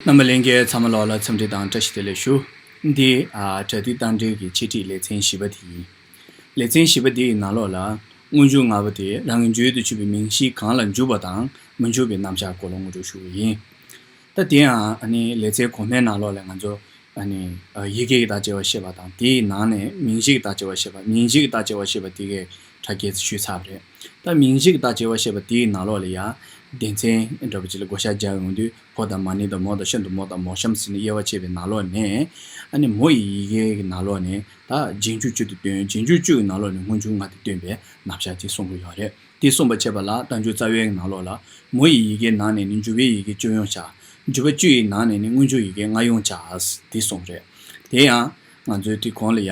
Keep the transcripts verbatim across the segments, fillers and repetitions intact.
རྣམ་པ་ལྷན་རྒྱས་ཚང་མ་ལོགས་ལ་འཚམས་འདྲི་དང་བཀྲ་ཤིས་བདེ་ལེགས་ཞུ། འདི་ཨ་སྒྲ་དུས་རྟ་མགྲིན་གྱི་འཆད་ཁྲིད་ལེ་ཚན་བཞི་པ་དེ་ཡིན། ལེ་ཚན་བཞི་པ་དེའི་ནང་ལོགས་ལ་སྔོན་འཇུག་ལྔ་པོ་དེ་རང་གི་རྒྱུད་དུ་ཆུད་པའི་མིང་གཞི་གང་ལ་འཇུག་པ་དང་མི་འཇུག་པའི་རྣམ་གཞག་སྐོར་ལ་སྔོན་འཇུག་ཞུ་གི་ཡིན། ད་དེ་ཡང་ཨ་ནི་ལེ་ཚན་གོང་མའི་ནང་ལོགས་ལ་ང་ཚོ་ཨ་ནི་ཡི་གེ་གི་བརྡ་སྐྱེ་བ་བཤད་པ་དང་དེའི་ནང་ནས་མིང་གཞི་གི་བརྡ་སྐྱེ་བ་བཤད་པ། མིང་གཞི་གི་བརྡ་སྐྱེ་བ་བཤད་པ་དེ་གའི་ཁྲ་རྒྱས་ཞུས་ཚར་བ་རེད། ད་མིང་གཞི་གི་བརྡ་སྐྱེ་བ་བཤད་པ་དེའི་ནང་ལོགས་ལ་ཡང་སྡེ་ཚན་འདྲ་པོ་ཅིག་ལ་བགོ་བཤའ་རྒྱག་ཡོང་དུས་ཕོ་དང་མ་ནིང་དང་མོ་དང་ཤིན་ཏུ་མོ་དང་མོ་གཤམ་ཟེར་ནས་དབྱེ་བ་ཕྱེ་བའི་ནང་ལོགས་ནས་ཨ་ནི་མོ་ཡི་ཡི་གེ་གི་ནང་ལོགས་ནས་ད་རྗེས་འཇུག་བཅུ་དེ་སྟོན། རྗེས་འཇུག་བཅུ་ཡི་ནང་ལོགས་ནས་སྔོན་འཇུག་ལྔ་དེ་སྟོན་པའི་རྣམ་གཞག་ཅིག་གསུང་གི་ཡོད་རེད། དེ་གསུངས་པ་བྱས་པ་ལ་རྟགས་འཇུག་རྩ་བའི་ནང་ལོགས་ལ་མོ་ཡི་ཡི་གེའི་ནང་ནས་ནི་འཇུག་པའི་ཡི་གེ་བཅུ་ཡོང་བྱ། འཇུག་པ་བཅུ་ཡི་ནང་ནས་ནི་སྔོན་འཇུག་ཡི་གེ་ལྔ་ཡོང་བྱ། དེ་གསུངས་རེད། དེ་ཡང་ང་ཚོའི་དེ་གོང་ལ་ཡ་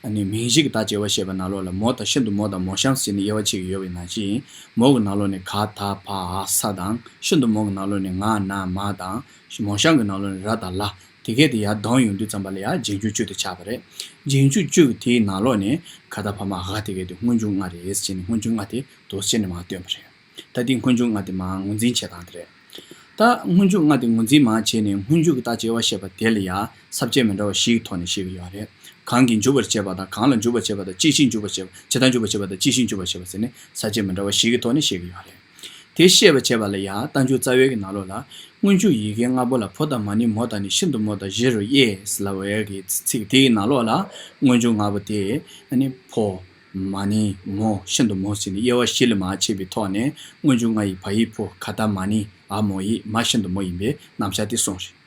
ཨ་ནི་མིང་གཞི་གི་བརྡ་སྐྱེ་བ་བཤད་པ་ནང་ལོགས་ལ་མོ་དང་ཤིན་ཏུ་མོ་དང་མོ་གཤམ་ཟེར་ནས་དབྱེ་བ་ཕྱེ་གི་ཡོད་པའི་ནང་བཞིན་མོ་གི་ནང་ལོགས་ནས་ག་ད་བ་འ་ས་དང་ཤིན་ཏུ་མོ་གི་ནང་ལོགས་ནས་ང་ན་མ་དང་མོ་གཤམ་གི་ནང་ལོགས་ནས་ར་དང་ལ། དེ་གས་དེ་ཡར་ལྡང་ཡོང་དུས་ཙམ་པ་ལ་ཡར་རྗེས་འཇུག་བཅུ་དེ་ཆགས་པ་རེད། རྗེས་འཇུག་བཅུ་དེའི་ནང་ལོགས་ནས་ག་ད་བ་མ་འ་དེ་གས་དེ་སྔོན་འཇུག་ལྔ་རེད་ཟེར་ནས་སྔོན་འཇུག་ལྔ་དེ་འདུག་སེ་བྱས་ནས་མར་སྟོན་པ་རེད། ད་དེ་སྔོན་འཇུག་ལྔ་དེ་མར་ངོས་འཛིན་བྱེད་སྟངས་དེ་རེད། ད་སྔོན་འཇུག་ལྔ་དེ་ངོས་འཛིན་མར་བྱས་ནས་སྔོན་འཇུག་གི་བརྡ་སྐྱེ་བ་བཤད་པ་དེ་ལ་ཡང་ས་བཅད་མི་འདྲ་བ་བཞི་གི་ཐོག་ནས་བཤད་ཀྱི་ཡོད་རེད། གང་གིས་འཇུག་པར་བྱེད་པ་དང་གང་ལ་འཇུག་པར་བྱེད་པ་དང་ཅི་ཕྱིར་འཇུག་པར་བྱེད་པ། ཇི་ལྟར་འཇུག་པར་བྱེད་པ་དང་ཅི་ཕྱིར་འཇུག་པར་བྱེད་པ་ཟེར་ནས་ས་བཅད་མི་འདྲ་བ་བཞི་གི་ཐོག་ནས་བཤད་ཀྱི་ཡོད་རེད། དེ་བཤད་པ་བྱས་པ་ལ་ཡང་རྟགས་འཇུག་རྩ་བའི་གི་ནང་ལོགས་ལ་སྔོན་འཇུག་ཡི་གེ་ལྔ་པོ་ལ་ཕོ་དང་མ་ནིང་མོ་དང་ནི་ཤིན་ཏུ་མོ་དང་བཞི་རུ་དབྱེ་ཟེར་ལབ་པའི་གི་ཚིག་དེའི་ནང་ལོགས་ལ་སྔོན་འཇུག་ལྔ་པོ་དེ་ཨ་ནི་ཕོ། མ་ནིང་མོ་ཤིན་ཏུ་མོ་ཟེར་ནས་དབྱེ་བ་བཞི་ལ་མར་ཕྱེ་བའི་ཐོག་ནས་སྔོན་འཇུག་ལྔ་ཡི་བ་ཡིག་ཕོ། ག་ད་མ་ནིང་། འ་མོ་ཡིག་མ་ཤིན་ཏུ་མོ་ཡིན་པའི་རྣམ་གཞག་དེ་གསུངས་རེད།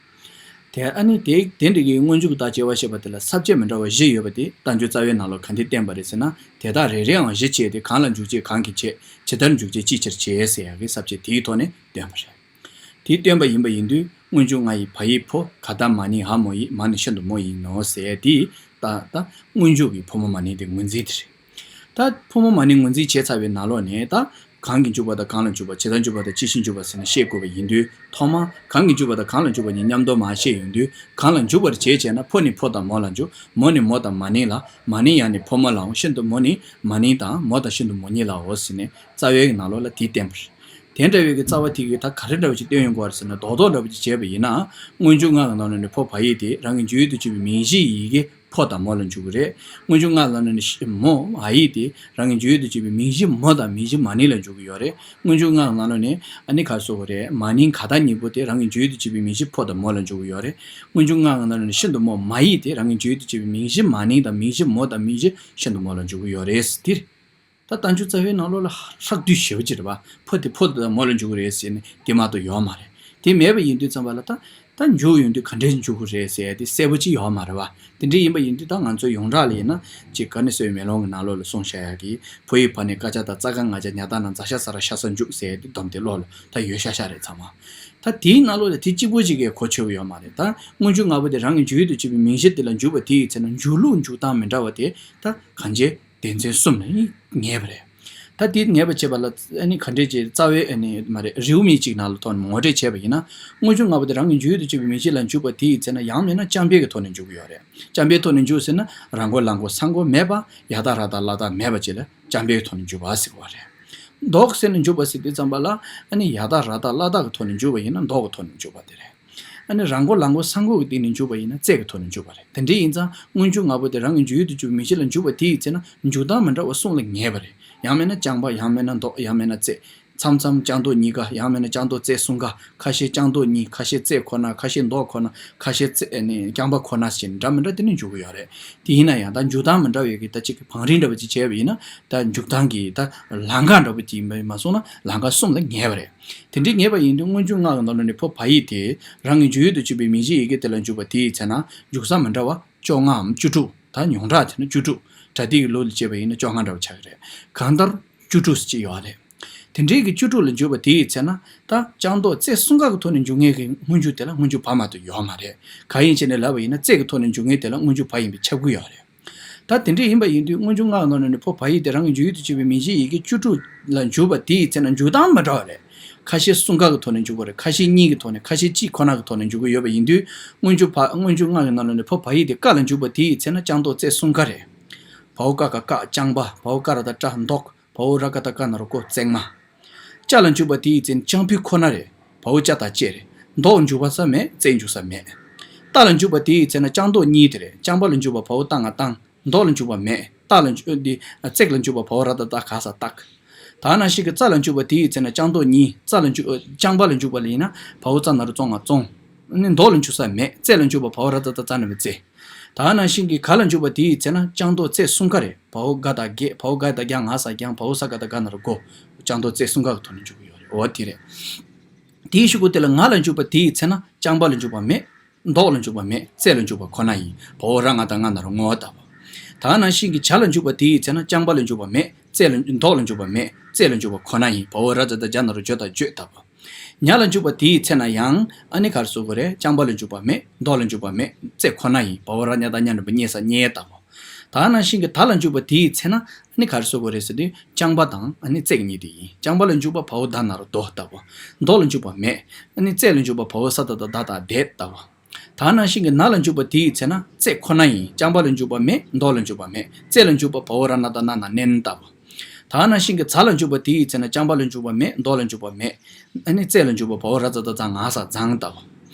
དེ་ཨ་ནི་དེ་དེ་འདྲ་གི་སྔོན་འཇུག་གི་བརྡ་སྐྱེ་བ་བཤད་པ་དེ་ལ་ས་བཅད་མི་འདྲ་བ་བཞི་ཡོད་པ་དེ་རྟགས་འཇུག་རྩ་བའི་ནང་ལ་ག་འདྲས་བསྟན་པ་རེད་ཟེར་ན། དེ་དག་རེ་རེའང་གཞི་བྱས་ཏེ་གང་ལ་འཇུག་བྱེད་གང་གིས་བྱེད། ཇི་ལྟར་འཇུག་བྱེད་ཅིའི་ཕྱིར་བྱེད་ཟེར་ཡག་གི་ས་བཅད་དེའི་ཐོག་ནས་བསྟན་པ་རེད། དེ་བསྟན་པ་ཡིན་པ་ཡིན་དུས་སྔོན་འཇུག་ལྔ་ཡི་བ་ཡིག་ཕོ། ག་ད་མ་ནིང་། འ་མོ་ཡིག་མ་ནི་ཤིན་ཏུ་མོ་ཡིན་ནོ་ཟེར་དེ་ད་ད་སྔོན་འཇུག་གི་ཕོ་མོ་མ་ནིང་དེ་ངོས་འཛིན་དེ་རེད། ད་ཕོ་མོ་མ་ནིང་ངོས་འཛིན་བྱས་ཚར་བའི་ནང་ལོགས་ནས་ད་གང་གིས་འཇུག་པ་དང་གང་ལ་འཇུག་པ། ཇི་ལྟར་འཇུག་པ་དང་ཅི་ཕྱིར་འཇུག་པ་ཟེར་ནས་བཤད་དགོས་པ་ཡིན་དུས་ཐོག་མར་གང་གིས་འཇུག་པ་དང་གང་ལ་འཇུག་པ་གཉིས་མཉམ་དུ་མར་བཤད་ཡོང་དུས་གང་ལ་འཇུག་པར་བྱེད་ཅེ་ན་ཕོ་ནི་ཕོ་དང་མོ་ལ་འཇུག་མོ་ནི་མོ་དང་མ་ནིང་ལ། མ་ནིང་ཡང་ནི་ཕོ་མོ་ལའོ། ཤིན་ཏུ་མོ་ནི་མ་ནིང་དང་མོ་དང་ཤིན་ཏུ་མོ་གཉིས་ལའོ་ཟེར་ནས་རྩ་བའི་གི་ནང་ལོགས་ལ་དེ་བསྟན་པ་རེད། དེ་འདྲ་བའི་གི་རྩ་བ་དེ་གི་ད་ག་རེ་འདྲ་བ་ཅིག་སྟོན་ཡོང་གི་ཡོད་རེད་ཟེར་ན་རྡོག་རྡོག་འདྲ་བ་ཅིག་བྱས་པ་ཡིན་ན་སྔོན་འཇུག་ལྔ་གི་ནང་ལ་ནི་ཕོ་བ་ཡིག་དེ་རང་གི་འཇུག་ཡུལ་དུ་བྱེད་པའི་མིང་གཞིའི་ཡི་གེ་ཕོ་དང་མོ་ལ་འཇུག་གི་རེད། སྔོན་འཇུག་ལྔ་ལ་ནི་མོ་འ་ཡིག་དེ་རང་གི་འཇུག་ཡུལ་དུ་བྱེད་པའི་མིང་གཞི་མོ་དང་མིང་གཞི་མ་ནིང་ལ་འཇུག་གི་ཡོད་རེད། སྔོན་འཇུག་ལྔ་གི་ནང་ལ་ནི་ཨ་ནི་ག་རེ་ཟེར་དགོས་རེད། མ་ནིང་ག་ད་གཉིས་པོ་དེ་རང་གི་འཇུག་ཡུལ་དུ་བྱེད་པའི་མིང་གཞི་ཕོ་དང་མོ་ལ་འཇུག་གི་ཡོད་རེད། སྔོན་འཇུག་ལྔ་གི་ནང་ལ་ནི་ཤིན་ཏུ་མོ་མ་ཡིག་དེ་རང་གི་འཇུག་ཡུལ་དུ་བྱེད་པའི་མིང་གཞི་མ་ནིང་དང་མིང་གཞི་མོ་དང་མིང་གཞི་ཤིན་ཏུ་མོ་ལ་འཇུག་གི་ཡོད་རེད་ཟེར་དེ་རེད། ད་རྟགས་འཇུག་རྩ་བའི་ནང་ལོགས་ལ་ཧྲག་བསྡུས་ཞེ་པོ་ཅིག་རེད་པ། ཕོ་དེ་ཕོ་དང་མོ་ལ་འཇུག་གི་རེད་ཟེར་ནས་དེ་མ་གཏོགས་ཡོད་མ་རེད། དེ་མེད་པ་ཡིན་དུས་ཙམ་པ་ལ་ད་ད་འཇུག་ཡོང་དུས་ག་འདྲས་འཇུག་གི་རེད་ཟེར་ཡ་དེ་གསལ་པོ་ཅིག་ཡོད་མ་རེད་པ། དེ་འདྲས་ཡིན་པ་ཡིན་དུས་ད་ང་ཚོ་ཡོངས་གྲགས་ལ་ཡིན་ན་ཅིག་ག་ནི་སོའི་མེ་ལོང་གི་ནང་ལོགས་ལ་གསུངས་བཞག་ཡ་གི་ཕོ་ཡི་བ་ནི་ཀ་ཅ་ད་ཙ་ག་ང་ཅ་ཉ་ད་ན་ཛ་ཤ་ས་ར་ཤ་ས་འཇུག་ཟེར་ཡ་དེ་སྡོམ་དེ་ལོགས་ལ་ད་ཡོད་ཤ་ཤ་རེད་ཚང་མ། ད་དེའི་ནང་ལོགས་ལ་དེ་གཅིག་པོ་ཅིག་གིས་གོ་ཆོད་ཀྱི་ཡོད་མ་རེད། ད་སྔོན་འཇུག་ལྔ་པོ་དེ་རང་གི་འཇུག་ཡུལ་དུ་བྱེད་པའི་མིང་གཞི་དེ་ལ་འཇུག་པ་དེ་ཡི་ཚེ་ན་འཇུག་ལུགས་འཇུག་སྟངས་མི་འདྲ་བ་དེ་ད་གང་ཅི། སྡེ་ཚན་གསུམ་ལ་ངེས་པ་རེད། ད་དེ་ངེས་པ་བྱེད་པ་ལ་ཨ་ནི་ག་འདྲས་ཀྱི་རྩ་བའི་ཨ་ནི་མ་རེད་རེའུ་མིག་ཅིག་ནང་ལ་ཐོག་ནས་ངོ་སྤྲོད་བྱས་པ་ཡིན་ན། སྔོན་འཇུག་ལྔ་པོ་དེ་རང་གི་འཇུག་ཡུལ་དུ་བྱེད་པའི་མིང་གཞི་ལ་འཇུག་པ་དེ་ཡི་ཚེ་ན་ཡང་མིན་ན་རྐྱང་པའི་གི་ཐོག་ནས་འཇུག་གི་ཡོད་རེད། རྐྱང་པའི་ཐོག་ནས་འཇུག་ཟེར་ན་ར་མགོ་ལ་མགོ་ས་མགོ་མེད་པ་ཡ་ད་ར་ད་ལ་ད་མེད་པ་ཅིག་ལ་རྐྱང་པའི་ཐོག་ནས་འཇུག་པ་ཟེར་བ་རེད། ལྡོག་ཟེར་ནས་འཇུག་པ་ཟེར་དུས་ཙམ་པ་ལ་ཨ་ནི་ཡ་ད་ར་ད་ལ་ད་གི་ཐོག་ནས་འཇུག་པ་ཡིན་ན་ལྡོག་གི་ཐོག་ནས་འཇུག་པ་དེ་རེད། ཨ་ནི་ར་མགོ་ལ་མགོ་ས་མགོ་གི་སྟེང་ནས་འཇུག་པ་ཡིན་ན་རྩེ་གི་ཐོག་ནས་འཇུག་པ་རེད། དེ་འདྲ་ཡིན་ཙང་སྔོན་འཇུག་ལྔ་པོ་དེ་རང་གི་འཇུག་ཡུལ་དུ་གྱུར་པའི་མིང་གཞི་ལ་འཇུག་པ་དེ་ཡི་ཚེ་ན་འཇུག་སྟངས་མི་འདྲ་བ་གསུམ་ལ་ངེས་པ་རེད། ཡང་མིན་ན་རྐྱང་པ། ཡང་མིན་ན་ལྡོག། ཡང་མིན་ན་རྩེ། མཚམས་མཚམས་རྐྱང་ལྡོག་གཉིས་ཀ། ཡང་མིན་ན་རྐྱང་ལྡོག་རྩེ་གསུམ་ཀ། ཁ་ཤས་རྐྱང་ལྡོག་གཉིས། ཁ་ཤས་རྩེ་ཁོ་ན། ཁ་ཤས་ལྡོག་ཁོ་ན། ཁ་ཤས་རྩེ་ཨ་ནི་རྐྱང་པ་ཁོ་ན་ཞེས་འདྲ་མི་འདྲ་དེ་ནས་འཇུག་གི་ཡོད་རེད། དེ་ཡིན་ན་ཡང་ད་འཇུག་སྟངས་མི་འདྲ་བའི་གི་ད་ཅིག་གི་བང་རིམ་འདྲ་བ་ཅིག་བྱས་པ་ཡིན་ན་ད་འཇུག་སྟངས་ཀྱི་ད་ལམ་ཁ་འདྲ་བ་ཅིག་ཡིན་པ་མ་སོང་ན་ལམ་ཁ་གསུམ་ལ་ངེས་པ་རེད། དེ་འདྲའི་ངེས་པ་ཡིན་དུས་སྔོན་འཇུག་ལྔ་གི་ནང་ལ་ནི་ཕོ་བ་ཡིག་དེ་རང་གི་འཇུག་ཡུལ་དུ་གྱུར་པའི་མིང་གཞི་ཡི་གེ་དེ་ལ་འཇུག་པ་དེ་ཡི་ཚེ་ན་འཇུག་ས་མི་འདྲ་བ་བཅོ་ལྔའམ་བཅུ་དྲུག་ད་ཉུང་དྲགས་བྱས་ན་བཅུ་དྲུག་སྒྲ་སྡུད་ཀྱི་ལུགས་ལ་བྱས་པ་ཡིན་ན་བཅོ་ལྔ་འདྲ་བ་ཆགས་ཀྱི་རེད། གང་ལྟར་བཅུ་དྲུག་ཅིག་ཡོད་རེད། དེ་འདྲའི་གི་བཅུ་དྲུག་ལ་འཇུག་པ་དེ་ཡི་ཚེ་ན་ད་རྐྱང་ལྡོག་རྩེ་གསུམ་ཀ་གི་ཐོག་ནས་འཇུག་མཁན་གྱི་སྔོན་འཇུག་དེ་ལ་སྔོན་འཇུག་བ་མ་གཏོགས་ཡོད་མ་རེད། གང་ཡིན་ཟེར་ནས་ལབ་པ་ཡིན་ན་རྩེ་གི་ཐོག་ནས་འཇུག་མཁན་དེ་ལ་སྔོན་འཇུག་བ་ཡིན་པས་ཁྱབ་ཀྱི་ཡོད་རེད། ད་དེ་འདྲ་ཡིན་པ་ཡིན་དུས་སྔོན་འཇུག་ལྔ་གི་ནང་ནས་ནི་ཕོ་བ་ཡིག་དེ་རང་གི་འཇུག་ཡུལ་དུ་གྱུར་པའི་མིང་གཞི་ཡི་གེ་བཅུ་དྲུག་ལ་འཇུག་པ་དེ་ཡི་ཚེ་ན་འཇུག་སྟངས་མི་འདྲ་བ་རེད། ཁ་ཤས་གསུམ་ཀ་གི་ཐོག་ནས་འཇུག་པ་རེད། ཁ་ཤས་གཉིས་ཀྱི་ཐོག་ནས། ཁ་ཤས་གཅིག་ཁོ་ན་གི་ཐོག་ནས་འཇུག་གི་ཡོད་པ་ཡིན་དུས་སྔོན་འཇུག་བ་སྔོན་འཇུག་ལྔ་གི་ནང་ནས་ནི་ཕོ་བ་ཡིག་དེ་ཀ་ལ་འཇུག་པ་དེ་ཡི་ཚེ་ན་རྐྱང་ལྡོག་རྩེ་གསུམ་ཀ་རེད། བའོ་ཀ་ག་བཀག་རྐྱང་པ། བའོ་ཀ་ར་ད་བཀྲ་ལྡོག་བའོ་ར་ག་ད་ཀ་ན་རོ་ཀོ་བརྩེགས་མ། ཅ་ལ་འཇུག་པ་དེ་ཡི་ཚེ་ན་རྐྱང་ཕུད་ཁོ་ན་རེད། བའོ་ཅ་ད་ཅེ་རེད། མདོག་འཇུག་པ་ས་མེད། རྩེ་འཇུག་ས་མེད། རྟ་ལ་འཇུག་པ་དེའི་ཚེ་ན་རྐྱང་མདོག་གཉིས་དེ་རེད། རྐྱང་པ་ལ་འཇུག་པ་བའོ་ཏ་ང་རྟང་། མདོག་ལ་འཇུག་པ་མེད། རྟ་ལ་འཇུག་འདི་རྩེག་ལ་འཇུག་པ་བའོ་ར་ཏ་རྟ་ག་ས་རྟགས། ད་ནང་བཞིན་གྱི་ཙ་ལ་འཇུག་པ་དེའི་ཚེ་ན་རྐྱང་མདོག་གཉིས། ཙ་ལ་འཇུག་རྐྱང་པ་ལ་འཇུག་པ་ལ་ཡིན་ན་བའོ་ཙ་ན་རོ་ཙོ་ང་རྩོང་། ནི་མདོག་ལ་འཇུག་ས་མེད། རྩེ་ལ་འཇུག་པ་བའོ་ར་ཏ་རྟ་རྩ་ན་བའི་རྩེ། ད་ནང་བཞིན་གྱི་ག་ལ་འཇུག་པ་དེའི་ཚེ་ན་རྐྱང་མདོག་རྩེ་གསུམ་ཀ་རེད། བའོ་ག་ད་གེ། བའོ་ག་ད་གྱ་ང་ས་གྱང་། བའོ་ས་ག་ད་ག་ན་རོ་གོ། རྐྱང་མདོག་རྩེ་གསུམ་ཀ་གི་ཐོག་ནས་འཇུག་གི་ཡོད་རེད། འོ་དེ་རེད། དེའི་གཞུག་གུ་དེ་ལ་ང་ལ་འཇུག་པ་དེའི་ཚེ་ན་རྐྱང་པ་ལ་འཇུག་པ་མེད། མདོག་ལ་འཇུག་པ་མེད། རྩེ་ལ་འཇུག་པ་ཁོ་ན་ཡིན། བའོ་ར་ང་ད་ང་ན་རོ་ངོ་བོ་ལྟ་བུ། ད་ནང་བཞིན་གྱི་བྱ་ལ་འཇུག་པ་དེའི་ཚེ་ན་རྐྱང་པ་ལ་འཇུག་པ་མེད། རྩེ་ལ་མདོག་ལ་འཇུག་པ་མེད། རྩེ་ལ་འཇུག་པ་ཁོ་ན་ཡིན། བའོ་ར་ཛ་ད་ཇ་ན་རོ་ཇོ་ད་བརྗོད་ལྟ་བུ། ཉ་ལ་འཇུག་པ་དེའི་ཚེ་ན་ཡང་ཨ་ནི་ག་རེ་ཟེར་དགོས་རེད། རྐྱང་པ་ལ་འཇུག་པ་མེད། མདོག་ལ་འཇུག་པ་མེད། རྩེ་ཁོ་ན་ཡིན། བའོ་ར་ཉ་ད་ཉ་ན་རོ་ཉེ་ས་ཉེ་ལྟ་བུ། ད་ནང་བཞིན་གྱི་ད་ལ་འཇུག་པ་དེའི་ཚེ་ན་ཨ་ནི་ག་རེ་ཟེར་དགོས་རེད་ཟེར་དུས་རྐྱང་པ་དང་ཨ་ནི་རྩེག་གཉིས་དེ་ཡིན། རྐྱང་པ་ལ་འཇུག་པ་བའོ་ད་ན་རོ་དོ་ལྟ་བུ། མདོག་ལ་འཇུག་པ་མེད། ཨ་ནི་རྩེ་ལ་འཇུག་པ་བའོ་ས་ད་ད་ད་ད་དེ་ལྟ་བུ། ད་ནང་བཞིན་གྱི་ན་ལ་འཇུག་པ་དེའི་ཚེ་ན་རྩེ་ཁོ་ན་ཡིན། རྐྱང་པ་ལ་འཇུག་པ་མེད། མདོག་ལ་འཇུག་པ་མེད། རྩེ་ལ་འཇུག་པ་བའོ་ར་ན་ད་ན་ན་ནན་ལྟ་བུ། ད་ནང་བཞིན་གྱི་ཛ་ལ་འཇུག་པ་དེའི་ཚེ་ན་རྐྱང་པ་ལ་འཇུག་པ་མེད། མདོག་ལ་འཇུག་པ་མེད། ཨ་ནི་རྩེ་ལ་འཇུག་པ་བའོ་ར་ཛ་ད་ཛ་ང་ས་ཛང་ལྟ་བུ།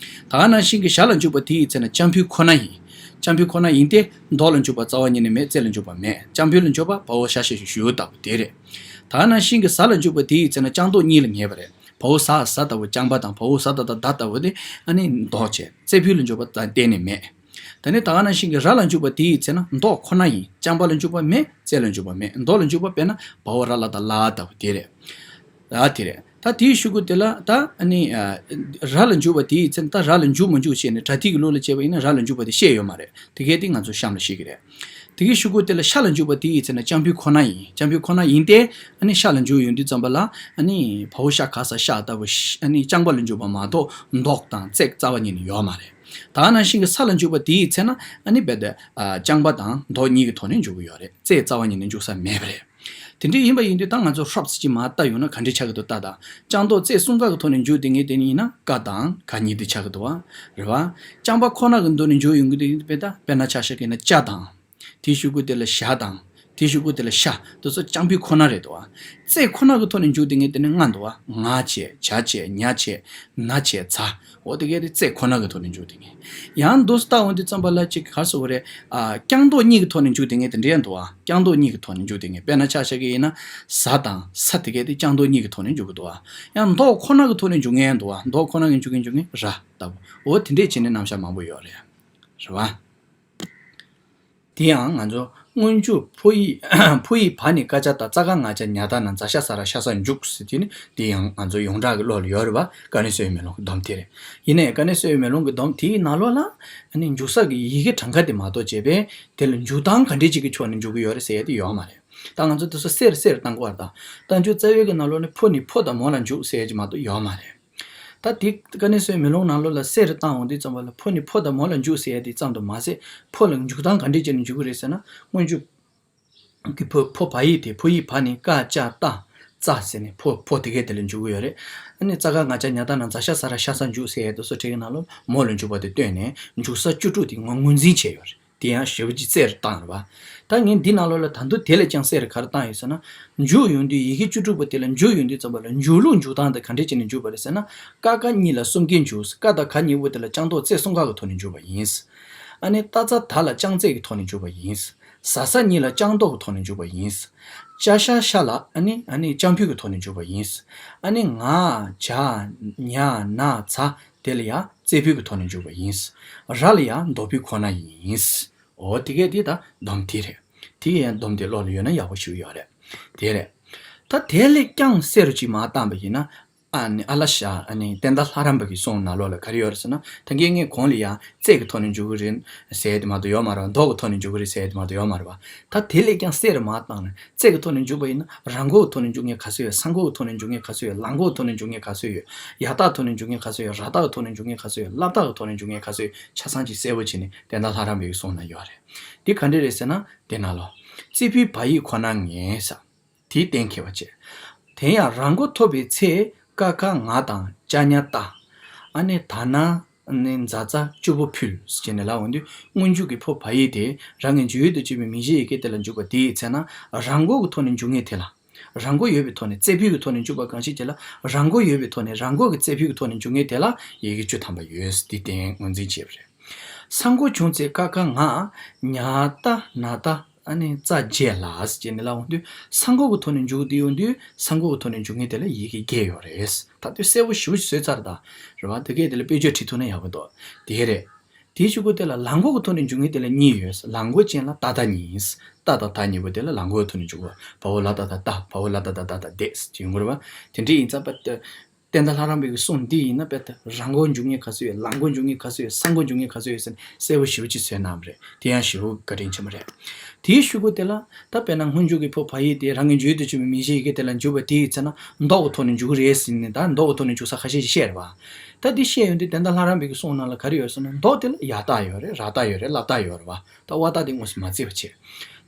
ད་ནང་བཞིན་གྱི་ཞ་ལ་འཇུག་པ་དེའི་ཚེ་ན་རྐྱང་ཕུད་ཁོ་ན་ཡིན། རྐྱང་ཕུད་ཁོ་ན་ཡིན་ཏེ་མདོག་ལ་འཇུག་པ་རྩ་བ་ཉིད་ནས་མེད། རྩེ་ལ་འཇུག་པ་མེད། རྐྱང་ཕུད་ལ་འཇུག་པ་བའོ་ཞ་ཞེ་ཞུ་ཞུ་ལྟ་བུ་དེ་རེད། ད་ནང་བཞིན་གྱི་ཟ་ལ་འཇུག་པ་དེའི་ཚེ་ན་རྐྱང་མདོག་གཉིས་ལ་ངེས་པ་རེད། བའོ་ཟ་ཟ་ལྟ་བུ་རྐྱང་པ་དང་བའོ་ཟ་ད་ད་ད་ལྟ་བུ་དེ་ཨ་ནི་མདོག་བྱས། རྩེ་ཕུད་ལ་འཇུག་པ་ད་གཏན་ནས་མེད། ད་ནི་ད་ག་ནང་བཞིན་གྱི་ར་ལ་འཇུག་པ་དེའི་ཚེ་ན་མདོག་ཁོ་ན་ཡིན། རྐྱང་པ་ལ་འཇུག་པ་མེད། རྩེ་ལ་འཇུག་པ་མེད། མདོག་ལ་འཇུག་པ་དཔེར་ན་བའོ་ར་ལ་ད་ལ་ལྟ་བུ་དེ་རེད། ཨ་དེ་རེད། ད་དེའི་གཞུག་གུ་དེ་ལ་ད་ཨ་ནི་ཨ་ར་ལ་འཇུག་པ་དེའི་ཚེ་ན་ད་ར་ལ་འཇུག་མ་འཇུག་བཤད་ནས་སྒྲ་ཐིག་གི་ལུགས་ལ་བྱས་པ་ཡིན་ན་ར་ལ་འཇུག་པ་དེ་བཤད་ཡོད་མ་རེད། དེ་གས་དེ་ང་ཚོ་གཤམ་ལ་ཤེས་ཀྱི་རེད། དེ་གའི་གཞུག་གུ་དེ་ལ་ཤ་ལ་འཇུག་པ་དེ་ཡི་ཚེ་ན་རྐྱང་ཕུད་ཁོ་ན་ཡིན། རྐྱང་ཕུད་ཁོ་ན་ཡིན་ཏེ་ཨ་ནི་ཤ་ལ་འཇུག་ཡོང་དུས་ཙམ་པ་ལ་ཨ་ནི་བའོ་ཤ་ག་ས་ཤ་ལྟ་བུ་ཤ་ཨ་ནི་རྐྱང་པ་ལ་འཇུག་པ་མ་གཏོགས་མདོག་དང་རྩེག་རྩ་བ་ཉིད་ནས་ཡོད་མ་རེད། ད་ནང་བཞིན་གྱི་ས་ལ་འཇུག་པ་དེ་ཡི་ཚེ་ན་ཨ་ནི་རྦད་དེ་ཨ་རྐྱང་པ་དང་མདོག་གཉིས་ཀྱི་ཐོག་ནས་འཇུག་གི་ཡོད་རེད། རྩེ་རྩ་བ་ཉིད་ནས་འཇུག་ས་མེད་པ་རེད། དེ་འདྲ་ཡིན་པ་ཡིན་དུས་ད་ང་ཚོ་ཧྲབ་ཙམ་ཅིག་མར་ལྟ་ཡོང་ན་ག་འདྲ་ཆགས་ཀྱི་འདུག་ལྟ་དང་། རྐྱང་མདོག་རྩེ་གསུམ་ཀ་གི་ཐོག་ནས་འཇུག་དེ་ངས་དེ་ནི་ཡིན་ན་ཀ་དང་ག་གཉིས་དེ་ཆགས་ཀྱི་འདུག་བ། རེད་བ། རྐྱང་པ་ཁོ་ན་གི་མདོག་ནས་འཇུག་ཡོང་གི་འདུག་ཡིན་དུས་དཔེར་ན་དཔེར་ན་ཆ་བཞག་གི་ན་ཅ་དང་། དེའི་གཞུག་གུ་དེ་ལ་ཞ་དང་། དེའི་གཞུག་གུ་དེ་ལ་ཤ། དེ་ཚོ་རྐྱང་ཕུད་ཁོ་ན་རེད་དོ། རྩེ་ཁོ་ན་གི་ཐོག་ནས་འཇུག་དེ་ངས་དེ་ནི་ལྔ་འདུག་བ། ང་བྱས། བྱ་བྱས། ཉ་བྱས། ན་བྱས། ཛ། འོ་དེ་གས་དེ་རྩེ་ཁོ་ན་གི་ཐོག་ནས་འཇུག་དེ་ངས། ཡང་འདུག་སེ་ལྟ་འོང་དུས་ཙམ་པ་ལ་ཅིག་ག་རེ་ཟེར་དགོས་རེད། ཨ་རྐྱང་མདོག་གཉིས་ཀྱི་ཐོག་ནས་འཇུག་དེ་ངས་དེ་འདྲ་ཡང་འདུག་བ། རྐྱང་མདོག་གཉིས་ཀྱི་ཐོག་ནས་འཇུག་དེ་ངས་དཔེར་ན་ཆ་བཞག་གི་ཡིན་ན་ཟ་དང་ས་དེ་གས་དེ་རྐྱང་མདོག་གཉིས་ཀྱི་ཐོག་ནས་འཇུག་གི་འདུག་བ། ཡང་མདོག་ཁོ་ན་གི་ཐོག་ནས་འཇུག་མཁན་ཡང་འདུག་བ། མདོག་ཁོ་ན་གི་འཇུག་མཁན་འཇུག་མཁན་ར་ལྟ་བུ། འོ་དེ་འདྲས་བྱས་ནས་རྣམ་གཞག་མང་པོ་ཡོད་རེད། རེད་བ། དེ་ཡང་ང་ཚོ་སྔོན་འཇུག་ཕོ་ཡིག་ཕོ་ཡིག་བ་ནི་ཀ་ཅ་ཏ་ཙ་ག་ང་ཅ་ཉ་ད་ན་ཛ་ཤ་ས་ར་ཤ་ས་འཇུག་ཟེར་དེ་ནི་དེ་ཡང་ང་ཚོ་ཡོངས་གྲགས་ཀྱི་བློ་ལ་ཡོད་རེད་བ། ཀ་ནི་སོའི་མེ་ལོང་གི་སྡོམ་དེ་རེད། ཡིན་ནའི་ཀ་ནི་སོའི་མེ་ལོང་གི་སྡོམ་དེའི་ནང་ལོགས་ལ་ཨ་ནི་འཇུག་ས་གི་ཡི་གེ་གྲངས་ཀ་དེ་མ་གཏོགས་བྱས་པས་དེ་ལ་འཇུག་སྟངས་ག་འདྲས་ཅིག་གི་ཕྱོགས་ནས་འཇུག་གི་ཡོད་རེད་ཟེར་ཡ་དེ་ཡོད་མ་རེད། ད་ང་ཚོ་དེ་ཚོ་གསེར་གསེར་བཏང་དགོས་པ་དང་། ད་འཇུག་རྩ་བའི་གི་ནང་ལོགས་ནས་ཕོ་ནི་ཕོ་དང་མོ་ལ་འཇུག་ཟེར་ཡ་ཅིག་མ་གཏོགས་ཡོད་མ་རེད། ད་དེ་ཀ་ནི་སོའི་མེ་ལོང་ནང་ལོགས་ལ་གསེར་བཏང་འོང་དུས་ཙམ་པ་ལ་ཕོ་ནི་ཕོ་དང་མོ་ལ་འཇུག་ཟེར་ཡ་དེ་ཙམ་དུ་མ་ཟད། ཕོ་ལ་འཇུག་སྟངས་ག་འདྲས་བྱས་ནས་འཇུག་གི་རེད་ཟེར་ན། སྔོན་འཇུག་གི་ཕོ་ཕོ་བ་ཡིག་དེ་ཕོ་ཡིག་བ་ནི་ཀ་ཅ་ཏ་ཙ་ཟེར་ནས་ཕོ་ཕོ་དེ་གས་དེ་ལ་འཇུག་གི་ཡོད་རེད། ཨ་ནི་ཙ་ག་ང་ཅ་ཉ་ད་ན་ཛ་ཤ་ས་ར་ཤ་ས་འཇུག་ཟེར་ཡ་དེ་ཚོ་བྲིས་ཀྱི་ནང་ལོགས་མོ་ལ་འཇུག་པ་དེ་བཏོན་ནས་འཇུག་ས་བཅུ་དྲུག་དེ་ངོས་ངོས་འཛིན་བྱས་ཡོད་རེད། དེ་ཡང་ཞེ་པོ་ཅིག་གསེར་བཏང་རེད་བ། ད་ངས་འདི་ནང་ལོགས་ལ་ད་དུང་དེ་ལས་ཀྱང་གསེར་ག་རེ་བཏང་ཡོད་ཟེར་ན། འཇུག་ཡོང་དུས་ཡི་གེ་བཅུ་དྲུག་པོ་དེ་ལ་འཇུག་ཡོང་དུས་ཙམ་པ་ལ་འཇུག་ལུགས་འཇུག་སྟངས་དེ་ག་འདྲས་བྱས་ནས་འཇུག་པ་རེད་ཟེར་ན། ཀ་ཁ་གཉིས་ལ་གསུམ་ཀའི་འཇུག་ཀ་དང་ག་གཉིས་པོ་དེ་ལ་རྐྱང་མདོག་རྩེ་གསུམ་ཀ་གི་ཐོག་ནས་འཇུག་པ་ཡིན། ཨ་ནི་ཏ་ཙ་ད་ལ་རྐྱང་རྩེ་གི་ཐོག་ནས་འཇུག་པ་ཡིན། ཟ་ས་གཉིས་ལ་རྐྱང་མདོག་གི་ཐོག་ནས་འཇུག་པ་ཡིན། ཅ་ཤ་ཤ་ལ་ཨ་ནི་ཨ་ནི་རྐྱང་ཕུད་ཀྱི་ཐོག་ནས་འཇུག་པ་ཡིན། ཨ་ནི་ང་ཇ་ཉ་ན་ཛ། དེ་ལ་ཡང་རྩེ་ཕུད་ཀྱི་ཐོག་ནས་འཇུག་པ་ཡིན། ར་ལ་ཡང་མདོག་ཕུད་ཁོ་ན་ཡིན། འོ་དེ་གས་དེ་ད་སྡོམ་དེ་རེད། དེ་གས་ཡང་སྡོམ་དེ་བློ་ལ་ཡོད་ན་ཡག་པོ་ཞིག་ཡོད་རེད། དེ་རེད། ད་དེ་ལས་ཀྱང་གསལ་རུ་ཅིག་མར་བཏང་པ་ཡིན་ན། ཨ་ནི་ཨ་ལ་ཤ་ཨ་ནི་བསྟན་དར་ལྷ་རམས་པ་གི་གསུང་ནང་ལོགས་ལ་ག་རེ་ཡོད་རེད་ཟེར་ན། ད་གིན་ངས་གོང་ལ་ཡང་རྩེ་གི་ཐོག་ནས་འཇུག་གི་རེད་ཟེར་དེ་མ་གཏོགས་ཡོད་མ་རེད། མདོག་གི་ཐོག་ནས་འཇུག་གི་རེད་ཟེར་དེ་མ་གཏོགས་ཡོད་མ་རེད་བ། ད་དེ་ལས་ཀྱང་གསལ་རུ་མར་བཏང་ནས་རྩེ་གི་ཐོག་ནས་འཇུག་པ་ཡིན་ན་ར་མགོ་གི་ཐོག་ནས་འཇུག་མཁན་ག་ཚོད་ཡོད། ས་མགོ་གི་ཐོག་ནས་འཇུག་མཁན་ག་ཚོད་ཡོད། ལ་མགོ་གི་ཐོག་ནས་འཇུག་མཁན་ག་ཚོད་ཡོད། ཡ་རྟགས་ཐོག་ནས་འཇུག་མཁན་ག་ཚོད་ཡོད། ར་རྟགས་ཐོག་ནས་འཇུག་མཁན་ག་ཚོད་ཡོད། ལ་རྟགས་ཐོག་ནས་འཇུག་མཁན་ག་ཚོད་ཡོད། ཆ་ཚང་ཅིག་གསལ་པོ་བྱས་ནས་བསྟན་དར་ལྷ་རམས་པའི་གསུང་ན་ཡོད་རེད། འདི་ག་འདྲ་རེད་ཟེར་ན། དེ་ན་ལོ། རྩེ་ཕུད་བ་ཡིག་ཁོ་ན་ངེས་ས། དེ་གཏན་འཁེལ་བ་བྱས། དེ་ཡང་ར་མགོ་ཐོབ་པའི་ཚེ་ཀ་ཁ་ང་དང་ཅ་ཉ་ཏ། ཨ་ནི་ད་ན་ནི་ཛ་ཙ་བཅུ་པོ་ཕུལ་ཟེར་ནས་ལབ་འོང་དུས་སྔོན་འཇུག་གི་ཕོ་བ་ཡིག་དེ་རང་གི་འཇུག་ཡུལ་དུ་བྱས་པའི་མིང་གཞིའི་ཡི་གེ་དེ་ལ་འཇུག་པ་དེའི་ཚེ་ན་ར་མགོ་གི་ཐོག་ནས་འཇུག་ངེས་དེ་ལ། རང་མགོ་ཡོད་པའི་ཐོག་ནས་རྩེ་ཕུད་ཀྱི་ཐོག་ནས་འཇུག་པ་གང་ཞིག་བྱེད་ལ་རང་མགོ་ཡོད་པའི་ཐོག་ནས་རང་མགོ་གི་རྩེ་ཕུད་ཀྱི་ཐོག་ནས་འཇུག་མཁན་དེ་ལ་ཡི་གེ་བཅུ་ཐམ་པ་ཡོད་འདི་གཏན་ངོས་འཛིན་བྱས་པ་རེད། ས་མགོ་བྱུང་ཚེ་ཀ་ཁ་ང་། ཉ་ཏ་ན་ཏ་ཨ་ནི་ཙ་བརྒྱད་ལ་ཟེར་ནས་ལབ་འོང་དུས་ས་མགོ་གི་ཐོག་ནས་འཇུག་འདི་ཡོང་དུས་ས་མགོ་གི་ཐོག་ནས་འཇུག་མཁན་དེ་ལ་ཡི་གེ་བརྒྱད་ཡོད་རེད། ད་དུས་གསལ་པོ་ཞེ་པོ་ཞིག་བཟོས་ཚར་ད་རེད་བ། དེ་གས་དེ་ལ་དཔེ་བརྗོད་བྲིས་ཐུབ་ན་ཡག་པོ་འདུག་དེ་རེད། དེའི་གཞུག་གུ་དེ་ལ་ལ་མགོ་གི་ཐོག་ནས་འཇུག་མཁན་དེ་ལ་གཉིས་ཡོད། ལ་མགོ་ཅན་ལ་ཏ་ད་གཉིས། ཏ་དང་ད་གཉིས་པོ་དེ་ལ་ལ་མགོ་གི་ཐོག་ནས་འཇུག་གོ་བ་འོ་ལ་ཏ་ད་ད་བ་འོ་ལ་ཏ་ད་ད་ད་དེ་ཡོང་གི་རེད་བ། དེ་འདྲ་ཡིན་ཙང་པ་ཏ། བསྟན་དར་ལྷ་རམས་པའི་གི་གསུང་འདི་ཡིན་ན་དཔེ་ལ་ར་མགོ་འཇུག་མཁན་ག་ཚོད་ཡོད། ལ་མགོ་འཇུག་མཁན་ག་ཚོད་ཡོད། ས་མགོ་འཇུག་མཁན་ག་ཚོད་ཡོད་ཟེར་ནས་གསལ་པོ་ཞེ་པོ་ཅིག་བཟོས་གནང་བ་རེད། དེ་ཡང་ཞེ་པོ་བཀའ་དྲིན་ཆེན་པོ་རེད། དེའི་གཞུག་གུ་དེ་ལ་ད་དཔེར་ན་སྔོན་འཇུག་གི་ཕོ་བ་ཡིག་དེ་རང་གི་འཇུག་ཏུ་ཆུད་པའི་མིང་གཞིའི་ཡི་གེ་དེ་ལ་འཇུག་པ་དེའི་ཚེ་ན་མདོག་གི་ཐོག་ནས་འཇུག་གི་རེད་ཟེར་ནས་ད་མདོག་གི་ཐོག་ནས་འཇུག་ས་ཁ་ཤས་ཤིག་བཤད་རེད་བ། ད་འདི་བཤད་ཡོང་དུས་བསྟན་དར་ལྷ་རམས་པའི་གི་གསུང་ནང་ལ་ག་རེ་ཡོད་ཟེར་ན་མདོག་དེ་ལ་ཡ་རྟགས་ཡོད་རེད། ར་རྟགས་ཡོད་རེད། སླ་རྟགས་ཡོད་རེད་བ། ད་ཝ་རྟགས་དེ་དངོས་སུ་མ་བརྩིས་པ་བྱས།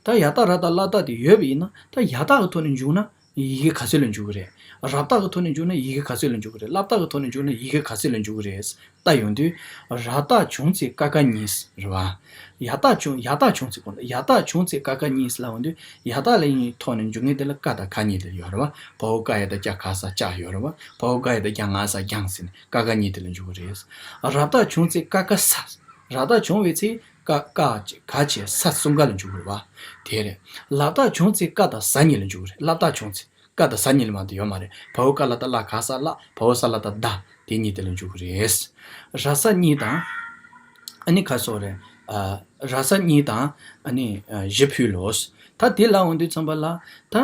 ད་ཡ་རྟགས་ར་རྟགས་སླ་རྟགས་དེ་ཡོད་པ་ཡིན་ན་ད་ཡ་རྟགས་གི་ཐོག་ནས་འཇུག་ན། ཡི་གེ་ག་ཚོད་ལ་འཇུག་གི་རེད། ར་རྟགས་ཀྱི་ཐོག་ནས་འཇུག་ན་ཡི་གེ་ག་ཚོད་ལ་འཇུག་གི་རེད། སླ་རྟགས་ཀྱི་ཐོག་ནས་འཇུག་ན་ཡི་གེ་ག་ཚོད་ལ་འཇུག་གི་རེད། ལྟ་ཡོང་དུས་ར་རྟགས་བྱུང་ཚེ་ཀ་ཁ་གཉིས་རེད་བ། ཡ་རྟགས་བྱུང་ཡ་རྟགས་བྱུང་ཚེ་གོ་ཡ་རྟགས་བྱུང་ཚེ་ཀ་ཁ་གཉིས་ལ་འོང་དུས་ཡ་རྟགས་ལ་ཡིན་ཐོག་ནས་འཇུག་མཁན་དེ་ལ་ཀ་དང་ཁ་གཉིས་དེ་ཡོད་རེད་བ། བ་འོག་ཀ་ཡ་བཏགས་ཀྱ་ག་ས་ཀྱ་ཡོད་རེད་བ། བ་འོག་ག་ཡ་བཏགས་རྒྱ་ང་ས་རྒྱང་ཟེར་ནས་ཀ་ཁ་གཉིས་དེ་ལ་འཇུག་གི་རེད། ར་རྟགས་བྱུང་ཚེ་ཀ་ཁ་ས། ར་རྟགས་བྱུང་བའི་ཚེ་ཀ་ཀ་ག་བྱས་ས་གསུམ་ཀ་ལ་འཇུག་གི་རེད་བ། དེ་རེད། ལ་རྟགས་བྱུང་ཚེ་ཀ་དང་ས་གཉིས་ལ་འཇུག་གི་རེད། ལ་རྟགས་བྱུང་ཚེ་ཀ་དང་ས་གཉིས་ལ་མ་གཏོགས་ཡོད་མ་རེད། བ་འོག་ཀ་ལ་བཏགས་གླ་ག་ས་གླ། བ་འོག་ས་ལ་བཏགས་གླ། དེ་གཉིས་དེ་ལ་འཇུག་གི་རེད། ར་ས་གཉིས་དང་། ཨ་ནི་ག་སོགས་རེད། ཨ། ར་ས་གཉིས་དང་ཨ་ནི་བཞི་ཕུལ་ལོ། ད་དེ་ལ་འོང་དུས་ཙམ་པ་ལ་ད་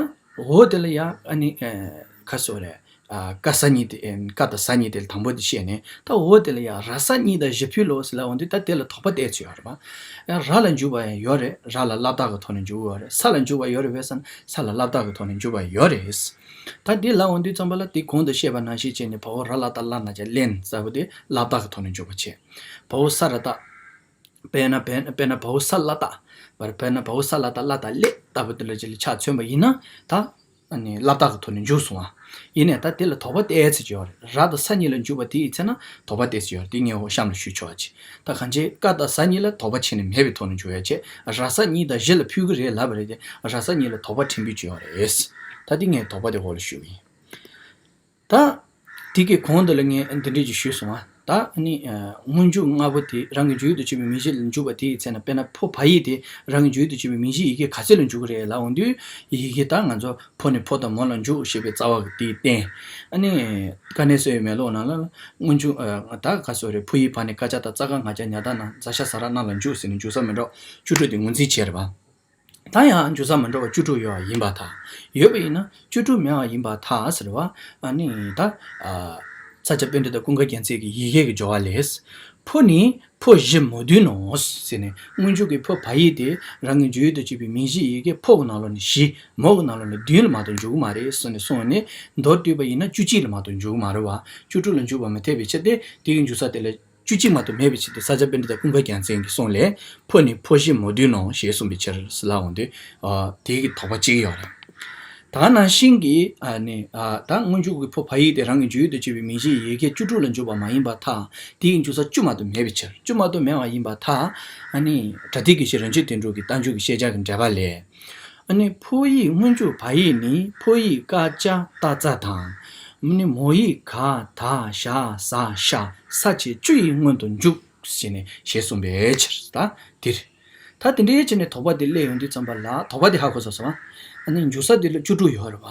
འོ་དེ་ལ་ཡ་ཨ་ནི་ག་སོགས་རེད། ཀ་ས་གཉིས་དེ་ཀ་དང་ས་གཉིས་དེ་དང་པོ་དེ་བཤད་ནས་ད་འོ་དེ་ལ་ཡ་ར་ས་གཉིས་དང་བཞི་ཕུལ་ལོ་ཟེར་ལ་འོང་དུས་ད་དེ་ལ་དོགས་པ་གཏད་ཚུལ་ཡོད་རེད་པ། ར་ལ་འཇུག་པ་ཡང་ཡོད་རེད། ར་ལ་སླ་རྟགས་ཀྱི་ཐོག་ནས་འཇུག་ཡོད་རེད། ས་ལ་འཇུག་པ་ཡོད་རེད་པས་ཟེར་ན་ས་ལ་སླ་རྟགས་ཀྱི་ཐོག་ནས་འཇུག་པ་ཡོད་རེད། ད་དེ་ལ་འོང་དུས་ཙམ་པ་ལ་དེ་གོང་དུ་བཤད་པ་ནང་བཞིན་བྱས་ནས་བ་འོག་ར་ལ་བཏགས་གླ་ན་ཅ་ལན་ལྟ་བུ་དེ་སླ་རྟགས་ཀྱི་ཐོག་ནས་འཇུག་པ་བྱས། བ་འོག་ས་ར་བཏགས། དཔེར་ན་དཔེར་ན་བ་འོག་ས་ལ་བཏགས། བར་དཔེར་ན་བ་འོག་ས་ལ་བཏགས་གླ་དང་སླེ་ལྟ་བུ་དེ་ལ་ཅི་ལ་ཆ་མཚོན་པ་ཡིན་ན་ད། ཨ་ནི་སླ་རྟགས་ཀྱི་ཐོག་ནས་འཇུག་སོང་བ། ཡིན་ནའི་ད་དེ་ལ་དོགས་པ་གཏད་ཚུལ་ཅིག་ཡོད་རེད། ར་དང་ས་གཉིས་ལ་འཇུག་པ་དེའི་ཚེ་ན་དོགས་པ་གཏད་ཚུལ་ཡོད་རེད། དེ་ངས་འོ་གཤམ་ལ་ཞུས་ཆོག་པ་ཅིག་ད་གང་ཅི་ཀ་དང་ས་གཉིས་ལ་དོགས་པ་ཕྱེ་ནས་མེད་པའི་ཐོག་ནས་འཇུག་ཡ་ཆེ། ར་ས་གཉིས་དང་བཞི་ལ་ཕུལ་གི་རེད་ལབ་པ་རེད་དེ་ར་ས་གཉིས་ལ་དོགས་པ་ཕྲན་བུ་ཅིག་ཡོད་རེད། ད་དེ་ངས་དོགས་པ་དེ་འོག་ལ་ཞུས་པ་ཡིན། ད། དེ་གི་གོང་དུ་ལ་ངས་འདི་འདྲས་ཀྱི་ཞུས་སོང་ང་། ད་ནི། སྔོན་འཇུག་ལྔ་པོ་དེ་རང་གི་འཇུག་ཡུལ་དུ་བྱེད་པའི་མིང་གཞི་ལ་འཇུག་པ་དེའི་ཚེ་ན་དཔེར་ན་ཕོ་བ་ཡིག་དེ་རང་གི་འཇུག་ཡུལ་དུ་བྱེད་པའི་མིང་གཞིའི་ཡི་གེ་ག་ཚོད་ལ་འཇུག་གི་རེད་ལབ་འོང་དུས་ཡི་གེ་ད་ང་ཚོ་ཕོ་ནས་ཕོ་དང་མོ་ལ་འཇུག་ཞེས་པའི་རྩ་བ་གི་དེའི་རྟེན། ཨ་ནི། དཀའ་གནད་གསལ་བའི་མེ་ལོང་ནང་ལ་སྔོན་འཇུག་ད་ག་སོ་རེད། ཕོ་ཡིག་བ་ནས་ཀ་ཅ་ད་ཙ་ག་ང་ཅ་ཉ་ད་ན་ཛ་ཤ་ཟ་ར་ན་ལ་འཇུག་ཟེར་ནས་འཇུག་ས་མི་འགྲོ། བཅུ་དྲུག་དེ་ངོས་འཛིན་བྱས་རེད་པ། ད་ཡང་འཇུག་ས་མི་འགྲོ་བ་བཅུ་དྲུག་ཡོད་པ་ཡིན་པར་ཐལ། ཡོད་པ་ཡིན་ན་བཅུ་དྲུག་མེད་པ་ཡིན་པར་ཐལ་ཟེར་བ། ཨ་ནི་ད། ས་སྐྱ་པཎྜི་ཏ་ཀུན་དགའ་རྒྱལ་མཚན་གྱི་ཡི་གེ་གི་སྦྱོར་བ་ལས། ཕོ་ནི་ཕོ་བཞི་མོ་བདུན་ནོ། ཟེར་ནས་སྔོན་འཇུག་གི་ཕོ་བ་ཡིག་དེ་རང་གི་འཇུག་ཡུལ་དུ་བྱེད་པའི་མིང་གཞིའི་ཡི་གེ་ཕོ་གི་ནང་ལོགས་ནས་བཞི། མོ་གི་ནང་ལོགས་ནས་བདུན་ལ་མ་གཏོགས་འཇུག་གི་མ་རེད་ཟེར་ནས་གསུངས་ནས་མདོར་བསྡུས་པ་ཡིན་ན་བཅུ་གཅིག་ལ་མ་གཏོགས་འཇུག་གི་མ་རེད་བ། བཅུ་དྲུག་ལ་འཇུག་པ་མི་འཐད་པའི་ཕྱིར་ཏེ་དེ་གི་འཇུག་ས་དེ་ལ། བཅུ་གཅིག་མ་གཏོགས་མེད་པའི་ཕྱིར་ཏེ་ས་སྐྱ་པཎྜི་ཏ་ཀུན་དགའ་རྒྱལ་མཚན་གྱི་གསུང་ལས་ཕོ་ནི་ཕོ་བཞི་མོ་བདུན་ནོ་ཞེས་གསུངས་པའི་ཕྱིར་ཟེར་ལབ་འོང་དུས། དེ་གི་དོགས་པ་གཅིག་ཡོད་རེད། ད་ནང་བཞིན་གྱི་ནི་ད་སྔོན་འཇུག་གི་ཕོ་བ་ཡིག་དེ་རང་གི་འཇུག་ཡུལ་དུ་བྱེད་པའི་མིང་གཞིའི་ཡི་གེ་བཅུ་དྲུག་ལ་འཇུག་པ་མ་ཡིན་པར་ཐལ། དེ་གི་འཇུག་ས་བཅུ་མ་གཏོགས་མེད་པའི་ཕྱིར། བཅུ་མ་གཏོགས་མེད་པ་ཡིན་པར་ཐལ། ཨ་ནི་སྒྲ་དེ་གི་ཕྱིར་རིན་ཆེན་དོན་གྲུབ་ཀྱི་རྟགས་འཇུག་གི་ཤེས་བྱ་གི་འགྲེལ་པ་ལས། ཨ་ནི་ཕོ་ཡིག་སྔོན་འཇུག་བ་ཡིག་ནི་ཕོ་ཡིག་ཀ་ཅ་ཏ་ཙ་དང་། ཨ་ནི་མོ་ཡིག་ག་ད་ཞ་ཟ་ཤ་ས་བཅས་བཅུ་ཡི་སྔོན་དུ་འཇུག་ཟེར་ནས་ཞེས་གསུངས་པའི་ཕྱིར་ད་འདིར། ད་དེ་འདྲའི་ཕྱིར་ནས་དོགས་པ་དེ་སླེབས་ཡོང་དུས་ཙམ་པ་ལ་དོགས་པ་དེ་ཧ་གོ་སོང་ཟེར་བ། ཨ་ནི་འཇུག་ས་དེ་ལ་བཅུ་དྲུག་ཡོད་རེད་བ།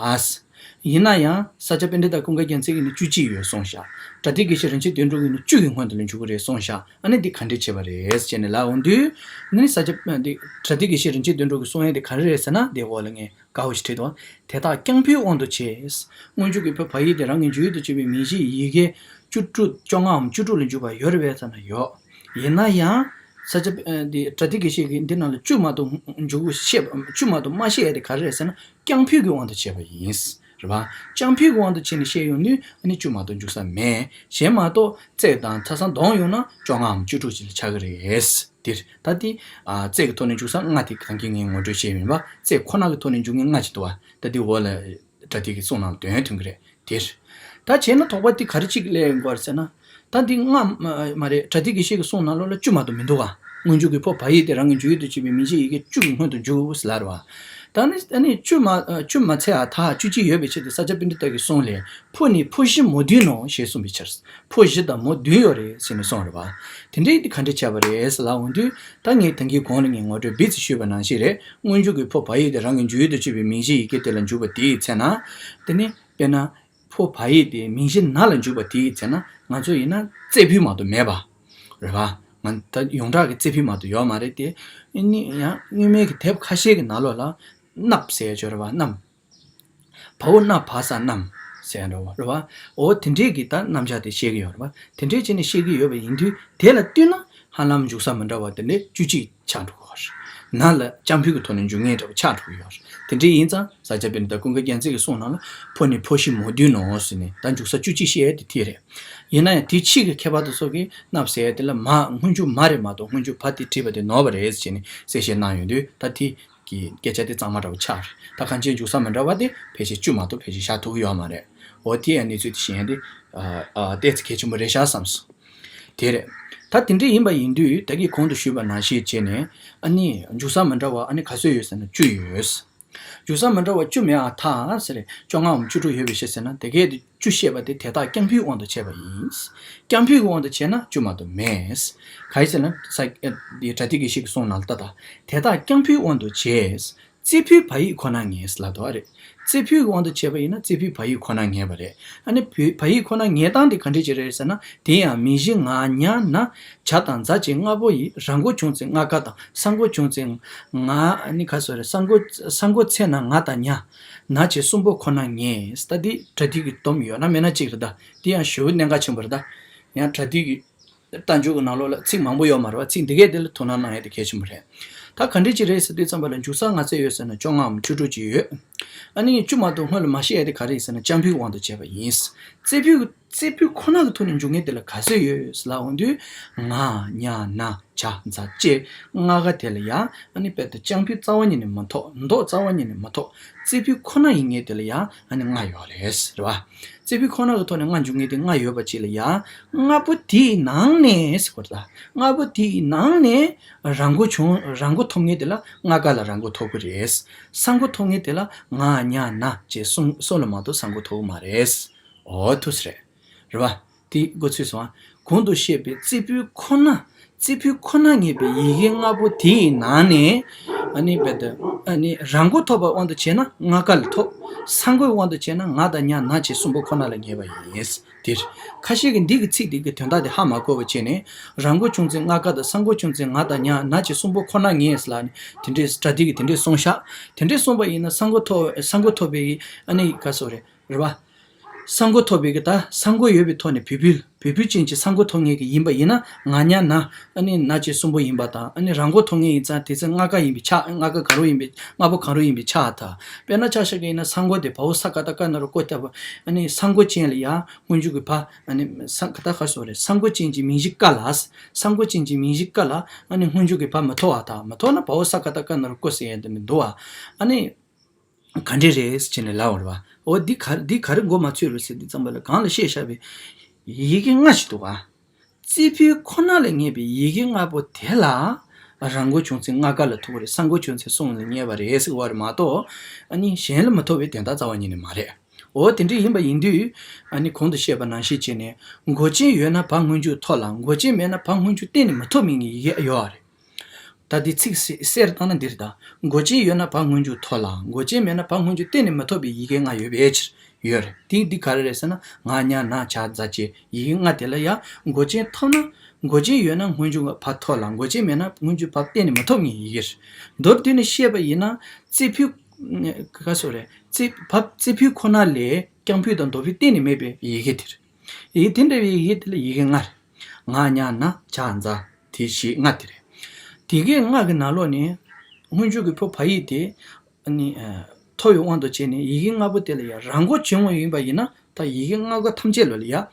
ཡིན་ན་ཡང་ས་སྐྱ་པཎྜི་ཏ་ཀུན་དགའ་རྒྱལ་མཚན་གྱིས་ནི་བཅུ་གཅིག་ཡོད་གསུངས་ཤག་སྒྲ་དེ་གི་ཕྱིར་རིན་ཆེན་དོན་གྲུབ་ཀྱིས་ནི་བཅུ་ཡི་སྔོན་དུ་ལ་འཇུག་གི་རེད་གསུངས་ཤག་ཨ་ནི་འདི་ག་འདྲས་བྱས་པ་རེད་ཟེར་ནས་ལབ་འོང་དུས། ནི་ས་སྐྱ་འདི་སྒྲ་དེ་གི་ཕྱིར་རིན་ཆེན་དོན་གྲུབ་ཀྱིས་གསུང་ཡས་དེ་ག་རེ་རེད་ཟེར་ན་དེ་འོག་ལ་ངས་དཀར་པོ་ཞིག་བྲིས་འདུག་དེ་དག་རྐྱང་ཕུད་དབང་དུ་བྱས། སྔོན་འཇུག་གི་ཕོ་བ་ཡིག་དེ་རང་གི་འཇུག་ཡུལ་དུ་བྱེད་པའི་མིང་གཞིའི་ཡི་གེ་བཅུ་དྲུག་བཅོ་ལྔའམ་བཅུ་དྲུག་ལ་འཇུག་པ་ཡོད་རེད་པས་ཟེར་ན་ཡོད། ཡིན་ན་ཡང་། ས་སྐྱ་འདི་སྒྲ་དེ་གི་ཕྱིར་གྱི་འདི་ནང་ལ་བཅུ་མ་གཏོགས་འཇུག་བཤད་བཅུ་མ་གཏོགས་མ་བཤད་ཡ་དེ་ག་རེ་རེད་ཟེར་ན་རྐྱང་ཕུད་ཀྱི་དབང་དུ་བྱས་པ་ཡིན། རེད་བ། རྐྱང་ཕུད་ཀྱི་དབང་དུ་བྱས་ནས་བཤད་ཡོང་དུས་ཨ་ནི་བཅུ་མ་གཏོགས་འཇུག་ས་མེད། གཞན་མ་གཏོགས་བརྩེགས་དང་ཚ་ས་འདོང་ཡོང་ན་བཅོ་ལྔའམ་བཅུ་དྲུག་ཅིག་ལ་ཆགས་ཀྱི་རེད། འདིར་ད་དེ་བརྩེགས་ཀྱི་ཐོག་ནས་འཇུག་ས་ལྔ་དེ་གང་གི་ངས་ངོ་སྤྲོད་བྱས་ཡིན་པ་བརྩེགས་ཁོ་ན་གི་ཐོག་ནས་འཇུག་མཁན་ལྔ་ཅིག་འདུག་བ། ད་དེ་འོག་ལ་སྒྲ་དེ་གི་གསུང་ནང་དོན་མཐུན་གྱི་རེད། དེར། ད་བྱས་ན་དོགས་པ་འདི་ག་རེ་གཅིག་སླེབས་ཡོང་གི་རེད་ཟེར་ན། ད་འདི་སྔ་མ་རེད། སྒྲ་དེ་གི་ཕྱིར་གྱི་གསུང་ནང་ལོགས་ལ་བཅུ་མ་གཏོགས་མི་འདུག་ག་སྔོན་འཇུག་གི་ཕོ་བ་ཡིག་དེ་རང་གི་འཇུག་ཡུལ་དུ་བྱེད་པའི་མིང་གཞིའི་ཡི་གེ་བཅུ་གི་སྔོན་དུ་འཇུག་ཟེར་ལབ་རེད་བ། ད་ནི་ཨ་ནི་བཅུ་མ་བཅུ་མ་ཚད་ཨ་ཐ་བཅུ་གཅིག་ཡོད་པའི་ཕྱིར་ཏེ། ས་སྐྱ་པཎྜི་ཏ་གི་གསུང་ལས། ཕོ་ནི་ཕོ་བཞི་མོ་བདུན་ནོ་ཞེས་གསུངས་པའི་ཕྱིར། ཕོ་བཞི་དང་མོ་བདུན་ཡོད་རེད་ཟེར་ནས་གསུངས་རེད་བ། དེ་འདྲའི་དེ་ག་འདྲ་བྱས་པ་རེད་ཟེར་ལབ་འོང་དུས། ད་ངས་ད་གིན་གོང་ལ་ངས་ངོ་སྤྲོད་སྦིས་ཙམ་ཞུས་པ་ནང་བཞིན་རེད། སྔོན་འཇུག་གི་ཕོ་བ་ཡིག་དེ་རང་གི་འཇུག་ཡུལ་དུ་བྱས་པའི་མིང་གཞིའི་ཡི་གེ་དེ་ལ་འཇུག་པ་དེའི་ཚེ་ན། དེ་ནི་དཔེར་ན། ཕོ་བ་ཡིག་དེ་མིང་གཞི་ན་ལ་འཇུག་པ་དེའི་ཚེ་ན། ང་ཚོ་ཡིན་ན་རྩེ་ཕུད་མ་གཏོགས་མེད་པ། རེད་བ། ང་ད་ཡོངས་གྲགས་ཀྱི་རྩེ་ཕུད་མ་གཏོགས་ཡོད་མ་རེད་དེ། ཨ་ནི་ཡང་སྔོན་མའི་གི་དེབ་ཁ་ཤས་ཀྱི་ནང་ལོགས་ལ་གནབ་ཟེར་ཡ་ཅིག་ཡོད་རེད་བ། གནམ། བའོ་ན་བ་ས་གནམ་ཟེར་ཡ་འདྲ་བོ་རེད་བ། འོ་དེ་འདྲས་ཀྱི་ད་རྣམ་གཞག་དེ་བཤད་ཀྱི་ཡོད་རེད་བ། དེ་འདྲས་བྱས་ནས་བཤད་ཀྱི་ཡོད་པ་ཡིན་དུས། དེ་ལ་བསྟུན་ན་ཧ་ལམ་འཇུག་ས་མི་འདྲ་བ་དེ་འདྲས་བཅུ་གཅིག་ཆགས་འགྲོ་གི་ཡོད་རེད། ན་ལ་རྐྱང་ཕུད་ཀྱི་ཐོག་ནས་འཇུག་མཁན་འདྲ་བོ་ཆགས་འགྲོ་གི་ཡོད་རེད། དེ་འདྲས་ཡིན་ཙང་ས་སྐྱ་པཎྜི་ཏ་ཀུན་དགའ་རྒྱལ་མཚན་གྱི་གསུང་ནང་ལ། ཕོ་ནི་ཕོ་བཞི་མོ་བདུན་ནོ་ཟེར་ནས། ད་འཇུག་ས་བཅུ་གཅིག་བཤད་ཡ་དེ་དེ་རེད། ཡིན་ན་ཡང་དེ་ཕྱིས་ཀྱི་མཁས་པ་དེ་ཚོ་གིས་གནབ་ཟེར་ཡ་དེ་ལ་མ་སྔོན་འཇུག་མ་རེད་མ་གཏོགས། སྔོན་འཇུག་བ་དེ་བྲིས་པ་དེ་ནོར་བ་རེད་ཟེར་ནས་གསལ་བཤད་གནང་ཡོང་དུས། ད་དེ་གི་སྐད་ཆ་དེ་གཙང་མ་འདྲ་བོ་ཆགས་རེད། ད་གང་ཅིའི་འཇུག་ས་མི་འདྲ་བ་དེ་ཕལ་ཆེར་བཅུ་མ་གཏོགས་ཕལ་ཆེར་བཞག་ཐུབ་ཀྱི་ཡོད་མ་རེད། འོ་དེ་ཡང་གནས་ཚུལ་དེ་གཞན་དེ་ཨ་ཨ་ཏོག་ཙམ་གལ་ཆེན་པོ་རེད་ཤག་བསམ་སོང་། དེ་རེད། ད་དེ་འདྲ་ཡིན་པ་ཡིན་དུས། ད་གིན་གོང་དུ་ཞུས་པ་ནང་བཞིན་བྱས་ནས། ཨ་ནི་འཇུག་ས་མི་འདྲ་བ་ཨ་ནི་ག་ཚོད་ཡོད་ཟེར་ན་བཅུ་ཡོད། འཇུག་ས་མི་འདྲ་བ་བཅུ་མེད་ཨ་ཐ་ཟེར། བཅོ་ལྔའམ་བཅུ་དྲུག་ཡོད་པའི་ཕྱིར་ཟེར་ན། དེ་གས་དེ་བཅུ་བཤད་པ་དེ་དེ་དག་རྐྱང་ཕུད་དབང་དུ་བྱས་པ་ཡིན། རྐྱང་ཕུད་ཀྱི་དབང་དུ་བྱས་ན་བཅུ་མ་གཏོགས་མེད། གང་ཡིན་ཟེར་ན། ས་ཨ་འདི་པྲ་ཏི་གི་ཤེས་ཀྱི་གསུང་ནང་ལ་ལྟ་དང་། དེ་དག་རྐྱང་ཕུད་དབང་དུ་བྱས། རྩེ་ཕུད་བ་ཡིག་ཁོ་ན་ངེས་ལབ་འདུག་བ་རེད། རྩེ་ཕུད་ཀྱི་དབང་དུ་བྱས་པ་ཡིན་ན་རྩེ་ཕུད་བ་ཡིག་ཁོ་ན་ངེས་པ་རེད། ཨ་ནི་བ་བ་ཡིག་ཁོ་ན་ངེས་སྟངས་དེ་ག་འདྲ་ཅིག་རེད་ཟེར་ན། དེ་ཡང་མིང་གཞི་ང་ཉ་ན་བྱ་དང་ཛ་བཅས་ལྔ་པོ་ཡི་ར་མགོ་བྱུང་ཚེ་ལྔ་ཀ་དང་། ས་མགོ་བྱུང་ཚེ་ང་། ཨ་ནི་ག་སོ་རེད། ས་མགོ་ས་མགོ་ཚེ་ན་ང་དང་ཉ། ན་བཅས་གསུམ་པོ་ཁོ་ན་ངེས། ད་འདི་པྲ་ཏི་གི་སྡོམ་ཡོད་ན་མེད་ན་གཅིག་རེད་ད། འདི་ཡང་ཞེ་པོ་གནད་འགག་ཆེན་པོ་རེད་ད། ཡང་པྲ་ཏི་གི་རྟགས་འཇུག་གི་ནང་ལོགས་ལ་ཚིག་མང་པོ་ཡོད་མ་རེད་བ། ཚིག་འདི་གས་དེ་ལ་དོ་སྣང་གནང་ཡ་དེ་གལ་ཆེན་པོ་རེད། ད་ག་འདྲ་ཅིག་རེད་ཟེར་དུས་ཙམ་པ་ལ། འཇུག་ས་ག་ཚོད་ཡོད་ཟེར་ན་བཅོ་ལྔའམ་བཅུ་དྲུག་ཅིག་ཡོད། ཨ་ནི་བཅུ་མ་གཏོགས་སྔོན་ལ་མ་བཤད་ཡ་དེ་ག་རེ་ཡིན་ཟེར་ན་རྐྱང་ཕུད་དབང་དུ་བྱས་པ་ཡིན། རྩེ་ཕུད་རྩེ་ཕུད་ཁོ་ན་གི་ཐོག་ནས་འཇུག་མཁན་དེ་ལ་ག་ཚོད་ཡོད་ཟེར་ལབ་འོང་དུས། ང་ཉ་ན་བྱ་ཛ་བཅས་ལྔ་ཀ་དེ་ལ་ཡ། ཨ་ནི་དཔེ་དེ་རྐྱང་ཕུད་རྩ་བ་ཉིད་ནས་མི་ཐོབ། མདོ་རྩ་བ་ཉིད་ནས་མི་ཐོབ། རྩེ་ཕུད་ཁོ་ན་ཡིན་མཁན་དེ་ལ་ཡ། ཨ་ནི་ལྔ་ཡོད་རེད། རེད་བ། རྩེ་ཕུད་ཁོ་ན་གི་ཐོག་ནས་ལྔ་འཇུག་མཁན་དེ་ལྔ་ཡོད་པ་ཅིག་ལ་ཡ། ལྔ་པོ་དེའི་ནང་ནས་ཟེར་བ་རེད་ད། ལྔ་པོ་དེའི་ནང་ནས་ར་མགོ་བྱུང་། ར་མགོ་ཐོབ་མཁན་དེ་ལ་ལྔ་ཀ་ལ་ར་མགོ་ཐོབ་ཀྱི་རེད། ས་མགོ་ཐོབ་མཁན་དེ་ལ་ང་ཉ་ན་བཅས་གསུམ་གསུམ་ལ་མ་གཏོགས་ས་མགོ་ཐོབ་ཀྱི་མ་རེད། འོ་ཐུགས་རེད། རེད་བ། དེ་མགོ་ཚོས་སོང་ཨ། གོང་དུ་བཤད་པའི་རྩེ་ཕུད་ཁོ་ན། རྩེ་ཕུད་ཁོ་ན་ངེས་པའི་ཡི་གེ་ལྔ་པོ་དེའི་ནང་ནས། ཨ་ནི་རྦད་དེ། ཨ་ནི་ར་མགོ་ཐོབ་པའི་དབང་དུ་བྱས་ན་ལྔ་ཀ་ལ་ཐོབ། ས་མགོའི་དབང་དུ་བྱས་ན་ང་དང་ཉ་ན་བཅས་གསུམ་པོ་ཁོ་ན་ལ་ངེས་པ་ཡིན། དེར་ཁ་ཤས་ཀྱིས་འདི་གི་ཚིག་འདི་གི་དོན་དག་དེ་ཧ་མ་གོ་བ་བྱས་ནས། ར་མགོ་བྱུང་ཚེ་ལྔ་ཀ་དང་། ས་མགོ་བྱུང་ཚེ་ང་དང་ཉ་ན་བཅས་གསུམ་པོ་ཁོ་ན་ངེས་ལབ་ནས། དེ་འདྲའི་པྲ་ཏི་གིས་དེ་འདྲའི་གསུངས་ཤག་དེ་འདྲའི་གསུངས་པ་ཡིན་ན་ས་མགོ་ཐོབ། ས་མགོ་ཐོབ་པའི། ཨ་ནི་ག་སོ་རེད། རེད་བ། ས་མགོ་ཐོབ་པའི་གི་ད་ས་མགོ་ཡོད་པའི་ཐོག་ནས་བུ་བུ་བུ་བུ་ཅན་གྱི་ས་མགོ་ཐོབ་མཁན་གྱི་ཡིན་པ་ཡིན་ན། ང་ཉ་ན། ཨ་ནི་ན་བཅས་གསུམ་པོ་ཡིན་པ་དང་། ཨ་ནི་ར་མགོ་ཐོབ་མཁན་ཡིན་ཙང་དེ་ཚེ་ལྔ་ཀ་ཡིན་པས་ཆགས། ལྔ་ཀ་གང་རུང་ཡིན་པས། ལྔ་པོ་གང་རུང་ཡིན་པས་ཆགས་ད། དཔེར་ན་ཆ་བཞག་གི་ཡིན་ན་ས་མགོ་དེ་བའོ་ས་ཀ་བཏགས་སྐ་ན་རོ་ཀོ་བཏགས་པ། ཨ་ནི་ས་མགོ་ཅན་ལ་ཡ་སྔོན་འཇུག་གི་བ། ཨ་ནི་ས་ཀ་ད་ག་སོ་རེད། ས་མགོ་ཅན་གྱི་མིང་གཞི་ཀ་ལ། ས་མགོ་ཅན་གྱི་མིང་གཞི་ཀ་ལ། ཨ་ནི་སྔོན་འཇུག་གི་བ་མི་ཐོབ་པ་དང་། མི་ཐོབ་ན་བའོ་ས་ཀ་བཏགས་སྐ་ན་རོ་ཀོ་ཟེར་ཡ་དེ་མི་འདུག་བ། ཨ་ནི། ག་འདྲ་རེད་ཟེར་ནས་ལབ་པ་རེད་བ། འོ་འདི་ག་འདི་ག་རེ་མགོ་མ་ཚོས་རེད་ཟེར་དུས་ཙམ་པ་ལ། གོང་ལ་བཤད་བཞག་པའི་ཡི་གེ་ལྔ་ཞིག་འདུག་ག་རྩེ་ཕུད་ཁོ་ན་ལ་ངེས་པའི་ཡི་གེ་ལྔ་པོ་དེ་ལ། ར་མགོ་བྱུང་ཚེ་ལྔ་ཀ་ལ་ཐོབ་པ་རེད། ས་མགོ་བྱུང་ཚེ་གསུམ་ལ་ངེས་པ་རེད་ཟེར་བ་རེད་མ་གཏོགས། ཨ་ནི་གཞན་ལ་མི་ཐོབ་པའི་དོན་དག་རྩ་བ་ཉིད་ནས་མ་རེད། འོ་དེ་འདྲ་ཡིན་པ་ཡིན་དུས། ཨ་ནི་གོང་དུ་བཤད་པ་ནང་བཞིན་བྱས་ནས། མགོ་ཅན་ཡོད་ན་བ་སྔོན་འཇུག་ཐོབ་ལ། མགོ་ཅན་མེད་ན་བ་སྔོན་འཇུག་གཏན་ནས་མི་ཐོབ་མིན་གྱི་ཡི་གེ་ཡོད་རེད། ད་འདི་ཚིག་གསལ་བཏང་ན་འདི་རེད་ད། མགོ་ཅན་ཡོད་ན་བ་སྔོན་འཇུག་ཐོབ་ལ། མགོ་ཅན་མེད་ན་བ་སྔོན་འཇུག་གཏན་ནས་མི་ཐོབ་པའི་ཡི་གེ་ལྔ་ཡོད་པའི་ཕྱིར་ཡོད་རེད། དེ་འདི་ག་རེ་རེད་ཟེར་ན། ང་ཉ་ན་བྱ་ཛ་བཅས་ཡི་གེ་ལྔ་དེ་ལ་ཡ། མགོ་ཅན་ཐོབ་ན། མགོ་ཅན་ཡོད་ན་སྔོན་འཇུག་བ་ཐོབ་ལ། མགོ་ཅན་མེད་ན་སྔོན་འཇུག་བ་གཏན་ནས་མི་ཐོབ་མཁན་ཡི་གེ་རེད། མདོར་བསྡུས་ནས་བཤད་པ་ཡིན་ན། རྩེ་ཕུད། ག་སོ་རེད། རྩེ་བ་རྩེ་ཕུད་ཁོ་ན་ལས་རྐྱང་ཕུད་དང་མདོ་ཕུད་གཏན་ནས་མེད་པའི་ཡི་གེ་དེ་རེད། ཡི་གེ་དེ་འདྲ་བའི་ཡི་གེ་དེ་ལ་ཡི་གེ་ལྔ་རེད། ང་ཉ་ན་བྱ་ཛ་དེ་བཞི་ལྔ་དེ་རེད། དེ་གའི་ལྔ་གི་ནང་ལོགས་ནས་སྔོན་འཇུག་གི་ཕོ་བ་ཡིག་དེ། ཨ་ནི་ཐོབ་པའི་དབང་དུ་བྱས་ནས་ཡི་གེ་ལྔ་པོ་དེ་ལ་ཡང་ར་མགོ་བྱུང་བ་ཡིན་པ་ཡིན་ན། ད་ཡི་གེ་ལྔ་ཀ་ཐམས་ཅད་ལ་ལ་ཡང་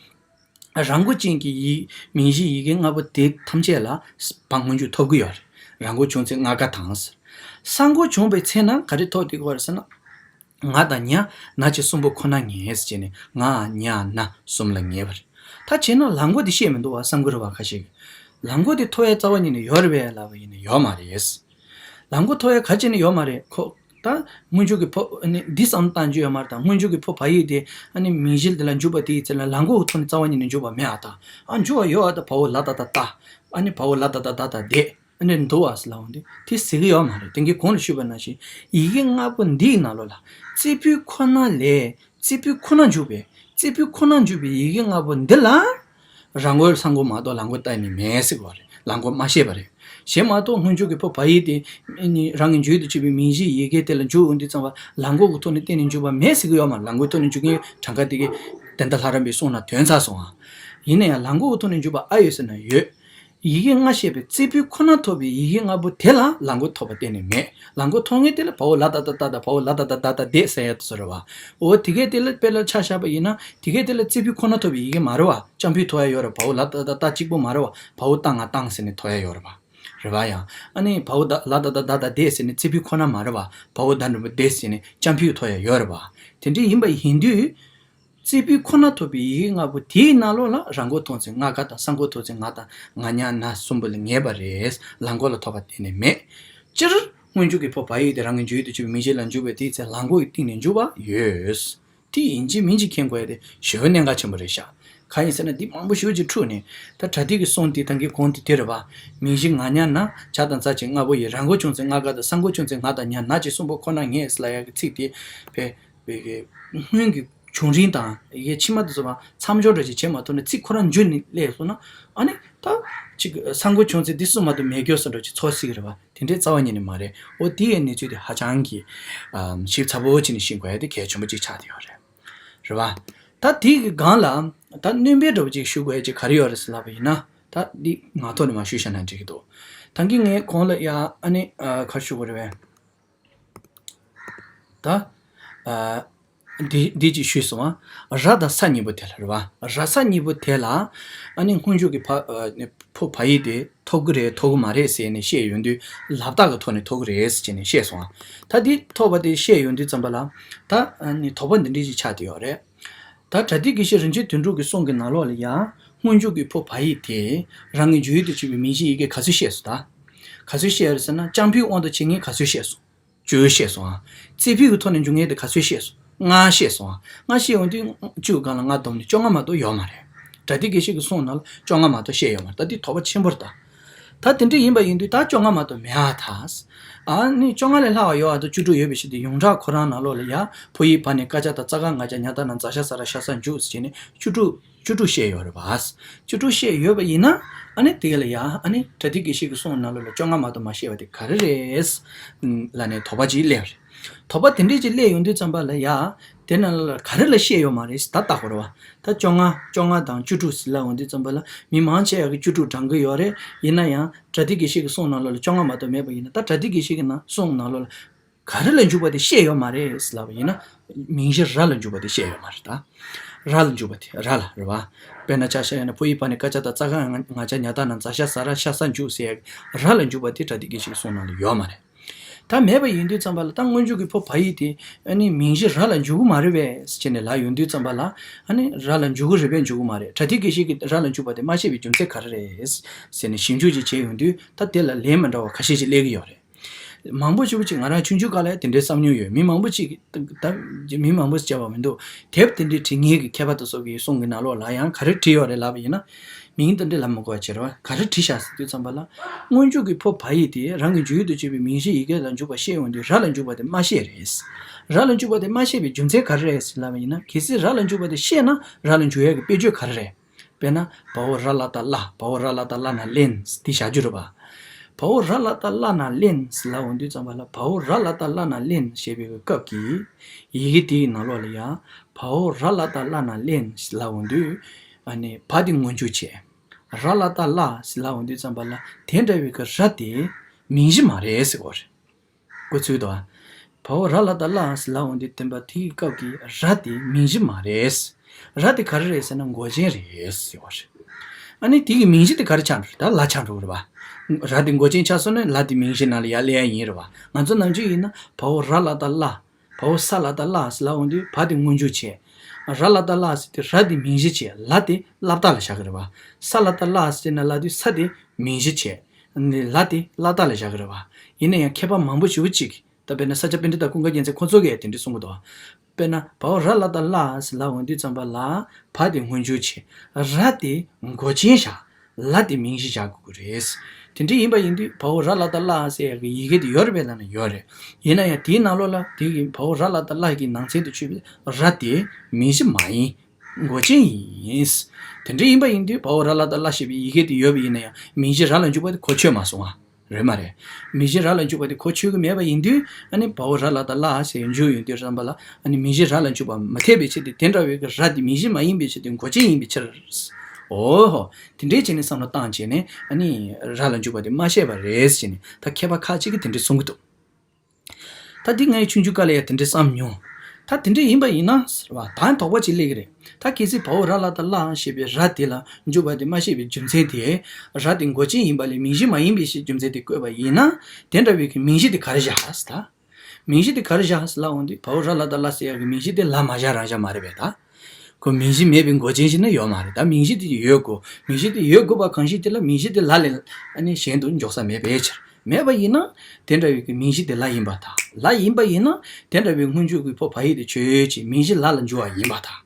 ར་མགོ་ཅན་གྱི་ཡི་མིང་གཞི་ཡི་གེ་ལྔ་པོ་དེ་ཐམས་ཅད་ལ་བ་སྔོན་འཇུག་ཐོབ་ཀྱི་ཡོད་རེད། ར་མགོ་བྱུང་ཚེ་ལྔ་ཀ་དང་། ས་མགོ་བྱུང་བའི་ཚེ་ན་ག་རེ་ཐོབ་བསྡད་ཀྱི་ཡོད་རེད་ཟེར་ན། ང་དང་ཉ་ན་བཅས་གསུམ་པོ་ཁོ་ན་ངེས་ཟེར་བྱས་ནས། ང་ཉ་ན་གསུམ་ལ་ངེས་པ་རེད། ད་བྱས་ན་ལ་མགོ་དེ་བཤད་མི་འདུག་བ། བསམ་གྱི་རེད་བ། ཁ་ཤས་ཀྱིས་ལ་མགོ་དེ་ཐོབ་ཡ་རྩ་བ་ཉིད་ནས་ཡོད་རེད་པས་ལབ་པ་ཡིན་ན་ཡོད་མ་རེད། ལ་མགོ་ཐོབ་ཡ་ག་བྱས་ནས་ཡོད་མ་རེད། ཁོ་ད་ ད་སྔོན་འཇུག་གི་ཕོ་ཨ་ནི་འདི་བསམ་བཏང་རྒྱུ་ཡོད་མ་རེད། ད་སྔོན་འཇུག་གི་ཕོ་བ་ཡིག་དེ་ཨ་ནི་མིང་གཞི་དེ་ལ་འཇུག་པ་དེའི་ཚེ་ལ་ལ་མགོ་གི་ཐོག་ནས་རྩ་བ་ཉིད་ནས་འཇུག་པ་མེད་ཨ། ད་ཨ་འཇུག་པ་ཡོད་ཨ། ད་བ་འོ་ལ་ད་ད་ད་ཨ་ནི་བ་འོ་ལ་ད་ད་ད་ད་ད་དེ་ཨ་ནི་འདུག་ཨ་ཟེར་ལབ་འོང་དུས་དེ་ཟེར་གི་ཡོད་མ་རེད། དེང་གི་གོང་ལ་ཞུས་པ་ནང་བཞིན་ཡི་གེ་ལྔ་པོ་འདིའི་ནང་ལོགས་ལ་རྩིས་འཕུལ་ཁོ་ན་ལས་རྩིས་འཕུལ་ཁོ་ན་འཇུག་པའི་རྩིས་འཕུལ་ཁོ་ན་འཇུག་པའི་ཡི་གེ་ལྔ་པོ་འདི་ལ་ར་མགོ་ས་མགོ་མ་གཏོགས་ལ་མགོ་གཏན་ནས་མེད་ཟེར་གི་བ་རེད། ལ་མགོ་མ་བཤད་པ་རེད། གཞན་མ་གཏོགས་སྔོན་འཇུག་གི་ཕོ་བ་ཡིག་དེ་ནི་རང་གི་འཇུག་ཏུ་བྱེད་པའི་མིང་གཞིའི་ཡི་གེ་དེ་ལ་འཇུག་འོང་དུས་ཙམ་པ་ལ་མགོ་གི་ཐོག་ནས་གཏན་ནས་འཇུག་པ་མེད་ཟེར་གི་ཡོད་མ་རེད། ལ་མགོའི་ཐོག་ནས་འཇུག་མཁན་གྲངས་ཀ་དེ་གའི་དེ་འདྲ་ལྷ་རམས་པའི་གསུང་ན་དོན་ཚར་སོང་ཨ། ཡིན་ན་ཡང་ལ་མགོ་གི་ཐོག་ནས་འཇུག་པ་ཨ་ཡོད་ཟེར་ན་ཡོད། ཡི་གེ་ལྔ་བཤད་པའི་རྩིས་འཕུལ་ཁོ་ན་ཐོབ་པའི་ཡི་གེ་ལྔ་པོ་དེ་ལ་ལ་མགོ་ཐོབ་པ་གཏན་ནས་མེད། ལ་མགོ་ཐོབ་མཁན་དེ་ལ་བ་འོ་ལ་ད་ད་ད་ད་བ་འོ་ལ་ད་ད་ད་ད་དེ་ཟེར་ཡ་དེ་ཚོ་རེད་བ། འོ་དེ་གས་དེ་ལ་དཔེ་ལ་ཆ་བཞག་པ་ཡིན་ན་དེ་གས་དེ་ལ་རྩིས་འཕུལ་ཁོ་ན་ཐོབ་པའི་ཡི་གེ་མ་རེད་བ། རྐྱང་འཕུལ་ཐོབ་ཡ་ཡོད་རེད། བ་འོ་ལ་ད་ད་ད་གཅིག་པོ་མ་རེད་བ། བ་འོ་ཏ་ང་ཏང་ཟེར་ནས་ཐོབ་ཡ་ཡོད་རེད་བ། རེད་བ་ཡ། ཨ་ནི་བ་འོ་ད་ལ་ད་ད་ད་ད་དེ་ཟེར་ནས་རྩིས་འཕུལ་ཁོ་ན་མ་རེད་བ། བ་འོ་ད་འགྲེང་བུ་དེ་ཟེར་ནས་རྐྱང་འཕུལ་ཐོབ་ཡ་ཡོད་རེད་བ། དེ་འདྲ་ཡིན་པ་ཡིན་དུས། རྩིས་འཕུལ་ཁོ་ན་ཐོབ་པའི་ཡི་གེ་ལྔ་པོ་དེའི་ནང་ལོགས་ལ་ར་མགོ་ཐོག་ཚེ་ང་ག་དང་ས་མགོ་ཐོག་ཚེ་ང་དང་ང་ཉ་ན་གསུམ་པོ་ལ་ངེས་པ་རེད། ལ་མགོ་ལ་ཐོབ་པ་གཏན་ནས་མེད། སྤྱིར་སྔོན་འཇུག་གི་ཕོ་བ་ཡིག་དེ་རང་གི་འཇུག་ཡུལ་དུ་གྱུར་པའི་མིང་གཞི་ལ་འཇུག་པའི་དེའི་ཚེ་ལ་མགོ་ཡི་སྟེང་ནས་འཇུག་པ་ཡོད། དེ་ཡིན་གཅིག་མིན་གཅིག་མཁྱེན་དགོས་ཡ་དེ་ཞེ་པོ་གནད་འགག་ཆེན་པོ་རེད་ཤག་གང་ཡིན་ཟེར་ན་འདི་མང་པོ་ཞེ་པོ་ཅིག་འཁྲུགས་ནས་ད་པྲ་ཏི་གི་གསུང་དེ་ད་གིན་གོང་དེ་དེ་རེད་བ། མིང་གཞི་ང་ཉ་ན་ཇ་དང་ཙ་གཅིག་ལྔ་པོ་ཡི་ར་མགོ་བྱུང་ཚེ་ང་ག་དང་ས་མགོ་བྱུང་ཚེ་ང་དང་ཉ་ན་གཅིག་གསུམ་པོ་ཁོ་ན་ངེས་ལབ་ཡ་གི་ཚིག་དེ་བས། བའི་གི་སྔོན་གྱི་བྱུང་རིམ་དང་ཡི་གེ་ཕྱི་མ་དེ་ཚོ་མཚམས་སྦྱོར་འདྲ་ཞིག་བྱེད་མ་ཐུབ་ན་ཚིག་ཁོ་རང་འཇུ་ནས་སླེབས་སོང་ན་ཨ་ནི་ད་ཅིག་ས་མགོ་བྱུང་ཚེ་འདི་གསུམ་མ་གཏོགས་མེད་སྐྱོ་སོ་འདྲ་ཅིག་ཚོར་སྲིད་ཀྱི་རེད་བ། དེ་འདྲའི་རྩ་བ་ཉིད་ནས་མ་རེད། འོ་དེ་ཡི་གནས་ཚུལ་དེ་ཧ་ཅང་གི་ཞིབ་ཚགས་པོ་བྱས་ནས་ཤེས་དགོས་ཡ་དེ་གལ་ཆེན་པོ་ཅིག་ཆགས་བསྡད་ཡོད་རེད། རེད་བ། ད་དེ་གི་སྒང་ལ་ད་སྣོན་པ་འདྲ་པོ་ཅིག་ཞུ་དགོས་ཡ་ཅིག་ག་རེ་ཡོད་རེད་ཟེར་ལབ་པ་ཡིན་ན་ད་འདི་ངག་ཐོག་ནས་མར་ཞུས་བཞག་ན་འགྲིག་གི་འདུག་ད་གིན་ངས་གོང་ལ་ཡ་ཨ་ནི་ག་རེ་ཞུ་དགོས་རེད་བས། ད། ཨ། འདི་འདི་ཅིག་ཞུས་སོང་ཨ། ར་དང་ས་གཉིས་པོ་དེ་ལ་རེད་བ། ར་ས་གཉིས་པོ་དེ་ལ། ཨ་ནི་སྔོན་འཇུག་གི་ཕ་ཨ་ནི་ཕོ་བ་ཡིག་དེ་ཐོབ་གི་རེད་ཐོབ་གི་མ་རེད་ཟེར་ནས་བཤད་ཡོང་དུས་ལབ་རྟགས་ཀྱི་ཐོག་ནས་ཐོབ་གི་རེད་ཟེར་ནས་བཤད་སོང་ཨ། ད་འདི་ཐོབ་པ་དེ་བཤད་ཡོང་དུས་ཙམ་པ་ལ། ད་ཨ་ནི་དོགས་པ་འདི་འདྲ་ཅིག་ཆགས་བསྡད་ཡོད་རེད། ད་པྲ་ཏི་དགེ་བཤེས་རིན་ཆེན་དོན་གྲུབ་ཀྱི་གསུང་གི་ནང་ལོགས་ལ་ཡང་སྔོན་འཇུག་གི་ཕོ་བ་ཡིག་དེ་རང་གི་འཇུག་ཡུལ་དུ་བྱེད་པའི་མིང་གཞི་ཡི་གེ་ག་ཚོད་བཤད་སོང་ད། ག་ཚོད་བཤད་ཡོད་རེད་ཟེར་ན་རྐྱང་འཕུལ་དབང་དུ་བྱེད་མཁན་ག་ཚོད་བཤད་སོང་། བཅུ་བཤད་སོང་ཨ། རྩིས་འཕུལ་གྱི་ཐོག་ནས་འཇུག་མཁན་དེ་ག་ཚོད་བཤད་སོང་། ལྔ་བཤད་སོང་ཨ། ལྔ་བཤད་ཡོང་དུས་བཅུ་སྒང་ལ་ལྔ་བསྡོམས་ནས་བཅོ་ལྔ་མ་གཏོགས་ཡོད་མ་རེད། པྲ་ཏི་དགེ་བཤེས་ཀྱི་གསུང་ནང་ལ་བཅོ་ལྔ་མ་གཏོགས་བཤད་ཡོད་མ་རེད། ད་འདི་དོགས་པ་ཆེན་པོ་རེད་ད། ད་དེ་འདྲ་ཡིན་པ་ཡིན་དུས་ད་བཅོ་ལྔ་མ་གཏོགས་མེད་ཨ་ད། ཨ་ནི་བཅོ་ལྔ་ལས་ལྷག་པ་ཡོད་ཨ་ད་བཅུ་དྲུག་ཡོད་པའི་ཕྱིར་ཏེ་ཡོངས་གྲགས་ཁོ་རང་ནང་ལོགས་ལ་ཡ་ཕོ་ཡིག་བ་ནས་ཀ་ཅ་ད་ཙ་ག་ང་ཅ་ཉ་ད་ན་ཛ་ཞ་ཟ་ར་ཤ་ས་འཇུག་ཟེར་བྱས་ནས་བཅུ་དྲུག་བཅུ་དྲུག་བཤད་ཡོད་རེད་བ། བཅུ་དྲུག་བཤད་ཡོད་པ་ཡིན་ན་ཨ་ནི་དེ་ལ་ཡ་ཨ་ནི་པྲ་ཏི་དགེ་བཤེས་ཀྱི་གསུང་ནང་ལོགས་ལ་བཅོ་ལྔ་མ་གཏོགས་མ་བཤད་པ་དེ་ག་རེ་རེད། ལ་ནས་དོགས་པ་ཅིག་སླེབས་རེད། དོགས་པ་དེ་འདྲས་ཅིག་སླེབས་ཡོང་དུས་ཙམ་པ་ལ་ཡ། དེ་ནང་ལ་ག་རེ་ལ་བཤད་ཡོད་མ་རེད་ད་ལྟ་གོ་རེད་བ། ད་བཅོ་ལྔ་བཅོ་ལྔ་དང་བཅུ་དྲུག་ཟེར་ལབ་ཡོང་དུས་ཙམ་པ་ལ་མི་མང་ཆེ་བ་གིས་བཅུ་དྲུག་བགྲང་གི་ཡོད་རེད། ཡིན་ན་ཡང་པྲ་ཏི་དགེ་བཤེས་ཀྱི་གསུང་ནང་ལོགས་ལ་བཅོ་ལྔ་མ་གཏོགས་མེད་པ་ཡིན་ན་ད་པྲ་ཏི་དགེ་བཤེས་ཀྱི་ནང་གསུང་ནང་ལོགས་ལ་ག་རེ་ལ་འཇུག་པ་དེ་བཤད་ཡོད་མ་རེད་ཟེར་ལབ་པ་ཡིན་ན། མིང་གཞི་ར་ལ་འཇུག་པ་དེ་བཤད་ཡོད་མ་རེད་ད། ར་ལ་འཇུག་པ་དེ་ར་ལ་རེད་བ། དཔེར་ན་ཆ་བཞག་ཡོད་ན་ཕོ་ཡིག་བ་ནས་ཀ་ཅ་ད་ཙ་ག་ང་ང་ཅ་ཉ་ད་ན་ཛ་ཞ་ཟ་ར་ཤ་ས་འཇུག་ཟེར་ཡ་གི་ར་ལ་འཇུག་པ་དེ་པྲ་ཏི་དགེ་བཤེས་ཀྱི་གསུང་ནང་ལ་ཡོད་མ་རེད། ད་མེད་པ་ཡིན་དུས་ཙམ་པ་ལ་ད་སྔོན་འཇུག་གི་ཕོ་བ་ཡིག་དེ་ཨ་ནི་མིང་གཞི་ར་ལ་འཇུག་གི་མ་རེད་པས་ཟེར་ནས་ལབ་ཡོང་དུས་ཙམ་པ་ལ་ཨ་ནི་ར་ལ་འཇུག་གི་རེད་པས་འཇུག་གི་མ་རེད། པྲ་ཏི་དགེ་བཤེས་ཀྱིས་ར་ལ་འཇུག་པ་དེ་མ་བཤད་པའི་རྒྱུ་མཚན་ག་རེ་རེད་ཟེར་ནས་ཞིབ་འཇུག་ཅིག་བྱས་ཡོང་དུས་ད་དེ་ལ་ལན་མི་འདྲ་བ་ཁ་ཤས་ཅིག་སླེབས་ཀྱི་ཡོད་རེད། མང་པོ་ཞེ་པོ་ཅིག་ང་རང་ཆུང་ཆུང་སྐབས་ལ་དེ་འདྲའི་བསམ་མྱོང་ཡོད། མི་མང་པོ་ཅིག་ད་མི་མང་པོ་ཞིག་བྱས་པ་མི་འདུག་དེབ་དེ་འདྲའི་བྲིས་མཁན་གྱི་མཁས་པ་དེ་ཚོ་གི་གསུང་གི་ནང་ལོགས་ལ་ཡང་ག་རེ་བྲིས་ཡོད་རེད་ལབ་པ་ཡིན་ན། མིང་དེ་འདྲ་ལབ་མི་དགོས་པ་བྱས་རེད་བ། ག་རེ་བྲིས་བཞག་ཟེར་དུས་ཙམ་པ་ལ། སྔོན་འཇུག་གི་ཕོ་བ་ཡིག་དེ་རང་གི་འཇུག་ཡུལ་དུ་བྱེད་པའི་མིང་གཞི་ཡི་གེ་ལ་འཇུག་པ་བཤད་ཡོང་དུས་ར་ལ་འཇུག་པ་དེ་མ་བཤད་རེད། ར་ལ་འཇུག་པ་དེ་མ་བཤད་པའི་རྒྱུ་མཚན་ག་རེ་རེད་ཟེར་ལབ་པ་ཡིན་ན་གལ་སྲིད་ར་ལ་འཇུག་པ་དེ་བཤད་ན་ར་ལ་འཇུག་ཡས་ཀྱི་དཔེ་བརྗོད་ག་རེ་རེད། དཔེར་ན་བ་འོག་ར་ལ་བཏགས་བླ། བ་འོག་ར་ལ་བཏགས་བླ་ན་བརླན་འདི་བཞག་རྒྱུ་རེད་བ། བ་འོག་ར་ལ་བཏགས་བླ་ན་བརླན་ལབ་འོང་དུས་ཙམ་པ་ལ་བ་འོག་ར་ལ་བཏགས་བླ་ན་བརླན་ཞེས་པའི་སྐབས་ཀྱི་ཡི་གེ་དེའི་ནང་ལོགས་ལ་ཡང་བ་འོག་ར་ལ་བཏགས་བླ་ན་བརླན་ལབ་འོང་དུས་ཨ་ནི་བ་དེ་སྔོན་འཇུག་བྱས། ར་ལ་བཏགས་བླ་ལབ་འོང་དུས་ཙམ་པ་ལ་དེ་འདྲ་བའི་གི་ར་དེ་མིང་གཞི་མ་རེད་ཟེར་བ་རེད། འགོ་ཚུལ་དང་། བ་འོག་ར་ལ་བཏགས་བླ་ཟེར་ལབ་འོང་དུས་བསྟན་པ་དེའི་སྐབས་ཀྱི་ར་དེ་མིང་གཞི་མ་རེད། ར་དེ་ག་རེ་རེད་ཟེར་ན་མགོ་ཅན་རེད་ཟེར་བ་རེད། ཨ་ནི་དེ་གི་མིང་གཞི་དེ་ག་རེ་ཆགས་འགྲོ་རེད། ད་ལ་ཆགས་འགྲོ་གི་རེད་བ། ར་དེ་མགོ་ཅན་ཆགས་སོང་ན་ལ་དེ་མིང་གཞི་ནང་ལ་ཡར་སླེབས་ཡ་ཡིན་རེད་བ། ང་ཚོ་ནམ་རྒྱུན་ཡིན་ན་བ་འོག་ར་ལ་བཏགས་བླ། བ་འོག་ས་ལ་བཏགས་བླ་ཟེར་ལབ་འོང་དུས་བ་དེ་སྔོན་འཇུག་བྱས། ར་ལ་བཏགས་བླ་ཟེར་དུས་ར་དེ་མིང་གཞི་བྱས། ལ་དེ་བླ་བཏགས་ལ་བཞག་གི་རེད་བ། ས་ལ་བཏགས་བླ་ཟེར་ན་ལ་དེ་ས་དེ་མིང་གཞི་བྱས། ལ་དེ་བླ་བཏགས་ལ་བཞག་གི་རེད་བ། ཡིན་ན་ཡང་མཁས་པ་མང་པོ་ཞེ་པོ་ཅིག་ ད་དཔེར་ན་ས་སྐྱ་པཎྜི་ཏ་ཀུན་དགའ་རྒྱལ་མཚན་ཁོ་ཚོ་གིས་དེ་འདྲ་གསུང་གི་འདུག་དཔེར་ན་བའོ་ར་ལ་བཏགས་བླ་ཟེར་ལབ་འོང་དུས་ཙམ་པ་ལ་བ་དེ་སྔོན་འཇུག་བྱས། ར་དེ་མགོ་ཅན་བཞག་ལ་དེ་མིང་གཞི་བཞག་དགོས་ཀྱི་རེད། དེ་འདྲ་ཡིན་པ་ཡིན་དུས་བའོ་ར་ལ་བཏགས་བླ་ཟེར་ཡག་གི་ཡི་གེ་དེ་ཡོད་རེད་པས་ལབ་ན་ཡོད་རེད། ཡིན་ན་ཡང་དེའི་ནང་ལོགས་ལ་དེ་གི་བའོ་ར་ལ་བཏགས་བླ་གི་ནང་ཚན་དུ་ཆུད་པའི་ར་དེ་མིང་གཞི་མ་ཡིན། མགོ་ཅན་ཡིན། དེ་འདྲ་ཡིན་པ་ཡིན་དུས་བའོ་ར་ལ་བཏགས་བླ་ཞེས་པའི་ཡི་གེ་དེ་ཡོད་པ་ཡིན་ན་ཡང་མིང་གཞི་ར་ལ་འཇུག་པ་དེ་གོ་ཆོད་མ་སོང་ང་། རེད་མ་རེད། མིང་གཞི་ར་ལ་འཇུག་པ་དེ་གོ་ཆོད་ཀྱི་མེད་པ་ཡིན་དུས་ཨ་ནི་བའོ་ར་ལ་བཏགས་བླ་ཞེས་འཇུག་ཡོང་དུས་ཙམ་པ་ལ་ཨ་ནི་མིང་གཞི་ར་ལ་འཇུག་པ་མ་འཐད་པའི་ཕྱིར་ཏེ། དེ་འདྲ་བའི་གི་ར་དེ་མིང་གཞི་མ་ཡིན་པའི་ཕྱིར་ཏེ་མགོ་ཅན་ཡིན་པའི་ཕྱིར། འོ་ཧོ། དེ་འདྲའི་བྱས་ནས་བསམ་བློ་བཏང་བྱས་ནས་ཨ་ནི་ར་ལ་འཇུག་པ་དེ་མ་བཤད་པ་རེད་ཟེར་ནས་ད་མཁས་པ་ཁ་ཅིག་གིས་དེ་འདྲ་གསུང་གི་འདུག་ད་འདི་ངས་ཆུང་ཆུང་སྐབས་ལ་ཡང་དེ་འདྲ་བསམ་མྱོང་། ད་དེ་འདྲ་ཡིན་པ་ཡིན་ན་ཟེར་བ་ད་དོགས་པ་ཅིག་སླེབས་ཀྱི་རེད། ད་གལ་སྲིད་བའོ་ར་ལ་བཏགས་བླ་ཞེས་པའི་ར་དེ་ལ་འཇུག་པ་དེ་མ་བཤད་པའི་རྒྱུ་མཚན་དེ། ར་དེ་མགོ་ཅན་ཡིན་པ་ལས་མིང་གཞི་མ་ཡིན་པའི་ཕྱིར་རྒྱུ་མཚན་དེ་བཀོད་པ་ཡིན་ན། དེ་འདྲ་བའི་གི་མིང་གཞི་དེ་ག་རེ་བཞག་ཟེར་ད། མིང་གཞི་དེ་ག་རེ་བཞག་ཟེར་ལབ་འོང་དུས་བའོ་ར་ལ་བཏགས་བླ་ཟེར་ཡག་གི་མིང་གཞི་དེ་ལ་མ་བཞག་རང་བཞག་མ་རེད་པས་ད། ཁོ་མིང་གཞི་མེད་པའི་མགོ་ཅན་ཞིག་ནི་ཡོད་མ་རེད། ད་མིང་གཞི་དེ་ཡོད་དགོས། མིང་གཞི་དེ་ཡོད་དགོས་པ་གང་ཞིག་དེ་ལ་མིང་གཞི་དེ་ལ་ལས་ཨ་ནི་གཞན་དུ་འཇོག་ས་མེད་པའི་ཕྱིར། མེད་པ་ཡིན་ན་དེ་འདྲ་བའི་གི་མིང་གཞི་དེ་ལ་ཡིན་པར་ཐལ། ལ་ཡིན་པ་ཡིན་ན་དེ་འདྲ་བའི་སྔོན་འཇུག་གི་ཕོ་བ་ཡིག་དེ་ཆོས་ཅན། མིང་གཞི་ལ་ལ་འཇུག་པ་ཡིན་པར་ཐལ།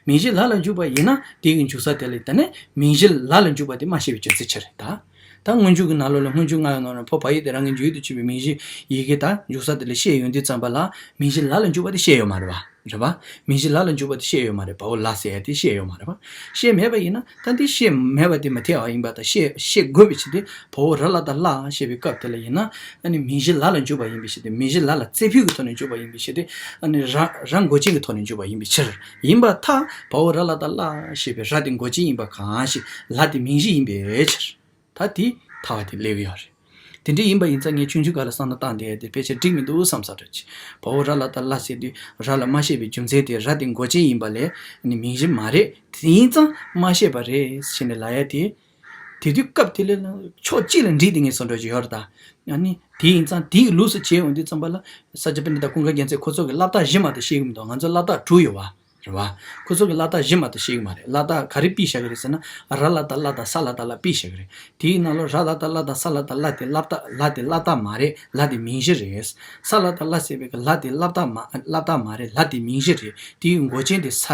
མིང་གཞི་ལ་ལ་འཇུག་པ་ཡིན་ན་དེ་གི་འཇུག་ས་དེ་ལ་ད་ནི་མིང་གཞི་ལ་ལ་འཇུག་པ་དེ་མ་བཤད་པའི་རྒྱུ་མཚན་ཅི་རེད་ད། ད་སྔོན་འཇུག་གི་ནང་ལོགས་ལ་སྔོན་འཇུག་ལྔ་ཡོད་ནོ་ན་ཕོ་བ་ཡིག་དེ་རང་གི་འཇུག་ཏུ་ཆུད་པའི་མིང་གཞི་ཡི་གེ་ད་འཇུག་ས་དེ་ལ་བཤད་ཡོང་དུས་ཙམ་པ་ལ་མིང་གཞི་ལ་ལ་འཇུག་པ་དེ་བཤད་ཡོད་མ་རེད་པ། རེད་པ། མིང་གཞི་ལ་ལ་འཇུག་པ་དེ་བཤད་ཡོད་མ་རེད། བའོ་ལ་ཟེར་ཡ་དེ་བཤད་ཡོད་མ་རེད་པ། བཤད་མེད་པ་ཡིན་ན་ད་འདི་བཤད་མེད་པ་དེ་མ་འཐད་པ་ཡིན་པ་དང་བཤད་བཤད་དགོས་པའི་ཕྱིར་ཏེ། བའོ་ར་ལ་བཏགས་བླ་ཞེས་པའི་སྐབས་དེ་ལ་ཡིན་ན་ཨ་ནི་མིང་གཞི་ལ་ལ་འཇུག་པ་ཡིན་པའི་ཕྱིར་ཏེ། མིང་གཞི་ལ་ལ་རྩེ་ཕུད་ཀྱི་ཐོག་ནས་འཇུག་པ་ཡིན་པའི་ཕྱིར་ཏེ། ཨ་ནི་ར་ར་མགོ་ཅན་གྱི་ཐོག་ནས་འཇུག་པ་ཡིན་པའི་ཕྱིར། ཡིན་པར་ཐལ། བའོ་ར་ལ་བཏགས་བླ་ཞེས་པའི་ར་དེ་མགོ་ཅན་ཡིན་པ་གང་ཞིག་ལ་དེ་མིང་གཞི་ཡིན་པའི་ཕྱིར། ད་དེ་ཐལ་བ་དེ་སླེབས་ཀྱི་ཡོད་རེད། དེ་འདྲ་ཡིན་པ་ཡིན་ཙང་ངས་ཆུང་ཆུང་སྒང་ལ་བསམ་བློ་བཏང་བསྡད་དེ་ཕལ་ཆེར་འགྲིག་མི་འདུག་བསམ་ས་འདྲ་ཅིག་བའོ་ར་ལ་བཏགས་བླ་ཟེར་དུས་ར་ལ་མ་བཤད་པའི་རྒྱུ་མཚན་དེ་ར་དེ་མགོ་ཅན་ཡིན་པ་ལས་ནི་མིང་གཞི་མ་རེད། དེ་ཡིན་ཙང་མ་བཤད་པ་རེད་ཟེར་ནས་ལབ་ཡ་དེ། དེ་དུས་སྐབས་དེ་ལ་ཕྱོགས་གཅིག་ལ་འགྲིག་བསྡད་མཁན་བཟོ་འདྲ་ཅིག་ཡོད་རེད་ད། ཨ་ནི་དེ་ཡིན་ཙང་དེའི་ལུགས་སུ་བྱས་ཡོང་དུས་ཙམ་པ་ལ་ས་སྐྱ་པཎྜི་ཏ་ཀུན་དགའ་རྒྱལ་མཚན་ཁོ་ཚོ་གི་སློབ་རྟགས་བཞི་མ་གཏོགས་བཤད་ཀྱི་མི་འདུག་ང་ཚོ་སློབ་རྟགས་དྲུག་ཡོད་པ། རེད་བ། ཁོ་ཚོ་གི་སློབ་རྟགས་བཞི་མ་གཏོགས་ཤེས་ཀྱི་མ་རེད། སློབ་རྟགས་ག་རེ་ཕུད་བཞག་གི་རེད་ཟེར་ན། ར་ལ་བཏགས་རླ་དང་ས་ལ་བཏགས་བླ་ཕུད་བཞག་གི་རེད། དེའི་ནང་ལོགས་ར་ལ་བཏགས་རླ་དང་ས་ལ་བཏགས་རླ་དེ་སློབ་རྟགས། རླ་དེ་སློབ་རྟགས་མ་རེད། རླ་དེ་མིང་གཞི་རེད། ས་ལ་བཏགས་སླ་ཟེར་བའི་གི་ལ་དེ་སློབ་རྟགས་མ་སློབ་རྟགས་མ་རེད། ལ་དེ་མིང་གཞི་རེད། དེའི་མགོ་ཅན་དེ་ས་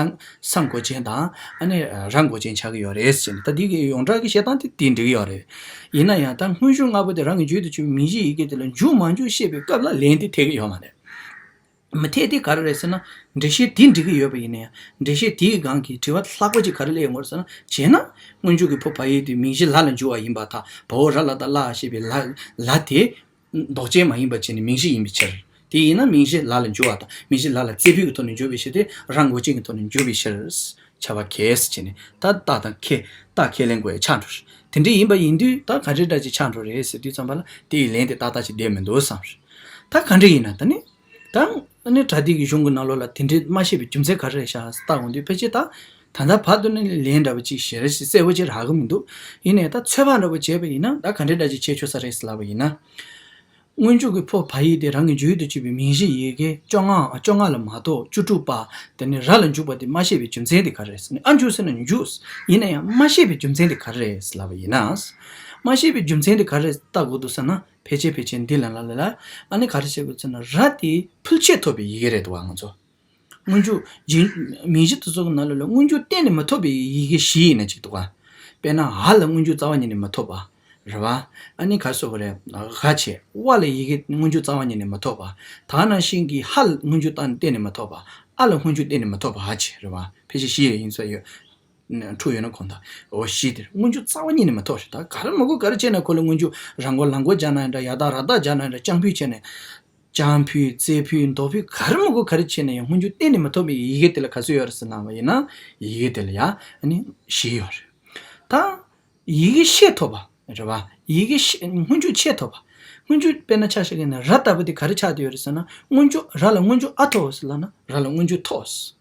ས་མགོ་ཅན་དང་ཨ་ནི་ར་མགོ་ཅན་ཆགས་ཀྱི་ཡོད་རེད་ཟེར་ནས། ད་འདི་གི་ཡོངས་གྲགས་ཀྱི་བཤད་སྟངས་དེ་དེ་འགྲིག་གི་ཡོད་རེད། ཡིན་ན་ཡང་ད་སྔོན་འཇུག་ལྔ་པོ་དེ་རང་གི་འཇུག་ཏུ་ཆུད་པའི་མིང་གཞི་ཡི་གེ་དེ་ལ་འཇུག་མ་འཇུག་བཤད་པའི་སྐབས་ལ་ལན་དེ་འཐད་ཀྱི་ཡོད་མ་རེད། མི་འཐད་དེ་ག་རེ་རེད་ཟེར་ན། འགྲེལ་བཤད་དེ་འགྲིག་གི་ཡོད་པ་ཡིན་ན་ཡང་འགྲེལ་བཤད་དེའི་སྒང་གི་དྲི་བ་ལྷག་པ་ཅིག་ག་རེ་སླེབས་ཡོང་གི་རེད་ཟེར་ན། བྱས་ན་སྔོན་འཇུག་གི་ཕོ་བ་ཡིག་དེ་མིང་གཞི་ལ་ལ་འཇུག་པ་ཡིན་པར་ཐལ། བའོ་ར་ལ་བཏགས་བླ་ཞེས་པའི་ལ་ལ་དེ་ལྡོག་ཅན་མ་ཡིན་པ་བྱས་ནས་མིང་གཞི་ཡིན་པའི་ཕྱིར། དེ་ཡིན་ན་མིང་གཞི་ལ་ལ་འཇུག་པ་དང་མིང་གཞི་ལ་ལ་རྩེ་ཕུད་ཀྱི་ཐོག་ནས་འཇུག་པའི་ཕྱིར་ཏེ། ར་མགོ་ཅན་གྱི་ཐོག་ནས་འཇུག་པའི་ཕྱིར། ཆ་བ་གས་བྱས་ནས་ད་རྟགས་དང་ཁས་རྟགས་ཁས་ལེན་དགོས་ཡ་ཆགས་འགྲོ། དེ་འདྲ་ཡིན་པ་ཡིན་དུས་ད་ག་འདྲའི་འདྲ་ཅིག་ཆགས་འགྲོ་རེད་ཟེར་དུས་ཙམ་པ་ལ་དེ་ཡི་ལན་དེ་ཏག་ཏག་ཅིག་བསྡད་མི་འདུག་བསམ་རེད། ད་ག་འདྲ་ཡིན་ན་ད་ནི། ད་ཨ་ནི་པྲ་ཏི་གི་གཞུང་གི་ནང་ལོགས་ལ་དེ་འདྲའི་མ་བཤད་པའི་རྒྱུ་མཚན་ག་རེ་རེད་ཤག་ལྟ་འོང་དུས་ཕལ་ཆེར་ད་ད་ལྟ་བར་དུ་ནི་ལན་འདྲ་པོ་ཅིག་ཞེ་རེ་ཞིག་གསལ་པོ་ཅིག་རག་གི་མི་འདུག་ཡིན་ནའི་ད་ཚོད་དཔག་འདྲ་པོ་བྱས་པ་ཡིན་ན་ད་ག་འདྲའི་འདྲ་ཅིག་བྱས་ཆོག་ས་རེད་ཟེར་ལབ་པ་ཡིན་ན། སྔོན་འཇུག་གི་ཕོ་བ་ཡིག་དེ་རང་གི་འཇུག་ཏུ་ཆུད་པའི་མིང་གཞི་ཡི་གེ་བཅོ་ལྔ་བཅོ་ལྔ་ལ་མ་གཏོགས་བཅུ་དྲུག་པ་དེ་ནི་ར་ལ་འཇུག་པ་དེ་མ་བཤད་པའི་རྒྱུ་མཚན་དེ་ག་རེ་རེད་ཟེར་ན། ཨ་འཇུག་ཟེར་ན་འཇུག་ཡིན་ན་ཡང་མ་བཤད་པའི་རྒྱུ་མཚན་དེ་ག་རེ་རེད་ཟེར་ལབ་པ་ཡིན་ན། མ་བཤད་པའི་རྒྱུ་མཚན་དེ་ག་རེ་ལྟ་དགོས་འདུག་ཟེར་ན། ཕལ་ཆེར་ཕལ་ཆེར་འདི་ལ་ལ་ལ་ལ་ཨ་ནི་ག་རེ་བཤད་དགོས་ཟེར་ན། ར་དེ་ཕུལ་ཆད་ཐོབ་པའི་ཡི་གེ་རེད་འདུག་བ་ང་ཚོ། སྔོན་འཇུག་རྗེས་མིང་གཞི་དེ་ཚོ་གི་ནང་ལོགས་ལ་སྔོན་འཇུག་གཏན་ནས་མི་ཐོབ་པའི་ཡི་གེ་བཞི་ཡིན་ན་གཅིག་འདུག་ག་དཔེར་ན་འ་ལ་སྔོན་འཇུག་རྩ་བ་ཉིད་ནས་མི་ཐོབ་པ། རེད་བ། ཨ་ནི་ག་རེ་ཟེར་དགོས་རེད། ག་བྱས། ཝ་ལ་ཡི་གེ་སྔོན་འཇུག་རྩ་བ་ཉིད་ནས་མི་ཐོབ་པ། ད་ནང་བཞིན་གྱི་ཧ་ལ་སྔོན་འཇུག་གཏན་ནས་མི་ཐོབ་པ། ཨ་ལ་སྔོན་འཇུག་གཏན་ནས་མི་ཐོབ་པ་ཧ་ཅེ་རེད་བ། ཕལ་ཆེར་བཞི་ཡིན་ས་ཡོད། འཁྲུག་ཡོད་ན་གང་ལྟར་འོ་བཞི་དེར་སྔོན་འཇུག་རྩ་བ་ཉིད་ནས་མི་ཐོབ་རེད། ད་ག་རེ་མི་དགོས་ག་རེ་བྱས་ན་ཁོ་ལ་སྔོན་འཇུག་ར་མགོ་ལ་མགོ་སྦྱར་ན་ཡང་འདྲ། ཡ་བཏགས་ར་བཏགས་སྦྱར་ན་ཡང་འདྲ། རྐྱང་ཕུད་བྱས་ནས། རྐྱང་ཕུད་རྩེ་ཕུད་ལྡོག་ཕུད་ག་རེ་མི་དགོས་ག་རེ་བྱས་ན་ཡང་སྔོན་འཇུག་གཏན་ནས་མི་ཐོབ་པའི་ཡི་གེ་དེ་ལ་ག་ཚོད་ཡོད་རེད་ཟེར་ན་བ་ཡིན་ན། ཡི་གེ་དེ་ལ་ཡ་ཨ་ནི་བཞི་ཡོད་རེད། ད་ཡི་གེ་ཤད་ཐོབ་པ་རེད་བ། ཡི་གེ་ཤད་སྔོན་འཇུག་ཤད་ཐོབ་པ། སྔོན་འཇུག་དཔེར་ན་ཆ་བཞག་གི་ན་ར་ལྟ་བུ་དེ་ག་རེ་ཆགས་བསྡད་ཡོད་རེད་ཟེར་ན། སྔོན་འཇུག་ར་ལ་སྔོན་འཇུག་ཨ་ཐོབ་ཟེར་ལབ་ན་ར་ལ་སྔོན་འཇུག་ཐོབ།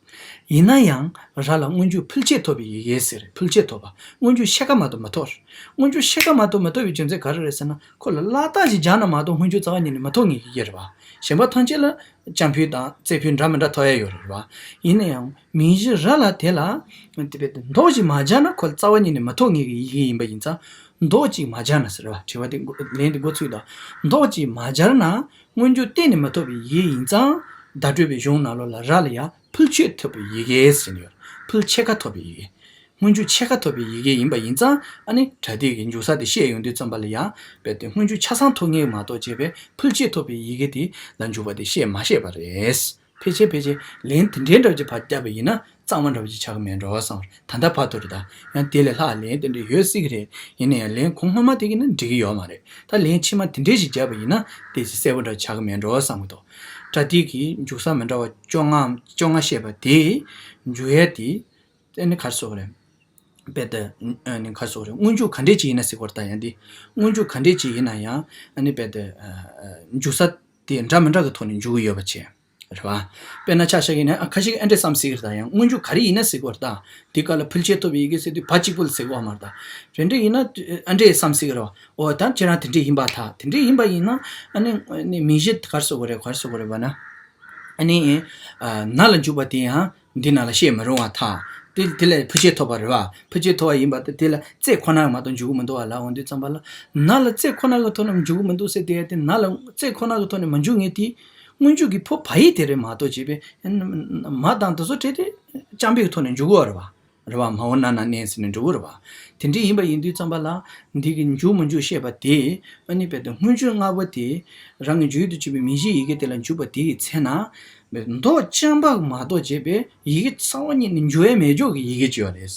ཡིན་ན་ཡང་ར་ལ་སྔོན་འཇུག་ཕུལ་ཆད་ཐོབ་པའི་ཡི་གེ་ཟེར། ཕུལ་ཆད་ཐོབ་པ། སྔོན་འཇུག་ཤད་ཀ་མ་གཏོགས་མི་ཐོབ། སྔོན་འཇུག་ཤད་ཀ་མ་གཏོགས་མི་ཐོབ་པའི་རྒྱུ་མཚན་ག་རེ་རེད་ཟེར་ན། ཁོ་ལ་སློབ་རྟགས་ཤིག་སྦྱར་ན་མ་གཏོགས་སྔོན་འཇུག་རྩ་བ་ཉིད་ནས་མི་ཐོབ་མཁན་གྱི་ཡི་གེ་རེད་བ། གཞན་པ་ཐམས་ཅད་ལ་རྐྱང་ཕུད་དང་རྩེ་ཕུད་འདྲ་མི་འདྲ་ཐོབ་ཡ་ཡོད་རེད་བ། ཡིན་ན་ཡང་མིང་གཞི་ར་ལ་དེ་ལ་དེ་བས་ཏེ་མདོག་ཅིག་མ་སྦྱར་ན་ཁོ་ལ་རྩ་བ་ཉིད་ནས་མི་ཐོབ་མཁན་གྱི་ཡི་གེ་ཡིན་པ་ཡིན་ཙང་། མདོག་ཅིག་མ་སྦྱར་ན་ཟེར་བ། དྲི་བ་དེ་མགོ་ལན་དེ་མགོ་ཚུགས་དང་། མདོག་ཅིག་མ་སྦྱར་ན་མངོན་རྒྱུ་གཏན་ནས་མི་ཐོབ་པའི་ཡི་གེ་ཡིན་ཙང་བརྡ་སྤྲོད་པའི་གཞུང་ནང་ལོགས་ལ་ར་ལ་ཡང་ཕུལ་ཆོད་ཐོབ་པའི་ཡི་གེ་ཟེར་ནས་ཡོད། ཕུལ་ཕྱེད་ཀ་ཐོབ་པའི་ཡི་གེ། སྔོན་འཇུག་ཕྱེད་ཀ་ཐོབ་པའི་ཡི་གེ་ཡིན་པ་ཡིན་ཙང་ཨ་ནི་སྒྲ་དེ་གི་འཇུག་ས་དེ་བཤད་ཡོང་དུས་ཙམ་པ་ལ་ཡང་རྦད་དེ་སྔོན་འཇུག་ཆ་ཚང་ཐོབ་ངེས་མ་གཏོགས་བྱས་པའི་ཕུལ་ཆོད་ཐོབ་པའི་ཡི་གེ་དེ་ལ་འཇུག་པ་དེ་བཤད་མ་བཤད་པ་རེད། ཕལ་ཆེར་ཕལ་ཆེར་ལན་དེ་འདྲའི་འདྲ་བ་ཅིག་ཕར་བརྒྱབ་པ་ཡིན་ན་གཙང་མ་འདྲ་བ་ཅིག་ཆགས་ཀྱི་མེད་འགྲོ་བསམ། ད་ལྟ་བར་དུ་རེད། ད་ཡང་དེ་ལས་ལྷག་ལན་དེ་འདྲ་ཡོད་སྲིད་ཀྱི་རེད། ཡིན་ན་ཡང་ལན་གོང་སྔོན་མ་དེ་གི་ན་འགྲིག་གི་ཡོད་མ་རེད། ད་ལན་ཕྱི་མ་དེ་འདྲའི་ཞིག་བརྒྱབ་པ་ཡིན་ན་དེ་ཞིག་གསལ་པོ་འདྲ་ཆགས་ཀྱི་མེད་འགྲོ་བསམ་གྱི་འདུག་སྒྲ་དེ་གི་འཇུག་ས་མི་འདྲ་བ་བཅོ་ལྔ་བཅོ་ལྔ་བཤད་པ་དེ་འཇུག་ཡས་དེ་ཨ་ནི་ག་རེ་ཟེར་དགོས་རེད། རྦད་དེ་ཨ་ནི་ག་རེ་ཟེར་དགོས་རེད། སྔོན་འཇུག་ག་འདྲས་ཅིག་ཡིན་ན་ཟེར་དགོས་རེད། ད་ཡང་དེ་སྔོན་འཇུག་ག་འདྲས་ཅིག་ཡིན་ན་ཡང་ཨ་ནི་རྦད་དེ་ཨ་ཨ་འཇུག་ས་དེ་འདྲ་མི་འདྲ་གི་ཐོག་ནས་འཇུག་གི་ཡོད་པ་བྱས། རེད་བ། དཔེར་ན་ཆ་བཞག་གི་ན་ཨ་ཁ་ཤས་ཀྱིས་ཨ་འདྲས་བསམ་སྲིད་ཀྱི་རེད། ད་ཡང་སྔོན་འཇུག་ག་རེ་ཡིན་ན་ཟེར་དགོས་རེད། ད་དེ་ག་ལ་ཕུལ་ཆོད་ཐོབ་པའི་ཡི་གེ་ཟེར་དུས་བ་གཅིག་པོ་ལ་ཟེར་དགོས་མ་རེད། ད་དེ་འདྲས་ཡིན་ན་ཨ་འདྲས་བསམ་སྲིད་ཀྱི་རེད་བ། འོ་ད་ཁྱེད་རང་དེ་འདྲས་ཡིན་པ། ད་དེ་འདྲས་ཡིན་པ་ཡིན་ན་ཨ་ནི་ཨ་ནི་མིང་གཞི་ག་རེ་ཟེར་དགོས་རེད། ག་རེ་ཟེར་དགོས་རེད་བ་ན། ཨ་ནི་ཨ་ན་ལ་འཇུག་པ་དེ་ཡང་འདི་ནང་ལ་བཤད་མི་རུང་བ། ད་དེ་དེ་ལ་ཕུལ་ཆོད་ཐོབ་པ་རེད་བ། ཕུལ་ཆོད་ཐོབ་པ་ཡིན་པ་དེ་དེ་ལ་རྩེ་ཁོ་ན་མ་གཏོགས་འཇུག་གི་མི་འདུག་བ། ལ་འོང་དུས་ཙམ་པ་ལ་ན་ལ་རྩེ་ཁོ་ན་གི་ཐོག་ནས་འཇུག་གི་མི་འདུག་ཟེར་དེ་ཡ་དེ་ན་ལ་རྩེ་ཁོ་ན་གི་ཐོག་ནས་མ་འཇུག་ངེས་དེ། སྔོན་འཇུག་གི་ཕོ་བ་ཡིག་དེ་རེད་མ་གཏོགས་བྱས་པས་མ་དང་དེ་ཚོ་བྲལ་ཏེ་རྐྱང་པའི་ཐོག་ནས་འཇུག་གི་ཡོད་རེད་བ། རེད་བ། མ་འོ་ན་ན་ནས་ཟེར་ནས་འགྲོ་གི་རེད་བ། དེ་འདྲ་ཡིན་པ་ཡིན་དུས་ཙམ་པ་ལ་འདི་གི་འཇུག་མི་འཇུག་བཤད་པ་དེ་ཨ་ནི་རྦད་དེ་སྔོན་འཇུག་ལྔ་པོ་དེ་རང་གི་འཇུག་ཡུལ་དུ་གྱུར་པའི་མིང་གཞིའི་ཡི་གེ་དེ་ལ་འཇུག་པ་དེའི་ཚེ་ན་མདོག་རྐྱང་པ་མ་གཏོགས་བྱས་པས་ཡི་གེ་རྩ་བ་ཉིད་ནས་འཇུག་ཡས་མེད་ཅོག་གི་ཡི་གེ་ཅིག་ཡོད་རེད།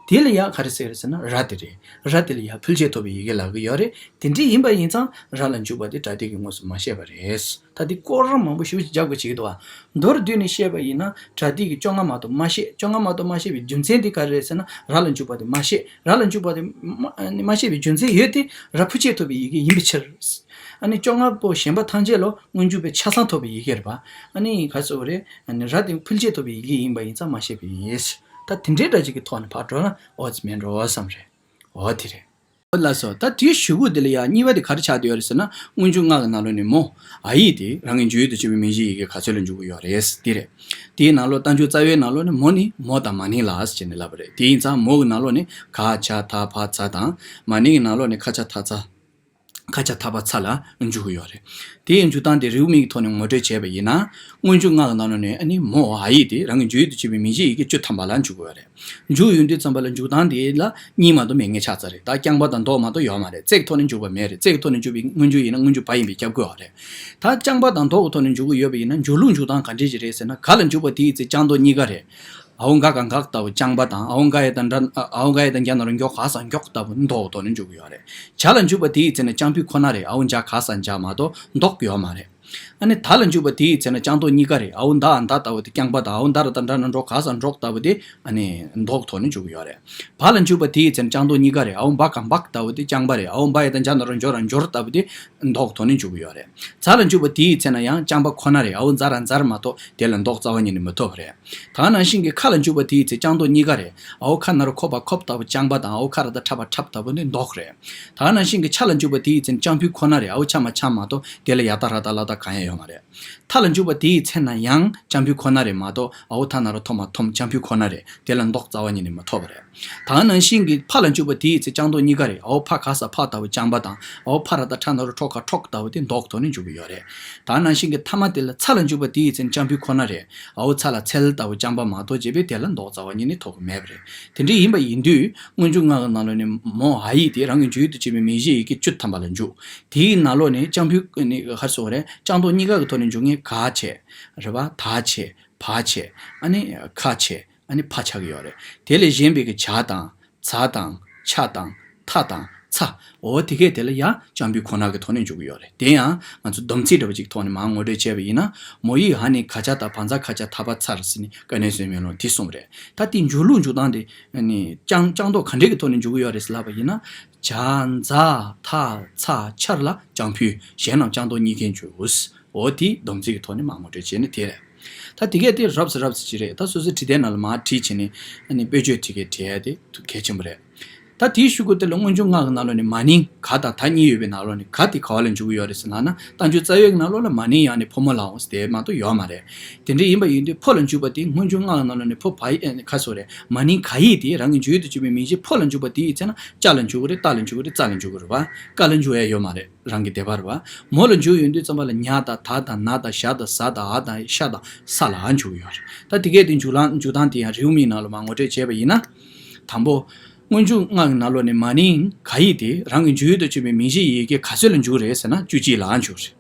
དེ་ལ་ཡང་ག་རེ་ཟེར་ཟེར་ན་ར་དེ་རེད། ར་དེ་ལ་ཡང་ཕུལ་ཆོད་ཐོབ་པའི་ཡི་གེ་ལབ་ཀྱི་ཡོད་རེད། དེ་འདྲ་ཡིན་པ་ཡིན་ཙང་ར་ལ་འཇུག་པ་དེ་སྒྲ་དེ་གིས་དངོས་སུ་མ་བཤད་པ་རེད། ད་དེ་སྐོར་ར་མང་པོ་ཞེ་པོ་ཅིག་རྒྱབ་དགོས་བྱེད་ཀྱི་འདུག་བ། མདོར་བསྡུས་ནས་བཤད་པ་ཡིན་ན་སྒྲ་དེ་གིས་བཅོ་ལྔ་མ་གཏོགས་མ་བཤད། བཅོ་ལྔ་མ་གཏོགས་མ་བཤད་པའི་རྒྱུ་མཚན་དེ་ག་རེ་རེད་ཟེར་ན་ར་ལ་འཇུག་པ་དེ་མ་བཤད། ར་ལ་འཇུག་པ་དེ་མ་མ་བཤད་པའི་རྒྱུ་མཚན་ཡོད་དེ་ར་ཕུལ་ཆོད་ཐོབ་པའི་ཡི་གེ་ཡིན་པའི་ཕྱིར། ཨ་ནི་བཅོ་ལྔ་པོ་གཞན་པ་ཐམས་ཅད་ལ་སྔོན་འཇུག་པའི་ཆ་ཚང་ཐོབ་པའི་ཡི་གེ་རེད་པ། ཨ་ནི་ག་རེ་ཟེར་དགོས་རེད། ཨ་ནི་ར་དེ་ཕུལ་ཆོད་ཐོབ་པའི་ཡི་གེ་ཡིན་པ་ཡིན་ཙང་མ་བཤད་པའི་ཡིན། ད་དེ་འདྲའི་འདྲ་ཅིག་གི་ཐོག་ནས་ཕར་འགྲོ་ན་ཨོ་ཙི་མེད་འགྲོ་བསམ་རེད། འོ་དེ་རེད། ཨོ་ལགས་སོ། ད་དེའི་གཞུག་གུ་དེ་ལ་ཡང་གཉིས་པ་དེ་ག་རེ་ཆགས་བསྡད་ཡོད་རེད་ཟེར་ན། སྔོན་འཇུག་ལྔ་གི་ནང་ལོགས་ནས་མོ་འ་ཡིག་དེ་རང་གི་འཇུག་ཡུལ་དུ་གྱུར་པའི་མིང་གཞིའི་ཡི་གེ་ག་ཚོད་ལ་འཇུག་གི་ཡོད་རེད། དེ་རེད། དེའི་ནང་ལོགས་རྟགས་འཇུག་རྩ་བའི་ནང་ལོགས་ནས་མོ་ནི་མོ་དང་མ་ནིང་ལ་ཟེར་ནས་ལབ་པ་རེད། དེ་ཡིན་ཙང་མོ་གི་ནང་ལོགས་ནས་ག་ཆ་ད་བ་ཚ་དང་། མ་ནིང་གི་ནང་ལོགས་ནས་ཁ་ཆ་ཐ་ཚ། ཁ་ཆ་ཐ་བ་ཚ་ལ་འཇུག་གི་ཡོད་རེད། དེའི་འཇུག་སྟངས་དེ་རེའུ་མིག་གི་ཐོག་ནས་ངོ་སྤྲོད་བྱས་པ་ཡིན་ན། སྔོན་འཇུག་ལྔ་གི་ནང་ལོགས་ནས་ཨ་ནི་མོ་འ་ཡིག་དེ་རང་གི་འཇུག་ཡུལ་དུ་གྱུར་པའི་མིང་གཞིའི་ཡི་གེ་བཅུ་ཐམ་པ་ལ་འཇུག་གི་ཡོད་རེད། འཇུག་ཡོང་དུས་ཙམ་པ་ལ་འཇུག་སྟངས་དེ་ལ་གཉིས་མ་གཏོགས་མེད་ངེས་ཆགས་ཚར་རེད། ད་རྐྱང་པ་དང་ལྡོག་མ་གཏོགས་ཡོད་མ་རེད། རྩེ་གི་ཐོག་ནས་འཇུག་པ་མེད་རེད། རྩེ་གི་ཐོག་ནས་འཇུག་པའི་སྔོན་འཇུག་ཡིན་ན་སྔོན་འཇུག་བ་ཡིན་པས་ཁྱབ་ཀྱི་ཡོད་རེད། ད་རྐྱང་པ་དང་ལྡོག་གི་ཐོག་ནས་འཇུག་གི་ཡོད་པ་ཡིན་ན་འཇུག་ལུགས་འཇུག་སྟངས་ག་འདྲས་ཞིག་རེད་ཟེར་ན། ག་ལ་འཇུག་པ་དེའི་ཚེ་རྐྱང་ལྡོག་གཉིས་ཀ་རེད། ཨའོ་ག་ག་གག་ལྟ་བུ་རྐྱང་པ་དང་། ཨའོ་ག་ཡ་དང་འདྲ། ཨའོ་ག་ཡ་དང་རྒྱ་ན་རོ་མགྱོགས་ག་ས་མགྱོགས་ལྟ་བུ་ལྡོག་གི་ཐོག་ནས་འཇུག་གི་ཡོད་རེད། ཇ་ལ་འཇུག་པ་དེའི་ཚེ་ན་རྐྱང་ཕུད་ཁོ་ན་རེད། ཨའོ་འཇ་ག་ས་འཇ་མ་གཏོགས་ལྡོག་གི་ཡོད་མ་རེད། ཨ་ནི་ད་ལ་འཇུག་པ་དེའི་ཚེ་ན་རྐྱང་ལྡོག་གཉིས་ཀ་རེད། ཨའོ་མདའ་མདའ་ལྟ་བུ་དེ་རྐྱང་པ་དང་། ཨའོ་མདའ་ར་དང་འདྲ་ན་འགྲོ་ག་ས་འགྲོག་ལྟ་བུ་དེ་ཨ་ནི་ལྡོག་གི་ཐོག་ནས་འཇུག་གི་ཡོད་རེད། བ་ལ་འཇུག་པ་དེའི་ཚེ་ན་རྐྱང་ལྡོག་གཉིས་ཀ་རེད། ཨའོ་འབའ་ག་འབག་ལྟ་བུ་དེ་རྐྱང་པ་རེད། ཨའོ་འབའ་ཡ་དང་འཇ་ན་རོ་འཇོ་ར་འཇོར་ལྟ་བུ་དེ་ལྡོག་གི་ཐོག་ནས་འཇུག་གི་ཡོད་རེད། ཚ་ལ་འཇུག་པ་དེའི་ཚེ་ན་ཡང་རྐྱང་པ་ཁོ་ན་རེད། ཨའོ་འཛ་ར་འཛར་མ་གཏོགས་དེ་ལ་ལྡོག་རྩ་བ་ཉིད་ནས་མི་ཐོབ་པ་རེད། ད་ག་ནང་བཞིན་གྱི་ཁ་ལ་འཇུག་པ་དེའི་ཚེ་རྐྱང་ལྡོག་གཉིས་ཀ་རེད། ཨའོ་ཁ་ན་རོ་ཁོ་བ་ཁོབ་ལྟ་བུ་རྐྱང་པ་དང་། ཨའོ་ཁ་ར་ད་ཁྲ་བ་ཁྲབ་ལྟ་བུ་ནི་ལྡོག་རེད། ད་ག་ནང་བཞིན་གྱི་ཆ་ལ་འཇུག་པ་དེའི་ཚེ་རྐྱང་ཕུད་ཁོ་ན་རེད། ཨའོ་ཆ་མ་ཆ་མ་གཏོགས་དེ་ལ་ཡ་ད་ར་ད་ལ་ད་གང་ཡང་ཡོད་མ་རེད། ཐ་ལ་འཇུག་པ་དེའི་ཚེ་ན་ཡང་རྐྱང་ཕུད་ཁོ་ན་རེད་མ་གཏོགས། ཨའོ་ཐ་ན་རོ་ཐོ་མ་ཐོམ་རྐྱང་ཕུད་ཁོ་ན་རེད། དེ་ལ་ལྡོག་རྩ་བ་ཉིད་ནས་མི་ཐོབ་པ་རེད། ད་ག་ནང་བཞིན་གྱི་ཕ་ལ་འཇུག་པ་དེའི་ཚེ་རྐྱང་ལྡོག་གཉིས་ཀ་རེད། ཨའོ་ཕ་ག་ས་ཕ་ལྟ་བུ་རྐྱང་པ་དང་། ཨའོ་ཕ་ར་ད་ཁྲ་ན་རོ་ཁྲོ་ག་ཁྲོག་ལྟ་བུ་དེ་ལྡོག་ཐོག་ནས་འཇུག་གི་ཡོད་རེད། ད་ག་ནང་བཞིན་གྱི་ཐ་མ་དེ་ལ་ཚ་ལ་འཇུག་པ་དེའི་ཚེ་རྐྱང་ཕུད་ཁོ་ན་རེད། ཨའོ་ཚ་ལ་ཚལ་ལྟ་བུ་རྐྱང་པ་མ་གཏོགས་བྱས་པས་དེ་ལ་ལྡོག་རྩ་བ་ཉིད་ནས་ཐོབ་ཀྱི་མེད་པ་རེད། དེ་འདྲ་ཡིན་པ་ཡིན་དུས་སྔོན་འཇུག་ལྔ་གི་ནང་ལོགས་ནས་མོ་འ་ཡིག་དེ་རང་གི་འཇུག་ཡུལ་དུ་བྱེད་པའི་མིང་གཞིའི་ཡི་གེ་བཅུ་ཐམ་པ་ལ་འཇུག་དེའི་ནང་ལོགས་ནས་རྐྱང་ཕུད་ནི་ག་རེ་ཟེར་དགོས་རེད། རྐྱང་ལྡོག་གཉིས་ཀ་གི་ཐོག་ནས་འཇུག་མཁན་ག་བྱས། རེད་པ། ད་བྱས། བ་བྱས། ཨ་ནི་ཁ་བྱས། ཨ་ནི་ཕ་ཆགས་ཀྱི་ཡོད་རེད། དེ་ལས་གཞན་པའི་གི་ཇ་དང་། ཛ་དང་། ཆ་དང་། ཐ་དང་། ཚ། འོ་དེ་གས་དེ་ལ་ཡང་རྐྱང་ཕུད་ཁོ་ན་གི་ཐོག་ནས་འཇུག་གི་ཡོད་རེད། དེ་ཡང་ང་ཚོ་སྡོམ་ཚིག་འདྲ་བ་ཅིག་ཐོག་ནས་མར་ངོ་སྤྲོད་བྱས་པ་ཡིན་ན། མོ་ཡིག་འ་ནི་ག་ཇ་ད་བ་འཛ་ཁ་ཇ་ཐ་བ་ཚ་ར་ཟེར་ནས་ཀ་ནས་སོན་མེ་ལོང་དེ་གསུམ་རེད། ད་དེ་འཇུག་ལུགས་འཇུག་སྟངས་དེ་ནི་རྐྱང་རྐྱང་ལྡོག་ག་འདྲས་ཀྱི་ཐོག་ནས་འཇུག་གི་ཡོད་རེད་ཟེར་ལབ་པ་ཡིན་ན། ཇ་འཛ་ཐ་ཚ་ཆ་ར་ལ་རྐྱང་ཕུད། གཞན་རྣམས་རྐྱང་ལྡོག་གཉིས་ཀས་འཇུག་འོ་དེ་སྡོམ་ཚིག་གི་ཐོག་ནས་མར་ངོ་སྤྲོད་བྱས་ནས་དེ་རེད། ད་དེ་གས་དེ་རབ་ཙམ་རབ་ཙམ་ཅིག་རེད། ད་སོ་སོའི་བྲིས་དེབ་ནང་ལ་མར་བྲིས་བྱས་ནས་ཨ་ནི་དཔེ་བརྗོད་དེ་གས་བྲིས་ཡ་དེ་གལ་ཆེན་པོ་རེད། ད་དེའི་གཞུག་གུ་དེ་ལ་སྔོན་འཇུག་ལྔ་གི་ནང་ལོགས་ནས་མ་ནིང་ག་དང་ད་གཉིས་ཡོད་པའི་ནང་ལོགས་ནས་ག་དེ་ག་བ་ལ་འཇུག་གི་ཡོད་རེད་ཟེར་ལབ་ན། རྟགས་འཇུག་རྩ་བའི་ནང་ལོགས་ལ་མ་ནིང་ཡང་ནི་ཕོ་མོ་ལའོ་ཟེར་དེ་མ་གཏོགས་ཡོད་མ་རེད། དེ་འདྲ་ཡིན་པ་ཡིན་དུས་ཕོ་ལ་འཇུག་པ་དེ་སྔོན་འཇུག་ལྔ་གི་ནང་ལོགས་ནས་ཕོ་བ་ཡི་ཨེ་ཁ་སོ་རེད། མ་ནིང་ག་ཡིག་དེ་རང་གི་འཇུག་ཡུལ་དུ་གྱུར་པའི་མིང་གཞི་ཕོ་ལ་འཇུག་པ་དེ་ཡི་ཚེ་ན་ཅ་ལ་འཇུག་གི་རེད། ཏ་ལ་འཇུག་གི་རེད། ཙ་ལ་འཇུག་གི་རེད་བ། ཀ་ལ་འཇུག་ཡ་ཡོད་མ་རེད། རང་གི་འདོད་པ་རེད་བ། མོ་ལ་འཇུག་ཡོང་དུས་ཙམ་པ་ལ་ཉ་དང་ད་དང་ན་དང་ཞ་དང་ཟ་དང་འ་དང་ཤ་དང་ས་ལ་འཇུག་ཡོད་རེད། ད་དེ་གས་དེ་འཇུག་ལ་འཇུག་སྟངས་དེ་ཡང་རེའུ་མིག་ནང་ལ་མ་ངོ་སྤྲོད་བྱས་པ་ཡིན་ན། དང་པོ། སྔོན་འཇུག་ལྔ་གི་ནང་ལོགས་ནས་མ་ནིང་ག་ཡིག་དེ་རང་གི་འཇུག་ཡུལ་དུ་གྱུར་པའི་མིང་གཞི་ཡི་གེ་ག་ཚོད་ལ་འཇུག་རེད་ཟེར་ན་བཅུ་གཅིག་ལ་འཇུག་རེད།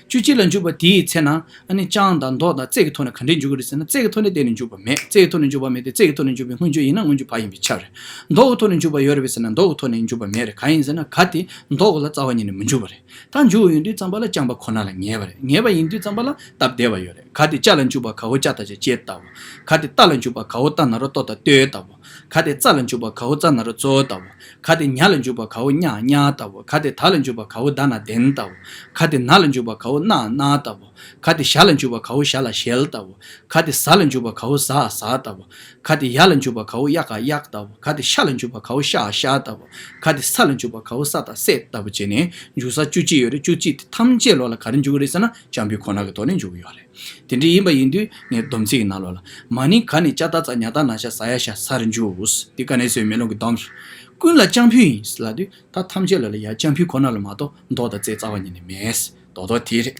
བཅུ་གཅིག་ལ་འཇུག་པ་དེའི་ཚེ་ན་ཨ་ནི་ཅང་དང་མདོག་དང་རྩེ་གི་ཐོག་ནས་ག་འདྲས་འཇུག་གི་རེད་ཟེར་ན། རྩེ་གི་ཐོག་ནས་གཏན་ནས་འཇུག་པ་མེད། རྩེ་གི་ཐོག་ནས་འཇུག་པ་མེད་དེ། རྩེ་གི་ཐོག་ནས་འཇུག་པའི་སྔོན་འཇུག་ཡིན་ན་སྔོན་འཇུག་བ་ཡིན་པས་ཁྱབ་རེད། མདོག་གི་ཐོག་ནས་འཇུག་པ་ཡོད་རེད་པས་ཟེར་ན་མདོག་གི་ཐོག་ནས་འཇུག་པ་མེད་རེད། གང་ཡིན་ཟེར་ན་ག་དེ་མདོག་ལ་རྩ་བ་ཉིད་ནས་མི་འཇུག་པ་རེད། ད་འཇུག་ཡོང་དུས་ཙམ་པ་ལ་རྐྱང་པ་ཁོ་ན་ལ་ངེས་པ་རེད། ངེས་པ་ཡིན་དུས་ཙམ་པ་ལ་སྟབས་བདེ་བ་ཡོད་རེད། ག་དེ་ཅ་ལ་འཇུག་པ་གའོ་ཅ་ད་ཅ་ཅེ་ལྟ་བུ། ག་དེ་ཏ་ལ་འཇུག་པ་གའོ་ཏ་ན་རོ་ཏོ་ད་ལྟོས་ལྟ་བུ། ག་དེ་ཙ་ལ་འཇུག་པ་གའོ་ཙ་ན་རོ་ཙོ་ལྟ་བུ། ག་དེ་ཉ་ལ་འཇུག་པ་གའོ་ཉ་ཉ་ལྟ་བུ། ག་དེ་ད་ལ་འཇུག་པ་གའོ་ད་ན་དན་ལྟ་བུ། ག་དེ་ན་ལ་འཇུག་པ་གའོ་ན་ན་ལྟ་བུ། ག་དེ་ཞ་ལ་འཇུག་པ་གའོ་ཞ་ལ་ཞལ་ལྟ་བུ། ག་དེ་ཟ་ལ་འཇུག་པ་གའོ་ཟ་ཟ་ལྟ་བུ། ག་དེ་ཡ་ལ་འཇུག་པ་གའོ་ཡ་ག་ཡག་ལྟ་བུ། ག་དེ་ཤ་ལ་འཇུག་པ་གའོ་ཤ་ཤ་ལྟ་བུ། ག་དེ་ས་ལ་འཇུག་པ་གའོ་ས་ད་སད་ལྟ་བུ་བྱས་ནས་འཇུག་ས་བཅུ་གཅིག་ཡོད་རེད། བཅུ་གཅིག་དེ་ཐམས་ཅད་ལོགས་ལ་ག་རེ་འཇུག་གི་རེད་ཟེར་ན་ལྕམ་པོའི་ཁོ་ན་གི་ཐོག་ནས་འཇུག་གི་ཡོད་རེད། དེ་འདྲ་ཡིན་པ་ཡིན་དུས་ངས་སྡོམ་ཚིག་གི་ནང་ལོགས་ལ་མ་ནིང་ག་ནི་ཅ་ད་ཙ་ཉ་ད་ན་ཤ་ཟ་ཡ་ཤ་ས་རུ་འཇུག་དེ་ཀ་ནས་སོའི་མེ་ལོང་གི་སྡོམ་རེད། ཀུན་ལ་ལྕམ་པོ་ཡིན་ལབ་དུས་ད་ཐམས་ཅད་ལ་ལ་ཡ་ལྕམ་པོའི་ཁོ་ན་ལ་མ་གཏོགས་མདོག་དང་རྩེ་རྩ་བ་ཉིད་ནས་མེད། རྡོག་རྡོག་དེ་རེད།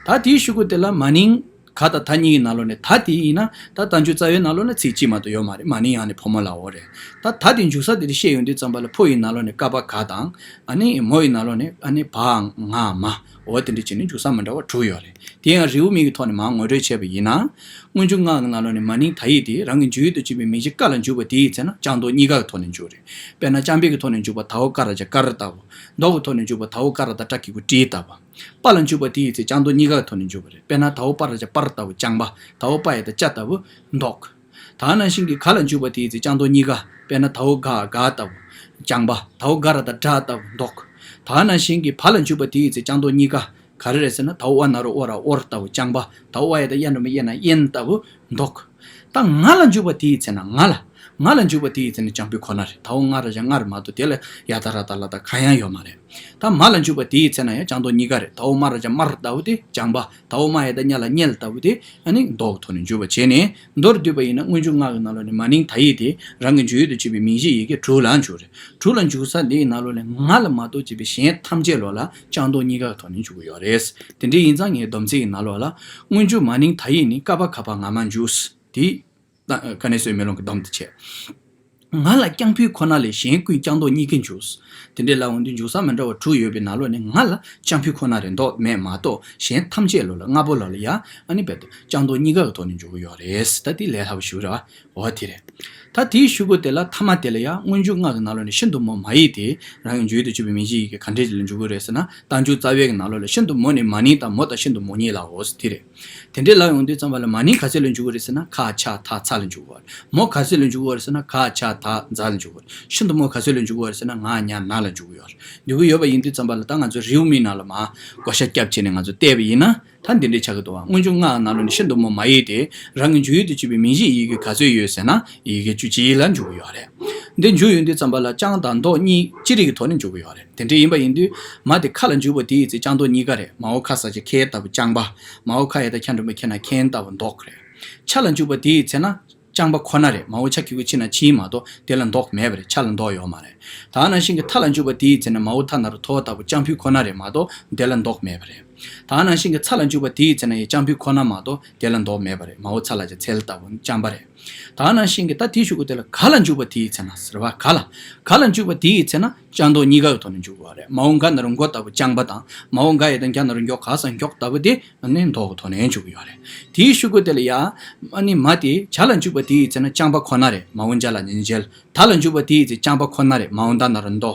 ད་དེའི་གཞུག་གུ་དེ་ལ་མ་ནིང་ག་དང་ད་གཉིས་ཀྱི་ནང་ལོགས་ནས་ད་དེ་ཡིན་ན་ད་རྟགས་འཇུག་རྩ་བའི་ནང་ལོགས་ལ་ཚིག་གཅིག་མ་གཏོགས་ཡོད་མ་རེད། མ་ནིང་ཡང་ནི་ཕོ་མོ་ལའོ་རེད། ད་ད་དེ་འཇུག་ས་དེ་དེ་བཤད་ཡོང་དུས་ཙམ་པ་ལ་ཕོ་ཡི་ནང་ལོགས་ནས་ཀ་པ་ག་དང་། ཨ་ནི་མོ་ཡི་ནང་ལོགས་ནས་ཨ་ནི་བ་ང་མ། འོ་དེ་འདྲ་བྱས་ནས་འཇུག་ས་མི་འདྲ་བ་དྲུག་ཡོད་རེད། དེ་ཡང་རེའུ་མིག་གི་ཐོག་ནས་མར་ངོ་སྤྲོད་བྱས་པ་ཡིན་ན། སྔོན་འཇུག་ལྔ་གི་ནང་ལོགས་ནས་མ་ནིང་ད་ཡིག་དེ་རང་གི་འཇུག་ཡུལ་དུ་གྱུར་པའི་མིང་གཞི་ཀ་ལ་འཇུག་པ་དེའི་ཚེ་ན་ལྕང་མདོག་གཉིས་ཀ་གི་ཐོག་ནས་འཇུག་རེད། དཔེར་ན་ལྕང་པའི་གི་ཐོག་ནས་འཇུག་པ་དའོ་ཀ་ར་ཅ་ཀར་ལྟ་བུ། མདོག་གི་ཐོག་ནས་འཇུག་པ་དའོ་ཀ་ར་ད་ཏྲ་གི་གུ་ཏྲི་ལྟ་བུ། པ་ལ་འཇུག་པ་དེའི་ཚེ་ལྕང་མདོག་གཉིས་ཀ་གི་ཐོག་ནས་འཇུག་པ་རེད། དཔེར་ན་དའོ་པ་ར་ཅ་པར་ལྟ་བུ་ལྕང་པ། དའོ་པ་ཡ་ད་ཅ་ལྟ་བུ་མདོག་ད་ནང་བཞིན་གྱི་ག་ལ་འཇུག་པ་དེའི་ཚེ་ལྕང་མདོག་གཉིས་ཀ། དཔེར་ན་དའོ་ག་ག་ལྟ་བུ་ལྕང་པ། དའོ་ག་ར་ད་གྲ་ལྟ་བུ་མདོག་ད་ནང་བཞིན་གྱི་བ་ལ་འཇུག་པ་དེའི་ཚེ་ལྕང་མདོག་གཉིས་ཀ། ག་རེ་རེད་ཟེར་ན་དའོ་ཨ་ན་རོ་ཨོ་ར་ཨོར་ལྟ་བུ་ལྕང་པ། དའོ་ཨ་ཡ་ད་ཡ་འགྲེང་བུ་ཨེ་ན་ཨེན་ལྟ་བུ་མདོག་ད་ང་ལ་འཇུག་པ་དེའི་ཚེ་ན་ང་ལ། ང་ལ་འཇུག་པ་དེའི་ཚེ་ན་ལྕང་པོའི་ཁོ་ན་རེད། དའོ་ང་ར་ཅ་ང་རེད་མ་གཏོགས་དེ་ལ་ཡ་ད་ར་ད་ལ་ད་གང་ཡང་ཡོད་མ་རེད། ད་མ་ལ་འཇུག་པ་དེའི་ཚེ་ན་ཡང་ལྕང་མདོག་གཉིས་ཀ་རེད། དའོ་མ་ར་ཅ་མར་ལྟ་བུ་དེ་ལྕང་པ། དའོ་མ་ཡ་ད་ཉ་ལ་མྱལ་ལྟ་བུ་དེ་ཨ་ནི་མདོག་གི་ཐོག་ནས་འཇུག་པ་བྱས་ནས་མདོར་བསྡུས་པ་ཡིན་ན་སྔོན་འཇུག་ལྔ་གི་ནང་ལོགས་ནས་མ་ནིང་ད་ཡིག་དེ་རང་གི་འཇུག་ཡུལ་དུ་གྱུར་པའི་མིང་གཞི་ཡི་གེ་དྲུག་ལ་འཇུག་རེད། དྲུག་ལ་འཇུག་ས་འདིའི་ནང་ལོགས་ནས་ང་ལ་མ་གཏོགས་བྱས་པའི་གཞན་ཐམས་ཅད་ལོགས་ལ་ལྕང་མདོག་གཉིས་ཀ་གི་ཐོག་ནས་འཇུག་གི་ཡོད་རེད། དེ་འདྲ་ཡིན་ཙང་ངའི་སྡོམ་ཚིག་གི་ནང་ལོགས་ལ་སྔོན་འཇུག་མ་ནིང་ད་ཡིག་ནི་ཀ་པ་ག་པ་ང་མ་འཇུག་དེ། ཀ་ནས་སོའི་མེ་ལོང་གི་སྡོམ་དེ་བྱས། ང་ལ་ལྕང་ཕུད་ཁོ་ན་ལས་གཞན་ཀུན་ལྕང་མདོག་གཉིས་ཀས་འཇུག་དེ་འདྲའི་ལ་འོང་དུས་འཇུག་ས་མི་འདྲ་བ་དྲུག་ཡོད་པའི་ནང་ལོགས་ནས་ང་ལ་ལྕང་ཕུད་ཁོ་ན་རེད་མདོག་མེད་མ་གཏོགས་གཞན་ཐམས་ཅད་ལོགས་ལ་ལྔ་པོ་ལོགས་ལ་ཡ་ཨ་ནི་རྦད་དེ་ལྕང་མདོག་གཉིས་ཀ་གི་ཐོག་ནས་འཇུག་གི་ཡོད་རེད། ད་དེ་ལས་སླ་པོ་ཞིག་རེད་བ། འོ་དེ་རེད། ད་དེའི་གཞུག་གུ་དེ་ལ་ཐ་མ་དེ་ལ་ཡ་སྔོན་འཇུག་ལྔ་གི་ནང་ལོགས་ནས་ཤིན་ཏུ་མོ་མ་ཡིག་དེ་རང་གི་འཇུག་ཡུལ་དུ་གྱུར་པའི་མིང་གཞི་ཡི་གེ་ག་འདྲས་ཅིག་ལ་འཇུག་གི་རེད་ཟེར་ན། རྟགས་འཇུག་རྩ་བའི་གི་ནང་ལོགས་ལ་ཤིན་ཏུ་མོ་ནི་མ་ནིང་དང་མོ་དང་ཤིན་ཏུ་མོ་གཉིས་ལའོ་ཟེར་དེ་རེད། དེ་འདྲའི་ལ་ཡོང་དུས་ཙམ་པ་ལ་མ་ནིང་ག་ཚོད་ལ་འཇུག་གི་རེད་ཟེར་ན་ཁ་ཆ་ད་ཚ་ལ་འཇུག་གི་རེད། མོ་ག་ཚོད་ལ་འཇུག་གི་རེད་ཟེར་ན་ག་ཆ་ད་ཛ་ལ་འཇུག་གི་རེད། ཤིན་ཏུ་མོ་ག་ཚོད་ལ་འཇུག་གི་རེད་ཟེར་ན་ང་ཉ་ན་ལ་འཇུག་གི་ཡོད་རེད། འཇུག་གི་ཡོད་པ་ཡིན་དུས་ཙམ་པ་ལ་ད་ང་ཚོ་རེའུ་མིག་ནང་ལ་མར་བགོ་བཤའ་བརྒྱབ་བྱས་ནས་ང་ཚོ་བལྟས་པ་ཡིན་ན་ད་འདི་འདྲའི་ཆགས་ཀྱི་འདུག་བ། སྔོན་འཇུག་ལྔ་ནང་ལོགས་ནས་ཤིན་ཏུ་མོ་མ་ཡིག་དེ་རང་གི་འཇུག་ཡུལ་དུ་གྱུར་པའི་མིང་གཞིའི་ཡི་གེ་ག་ཚོད་ཡོད་ཟེར་ན་ཡི་གེ་བཅུ་གཅིག་ལ་འཇུག་གི་ཡོད་རེད། འདི་འཇུག་ཡོང་དུས་ཙམ་པ་ལ་ལྕང་དང་མདོག་གཉིས་ཅི་རིགས་ཀྱི་ཐོག་ནས་འཇུག་གི་ཡོད་རེད། དེ་འདྲ་ཡིན་པ་ཡིན་དུས་མ་དེ་ཁ་ལ་འཇུག་པ་དེའི་ཚེ་ལྕང་མདོག་གཉིས་ཀ་རེད། མའོ་ཁ་ས་ཆ་ཁེ་ལྟ་བུ་ལྕང་པ། མའོ་ཁ་ཡ་ད་ཁྱ་འགྲེང་བུ་ཁྱེ་ན་ཁྱེན་ལྟ་བུ་མདོག་རེད། ཆ་ལ་འཇུག་པ་དེའི་ཚེ་ན་ལྕང་པ་ཁོ་ན་རེད། མའོ་ཆ་གི་གུ་ཆི་ན་ཆིན་མ་གཏོགས་དེ་ལ་མདོག་མེད་པ་རེད། ཆ་ལ་མདོག་ཡོད་མ་རེད། ད་ནང་བཞིན་གྱི་ཐ་ལ་འཇུག་པ་དེའི་ཚེ་ན་མའོ་ཐ་ན་རོ་ཐོ་ལྟ་བུ་ལྕང་ཕུད་ཁོ་ན་རེད་མ་གཏོགས་དེ་ལ་མདོག་མེད་པ་རེད། ད་ནང་བཞིན་གྱི་ཚ་ལ་འཇུག་པ་དེའི་ཚེ་ན་ཡང་ལྕང་ཕུད་ཁོ་ན་མ་གཏོགས་དེ་ལ་མདོག་མེད་པ་རེད། མའོ་ཚ་ལ་ཅ་ཚལ་ལྟ་བུ་ལྕང་པ་རེད། ད་ནང་བཞིན་གྱི་ད་དེའི་གཞུག་གུ་དེ་ལ་ག་ལ་འཇུག་པ་དེའི་ཚེ་ན་ཟེར་བ་ག་ལ། ག་ལ་འཇུག་པ་དེའི་ཚེ་ན་ལྕང་མདོག་གཉིས་ཀ་གི་ཐོག་ནས་འཇུག་གི་ཡོད་རེད། མའོ་ག་ན་རོ་མགོ་ལྟ་བུ་ལྕང་པ་དང་མའོ་ག་ཡ་ད་གྱ་ན་རོ་མགྱོགས་ག་ས་མགྱོགས་ལྟ་བུ་དེ་ནི་མདོག་གི་ཐོག་ནས་འཇུག་གི་ཡོད་རེད། དེའི་གཞུག་གུ་དེ་ལ་ཡ་ཨ་ནི་མ་དེ་ཇ་ལ་འཇུག་པ་དེའི་ཚེ་ན་ལྕང་པ་ཁོ་ན་རེད། མའོ་ཇ་ལ་ཉན་ཇལ། ད་ལ་འཇུག་པ་དེའི་ཚེ་ལྕང་པ་ཁོ་ན་རེད། མའོ་ད་ན་རོ་མདོ།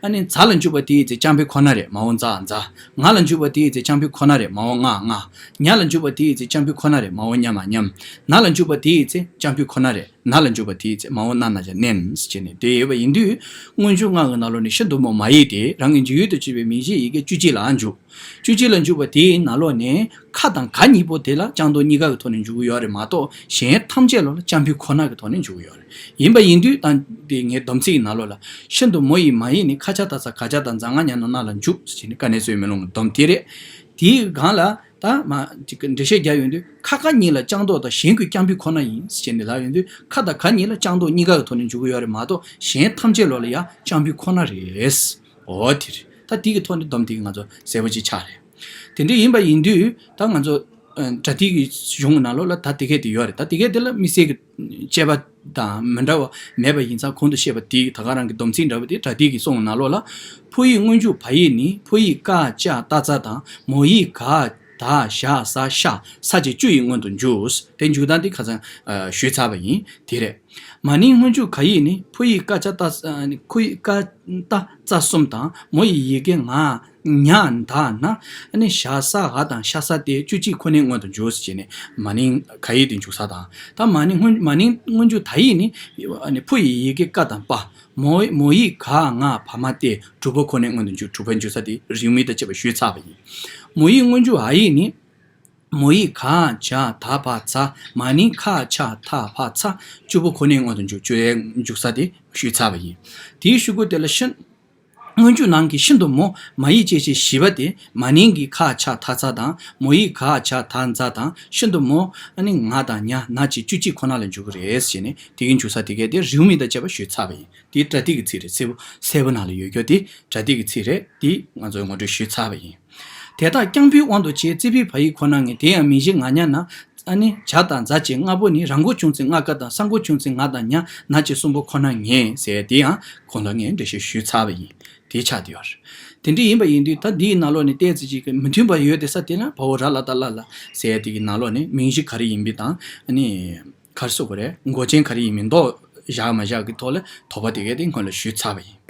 ཨ་ནི་ཛ་ལ་འཇུག་པ་དེའི་ཚེ་ལྕང་པའི་ཁོ་ན་རེད། མའོ་ཛ་ཛ། ང་ལ་འཇུག་པ་དེའི་ཚེ་ལྕང་ཕུད་ཁོ་ན་རེད། མའོ་ང་ང་། ཉ་ལ་འཇུག་པ་དེའི་ཚེ་ལྕང་ཕུད་ཁོ་ན་རེད། མའོ་ཉ་མ་ཉམ། ན་ལ་འཇུག་པ་དེའི་ཚེ་ལྕང་ཕུད་ཁོ་ན་རེད། ན་ལ་འཇུག་པ་དེའི་ཚེ་མའོ་ན་ན་ཇ་ནན་ཟེར་བྱས་ནས་དེ་ཡོད་པ་ཡིན་དུས་སྔོན་འཇུག་ལྔ་གི་ནང་ལོགས་ནས་ཤིན་ཏུ་མོ་མ་ཡིག་དེ་རང་གི་འཇུག་ཡུལ་དུ་གྱུར་པའི་མིང་གཞིའི་ཡི་གེ་བཅུ་གཅིག་ལ་འཇུག་བཅུ་གཅིག་ལ་འཇུག་པ་དེའི་ནང་ལོགས་ནས་ཁ་དང་ག་གཉིས་པོ་དེ་ལ་ལྕང་མདོག་གཉིས་ཀ་གི་ཐོག་ནས་འཇུག་གི་ཡོད་རེད་མ་གཏོགས་གཞན་ཐམས་ཅད་ལོགས་ལ་ལྕང་ཕུད་ཁོ་ན་གི་ཐོག་ནས་འཇུག་གི་ཡོད་རེད། ཡིན་པ་ཡིན་དུས་ད་དེ་ངའི་སྡོམ་ཚིག་ནང་ལོགས་ལ། ཤིན་ཏུ་མོ་ཡི་མ་ཡིག་ནི། ཁ་ཆ་ད་ཚ་ག་ཆ་དང་ཛ་ང་ཉ་ན་ན་ལ་འཇུག་ཟེར་ནས་ཀ་ནས་སོའི་མེ་ལོང་གི་སྡོམ་དེ་རེད། དེའི་སྒང་ལ་ད་མ་ཅིག་འགྲེལ་བཤད་རྒྱག་ཡོང་དུས། ཁ་ཁ་གཉིས་ལ་ལྕགས་འདོགས་དང་གཞན་ཀུན་རྐྱང་འབུལ་ཁོ་ན་ཡིན་ཟེར་ནས་ལབ་ཡོང་དུས། ཁ་དང་ག་གཉིས་ལ་ལྕགས་འདོགས་གཉིས་ཀ་གི་ཐོག་ནས་འཇུག་གི་ཡོད་རེད་མ་གཏོགས། གཞན་ཐམས་ཅད་ལོགས་ལ་ཡ་རྐྱང་འབུལ་ཁོ་ན་རེད། འོ་དེ་རེད། ད་དེ་གི་ཐོག་ནས་སྡོམ་དེ་གི་ང་ཚོ་གསལ་པོ་ཅིག་ཆགས་རེད། དེ་འདྲ་ཡིན་པ་ཡིན་དུས་ད་ང་ཚོ་ཨ་སྒྲ་དེ་གི་གཞུང་གི་ནང་ལོགས་ལ་ད་དེ་གས་དེ་ཡོད་རེད། ད་དེ་གས་དེ་ལ་དམིགས་བསལ་གྱི་དཔྱད་པ་དང་མི་འདྲ་བ་མེད་པ་ཡིན་ཙང་། གོང་དུ་བཤད་པ་དེ་ད་ག་རང་གི་སྡོམ་ཚིག་འདྲ་བ་དེ་སྒྲ་དེ་གི་གསུང་གི་ནང་ལོགས་ལ། ཕོ་ཡིག་སྔོན་འཇུག་བ་ཡིག་ནི། ཕོ་ཡིག་ཀ་ཅ་ཏ་ཙ་དང་། མོ་ཡིག་ག་ད་ཞ་ཟ་ཤ་ས་བཅས་བཅུ་ཡི་སྔོན་དུ་འཇུག་དེ་འཇུག་སྟངས་དེ་ཁ་སང་ཨ་ཞུས་ཚར་བ་ཡིན། དེ་རེད། མ་ནིང་སྔོན་འཇུག་ག་ཡིག་ནི། ཕོ་ཡིག་ཀ་ཅ་ཏ་ཨ་ནི་ཕོ་ཡིག་ཀ་ཏ་ཙ་གསུམ་དང་། མོ་ཡི་ཡི་གེ་ང་ཉ་ད་ན། ཨ་ནི་ཞ་ས་འ་དང་ཤ་ས་སྟེ་བཅུ་གཅིག་ཁོ་ནའི་སྔོན་དུ་འཇུག་ཟེར་བྱས་ནས། མ་ནིང་ག་ཡིག་དེ་འཇུག་ས་དང་། ད་མ་ནིང་སྔོན་མ་ནིང་སྔོན་འཇུག་ད་ཡིག་ནི། ཨ་ནི་ཕོ་ཡི་ཡི་གེ་ཀ་དང་པ། མོ་མོ་ཡིག་ག་ང་བ་མ་སྟེ་དྲུག་པ་ཁོ་ནའི་སྔོན་དུ་འཇུག་དྲུག་པ་འཇུག་ས་དེ་རེའུ་མིག་དང་བཅས་པ་ཞུས་ཚར་བ་ཡིན། མོ་ཡིག་སྔོན་འཇུག་འ་ཡིག་ནི། མོ་ཡིག་ག་ཇ་ད་བ་ཛ། མ་ནིང་ཁ་ཆ་ད་བ་ཚ། བཅུ་པོ་ཁོ་ནའི་སྔོན་དུ་འཇུག་བཅུ་ཡའི་འཇུག་ས་དེ་ཞུས་ཚར་བ་ཡིན། དེའི་གཞུག་གུ་དེ་ལ་ཤིན། སྔོན་འཇུག་ནང་གི་ཤིན་ཏུ་མོ་མ་ཡིག་ཅན་ཞེས་བཞི་པ་དེ། མ་ནིང་གི་ཁ་ཆ་ད་ཚ་དང་། མོ་ཡིག་ག་ཇ་ད་ཛ་དང་། ཤིན་ཏུ་མོ་ཨ་ནི་ང་དང་ཉ་ན་བཅས་བཅུ་གཅིག་ཁོ་ན་ལ་འཇུག་གི་རེད་ཟེར་ནས། དེ་གི་འཇུག་ས་དེ་གས་དེ་རེའུ་མིག་དང་བཅས་པ་ཞུས་ཚར་བ་ཡིན། དེ་སྒྲ་དེ་གི་ཚིག་རེད། གསལ་པོ་གསལ་པོ་ནང་ལ་ཡོད་རྒྱུ་དེ་སྒྲ་དེ་གི་ཚིག་རེད། དེ་ང་ཚོས་ངོ་སྤྲོད་ཞུས་ཚར་བ་ཡིན། དེ་དག་རྐྱང་པའི་དབང་དུ་བྱས། བརྩེགས་པའི་བ་ཡིག་ཁོ་ན་ངེས། དེ་ཡང་མིང་གཞི་ང་ཉ་ན། ཨ་ནི་ཇ་དང་ཛ་བཅས་ལྔ་པོ་ནི། ར་མགོ་ཆུང་ཚེ་ང་ཀ་དང་། ས་མགོ་ཆུང་ཚེ་ང་དང་ཉ་ན་བཅས་གསུམ་པོ་ཁོ་ན་ངེས་ཟེར། དེ་ཡང་གོང་ལ་ངས་འགྲེལ་བཤད་ཞུས་ཚར་བ་ཡིན། དེ་ཆགས་བསྡད་ཡོད་རེད། དེ་འདྲ་ཡིན་པ་ཡིན་དུས། ད་འདིའི་ནང་ལོགས་ནས་ཏོག་ཙམ་ཅིག་གི་མི་མཐུན་པ་ཡོད་དེ་ས་དེ་ན། བའོ་ར་ལ་ཏ་ལ་ལ་ཟེར་དེ་གི་ནང་ལོགས་ནས་མིང་གཞི་ག་རེ་ཡིན་པའི་དང་། ཨ་ནི་ག་རེ་ཟེར་དགོས་རེད། མགོ་ཅན་ག་རེ་ཡིན་མིན་མདོག་བཞག་མ་བཞག་གི་ཐོག་ལ་དོགས་པ་དེ་གས་དེ་སྔོན་ལ་ཞུས་ཚར་བ་ཡིན།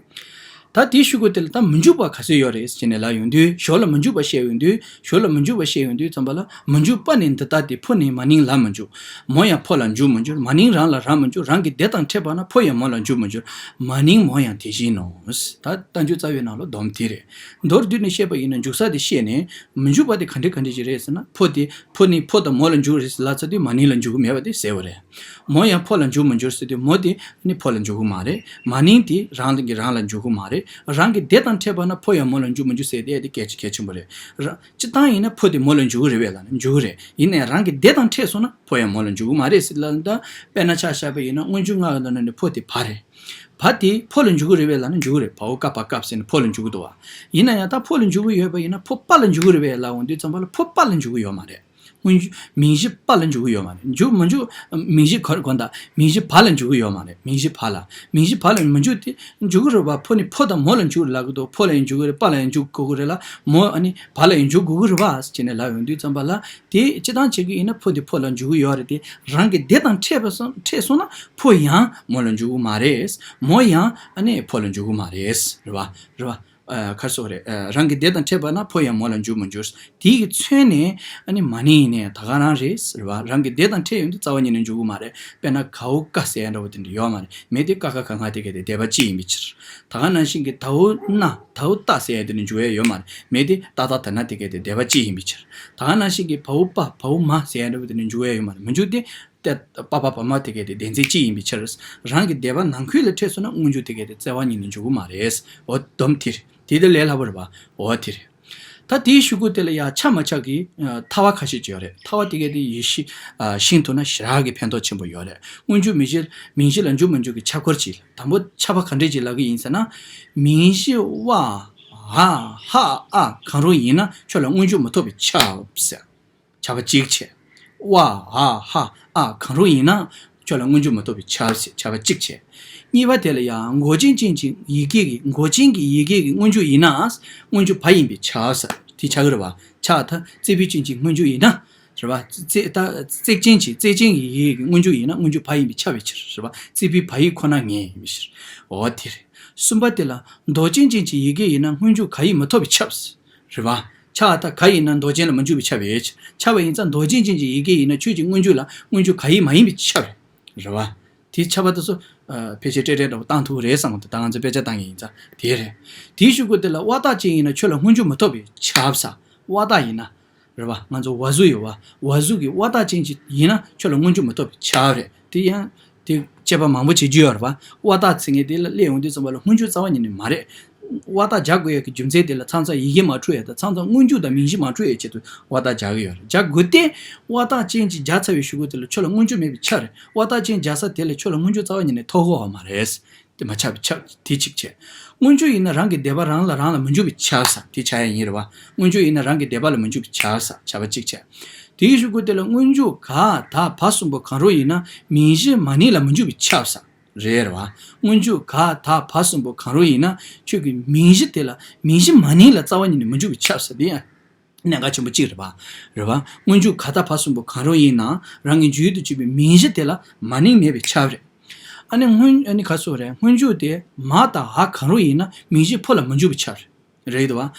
ད་དེའི་གཞུག་གུ་དེ་ལ་ད་མི་འཇུག་པ་ག་ཚོད་ཡོད་རེད་ཟེར་ནས་ལབ་ཡོང་དུས། ཞོར་ལ་མི་འཇུག་པ་བཤད་ཡོང་དུས། ཞོར་ལ་མི་འཇུག་པ་བཤད་ཡོང་དུས་ཙམ་པ་ལ། མི་འཇུག་པ་ནི་འདི་ལྟ་སྟེ། ཕོ་ནི་མ་ནིང་ལ་མི་འཇུག་མོ་ཡང་ཕོ་ལ་འཇུག་མི་འགྱུར། མ་ནིང་རང་ལ་རང་མི་འཇུག་རང་གི་དེ་དང་ཕྲད་པ་ན། ཕོ་ཡང་མོ་ལ་འཇུག་མི་འགྱུར། མ་ནིང་མོ་ཡང་དེ་བཞིན་ནོ། ད་རྟགས་འཇུག་རྩ་བའི་ནང་ལ་སྡོམ་དེ་རེད། མདོར་བསྡུས་ནས་བཤད་པ་ཡིན་ན། འཇུག་ས་དེ་བཤད་ནས། མི་འཇུག་པ་དེ་ག་འདྲ་ག་འདྲ་ཞིག་རེད་ཟེར་ན། ཕོ་དེ་ཕོ་ནི་ཕོ་དང་མོ་ལ་འཇུག་རེད་ཟེར་ལབ་ཚར་དུས། མ་ནིང་ལ་འཇུག་གི་མེད་པ་དེ་གསལ་བོ་རེད། མོ་ཡང་ཕོ་ལ་འཇུག་མི་འགྱུར་ཟེར་དུས། མོ་དེ་ནི་ཕོ་ལ་འཇུག་གི་མ་རེད། མ་ནིང་དེ་རང་གིས་རང་ལ་འཇུག་གི་མ་རེད། རང་གི་དེ་དང་ཕྲད་པ་ན་ཕོ་ཡང་མོ་ལ་འཇུག་མི་འཇུག་ཟེར་དེ་དེ་གལ་ཆེ་གལ་ཆེན་པོ་རེད། ར་སྤྱིར་བཏང་ཡིན་ན་ཕོ་དེ་མོ་ལ་འཇུག་གི་རེད་པས་ལབ་ན་འཇུག་གི་རེད། ཡིན་ནའི་རང་གི་དེ་དང་ཕྲད་སོང་ན་ཕོ་ཡང་མོ་ལ་འཇུག་གི་མ་རེད་ཟེར་ལབ་ན། ད་དཔེར་ན་ཆ་བཞག་པ་ཡིན་ན། སྔོན་འཇུག་ལྔ་གི་ནང་ནས་ཕོ་དེ་བ་རེད། བ་དེ་ཕོ་ལ་འཇུག་གི་རེད་པས་ལབ་ན་འཇུག་གི་རེད། བའོ་ཀ་བ་ཀབ་ཟེར་ནས་ཕོ་ལ་འཇུག་གི་འདུག་བ། ཡིན་ན་ཡང་ད་ཕོ་ལ་འཇུག་གི་ཡོད་པ་ཡིན་ན། ཕོ་པ་ལ་འཇུག་གི་རེད་པས་ལབ་འོང་དུས་ཙམ་པ་ལ། ཕོ་པ་ལ་འཇུག་གི་ཡོད་མ་རེད། སྔོན་འཇུག་མིང་གཞི་པ་ལ་འཇུག་གི་ཡོད་མ་རེད། འཇུག་མི་འཇུག་མིང་གཞི་ག་རེ་དགོངས་དག་མིང་གཞི་བ་ལ་འཇུག་གི་ཡོད་མ་རེད། མིང་གཞི་བ་ལ། མིང་གཞི་བ་ལ་མི་འཇུག་དེ་འཇུག་གི་རེད་པ། ཕོ་ནི་ཕོ་དང་མོ་ལ་འཇུག་རེད་ལབ་གི་འདུག་ཕོ་ལ་ཡང་འཇུག་གི་རེད། པ་ལ་ཡང་འཇུག་དགོས་ཀྱི་རེད་ལ། མོ་ཨ་ནི་བ་ལ་ཡང་འཇུག་དགོས་ཀྱི་རེད་པ་ཟེར་ནས་ལབ་ཡོང་དུས་ཙམ་པ་ལ། དེ་སྤྱིར་བཏང་བྱེད་ཀྱི་ཡིན་ན་ཕོ་དེ་ཕོ་ལ་འཇུག་གི་ཡོད་རེད་དེ། རང་གི་དེ་དང་ཕྲད་པ་སོང་ཕྲད་སོང་ན་ཕོ་ཡང་མོ་ལ་འཇུག་གི་མ་རེད། མོ་ཡང་ཨ་ནི་ཕོ་ལ་འཇུག་གི་མ་རེད། རེད་པ། རེད་པ། ཨ་ག་རེ་ཟེར་དགོས་རེད། ཨ་རང་གི་དེ་དང་ཕྲད་པ་ན་ཕོ་ཡང་མོ་ལ་འཇུག་མི་འགྱུར། དེ་གི་མཚོན་ནས་ཨ་ནི་མ་ནིང་ཡིན་ནའི་ད་ག་རང་རེད། རེད་པ། རང་གི་དེ་དང་ཕྲད་ཡོང་དུས་རྩ་བ་ཉིད་ནས་འཇུག་གི་མ་རེད། དཔེར་ན་གའོ་ཀ་ཟེར་ཡ་འདྲ་བོ་དེ་འདྲ་ཡོད་མ་རེད། མེད་དེ། ཀ་ཁ་ག་ང་དེ་གས་དེ་སྡེ་པ་གཅིག་ཡིན་པའི་ཕྱིར། ད་ག་ནང་བཞིན་གྱི་དའོ་ན་དའོ་ཏ་ཟེར་ཡ་དེ་ནི་འཇུག་ཡ་ཡོད་མ་རེད། མེད་དེ། ཏ་ད་ད་ན་དེ་གས་དེ་སྡེ་པ་གཅིག་ཡིན་པའི་ཕྱིར། ད་ག་ནང་བཞིན་གྱི་བའོ་པ་བའོ་མ་ཟེར་ཡ་འདྲ་བོ་དེ་ནི་འཇུག་ཡ་ཡོད་མ་རེད། མི་འཇུག་སྟེ། ཏེ་པ་པ་བ་མ་དེ་གས་དེ་སྡེ་ཚན་གཅིག་ཡིན་པའི་ཕྱིར། རང་གི་སྡེ་པ་ནང་ཁུལ་ལ་ཕྲད་སོང་ན་སྔོན་འཇུག་དེ་གས་དེ་རྩ་བ་ཉིད་ནས་འཇུག་གི་མ་རེད། འོ་སྡོམ་དེ་རེད། དེ་དེ་ལས་སླ་པོ་རེད་པ། འོ་དེ་རེད། ད་དེའི་གཞུག་གུ་དེ་ལ་ཡང་ཆ་མ་ཆག་གི་ཐ་བ་ཁ་ཤས་ཅིག་ཡོད་རེད། ཐ་བ་དེ་གས་དེ་ཡིད་ཤེས་ཤིང་ཐུབ་ན་ཞེ་དྲག་གི་ཕན་ཐོགས་ཆེན་པོ་ཡོད་རེད། སྔོན་འཇུག་མིང་གཞི་མིང་གཞི་ལ་འཇུག་མི་འཇུག་གི་ཁྱབ་སྐོར་གྱི་དང་པོ་ཁྱབ་པ་ག་འདྲས་ཅིག་ལབ་གི་ཡིན་ཟེར་ན། མིང་གཞི་ཝ་འ་ཧ་ཨ་གང་རུང་ཡིན་ན་ཁྱོད་ལ་སྔོན་འཇུག་མི་ཐོབ་པས་ཁྱབ་ཟེར། ཁྱབ་པ་གཅིག་བྱས། ཝ་འ་ཧ་ཨ་གང་རུང་ཡིན་ན་ཁྱོད་ལ་སྔོན་འཇུག་མི་ཐོབ་པས་ཁྱབ་ཟེར། ཁྱབ་པ་གཅིག་བྱས། གཉིས་པ་དེ་ལ་ཡང་མགོ་ཅན་ཅན་གྱི་ཡི་གེ་གི་མགོ་ཅན་གྱི་ཡི་གེ་གི་སྔོན་འཇུག་ཡིན་ན་སྔོན་འཇུག་བ་ཡིན་པས་ཁྱབ་ཟེར། དེ་ཆགས་ཀྱི་རེད་པ། ཆགས། ད་བརྩེགས་པའི་ཅན་གྱི་སྔོན་འཇུག་ཡིན་ན། རེད་པ། བརྩེགས་ད་བརྩེགས་ཅན་གྱི་བརྩེགས་ཅན་གྱི་ཡི་གེ་གི་སྔོན་འཇུག་ཡིན་ན་སྔོན་འཇུག་བ་ཡིན་པས་ཁྱབ་པའི་ཕྱིར། རེད་པ། བརྩེགས་པའི་བ་ཡིག་ཁོ་ན་ངེས་ཡིན་པའི་ཕྱིར། འོ་དེ་རེད། གསུམ་པ་དེ་ལ་མདོག་ཅན་ཅན་གྱི་ཡི་གེ་ཡིན་ན་སྔོན་འཇུག་ག་ཡིག་མི་ཐོབ་པས་ཁྱབ། རེད་པ། ཆ་ད་ག་ཡིན་ན་མདོག་ཅན་ལ་མི་འཇུག་པས་ཁྱབ་པས། ཁྱབ་པ་ཡིན་ཙང་མདོག་ཅན་ཅན་གྱི་ཡི་གེ་ཡིན་ན་ཆོས་ཀྱི་སྔོན་འཇུག་ལ་སྔོན་འཇུག་ག་ཡིག་མ་ཡིན་པས་ཁྱབ་རེད། རེད་པ། དེ་ཁྱབ་པ་དེ་ཚོ་ཨ་ཕལ་ཆེར་སྤྲེལ་སྤྲེལ་འདྲ་བོ་བཏང་ཐུབ་ཀྱི་རེད་བསམ་གི་འདུག་ད་ང་ཚོ་དཔེ་ཆ་བཏང་གི་ཡིན་ཙང་དེ་རེད། དེའི་གཞུག་གུ་དེ་ལ་ཝ་རྟགས་ཅན་ཡིན་ན་ཁྱོད་ལ་སྔོན་འཇུག་མི་ཐོབ་པས་ཁྱབ་ས། ཝ་རྟགས་ཡིན་ན། རེད་པ། ང་ཚོ་ཝ་གཟུགས་ཡོད་པ། ཝ་གཟུགས་ཀྱི་ཝ་རྟགས་ཅན་ཅིག་ཡིན་ན་ཁྱོད་ལ་སྔོན་འཇུག་མི་ཐོབ་པས་ཁྱབ་རེད། དེ་ཡང་ དེ་དཔྱད་པ་མང་པོ་བྱེད་རྒྱུ་ཡོད་རེད་པ། དབའ་རྟགས་ཟེར་མཁན་དེ་ལ་སླེབས་ཡོང་དུས་ཙམ་པ་ལ་སྔོན་འཇུག་རྩ་བ་ཉིད་ནས་མ་རེད། དབའ་རྟགས་རྒྱག་དགོས་ཡག་གི་རྒྱུ་མཚན་དེ་ལ་མཚམས་མཚམས་ཡི་གེ་མ་འཁྲུལ་ཡག་དང་མཚམས་མཚམས་སྔོན་འཇུག་དང་མིང་གཞི་མ་འཁྲུལ་ཡག་ཆེད་དུ་དབའ་རྟགས་རྒྱག་གི་ཡོད་རེད། རྒྱག་དགོས་ཏེ། དབའ་རྟགས་ཅན་ཅིག་རྒྱག་ཚར་བའི་གཞུག་གུ་དེ་ལ་ཁྱོད་ལ་སྔོན་འཇུག་མེད་པའི་ཆ་རེད། དབའ་རྟགས་ཅན་རྒྱག་ས་དེ་ལ་ཁྱོད་ལ་སྔོན་འཇུག་རྩ་བ་ཉིད་ནས་ཐོབ་གོ་བ་མ་རེད། དེ་མ་ཆགས་པའི་ཆ་དེ་གཅིག་བྱས། སྔོན་འཇུག་ཡིན་ན་རང་གི་སྡེ་པ་རང་ལ་རང་ལ་མི་འཇུག་པའི་ཆ་ས་དེ་ཆགས་ཡ་ཡིན་རེད་བ། སྔོན་འཇུག་ཡིན་ན་རང་གི་སྡེ་པ་ལ་མི་འཇུག་པའི་ཆ་ས་བྱ་བ་གཅིག་བྱས། དེའི་གཞུག་གུ་དེ་ལ་སྔོན་འཇུག་ག་ད་བ་གསུམ་པོ་གང་རུང་ཡིན་ན་མིང་གཞི་མ་ནིང་ལ་མི་འཇུག་པའི་ཆ་ས་རེད་རེད་བ། སྔོན་འཇུག་ག་ད་བ་གསུམ་པོ་གང་རུང་ཡིན་ན་ཁྱོད་ཀྱི་མིང་གཞི་དེ་ལ་མིང་གཞི་མ་ནིང་ལ་རྩ་བ་ཉིད་ནས་མི་འཇུག་པའི་ཆ་ས་དེ་ཡང་གནད་འགག་ཆེན་པོ་གཅིག་རེད་བ། རེད་བ། སྔོན་འཇུག་ག་ད་བ་གསུམ་པོ་གང་རུང་ཡིན་ན་རང་གི་འཇུག་ཡུལ་དུ་གྱུར་པའི་མིང་གཞི་དེ་ལ་མ་ནིང་མེད་པའི་ཆ་རེད། ཨ་ནི་སྔོན་ཨ་ནི་ག་སོ་རེད། སྔོན་འཇུག་དེ་མ་དང་འ་གང་རུང་ཡིན་ན་མིང་གཞི་ཕོ་ལ་མི་འཇུག་པའི་ཆ་རེད། རེད་དོ།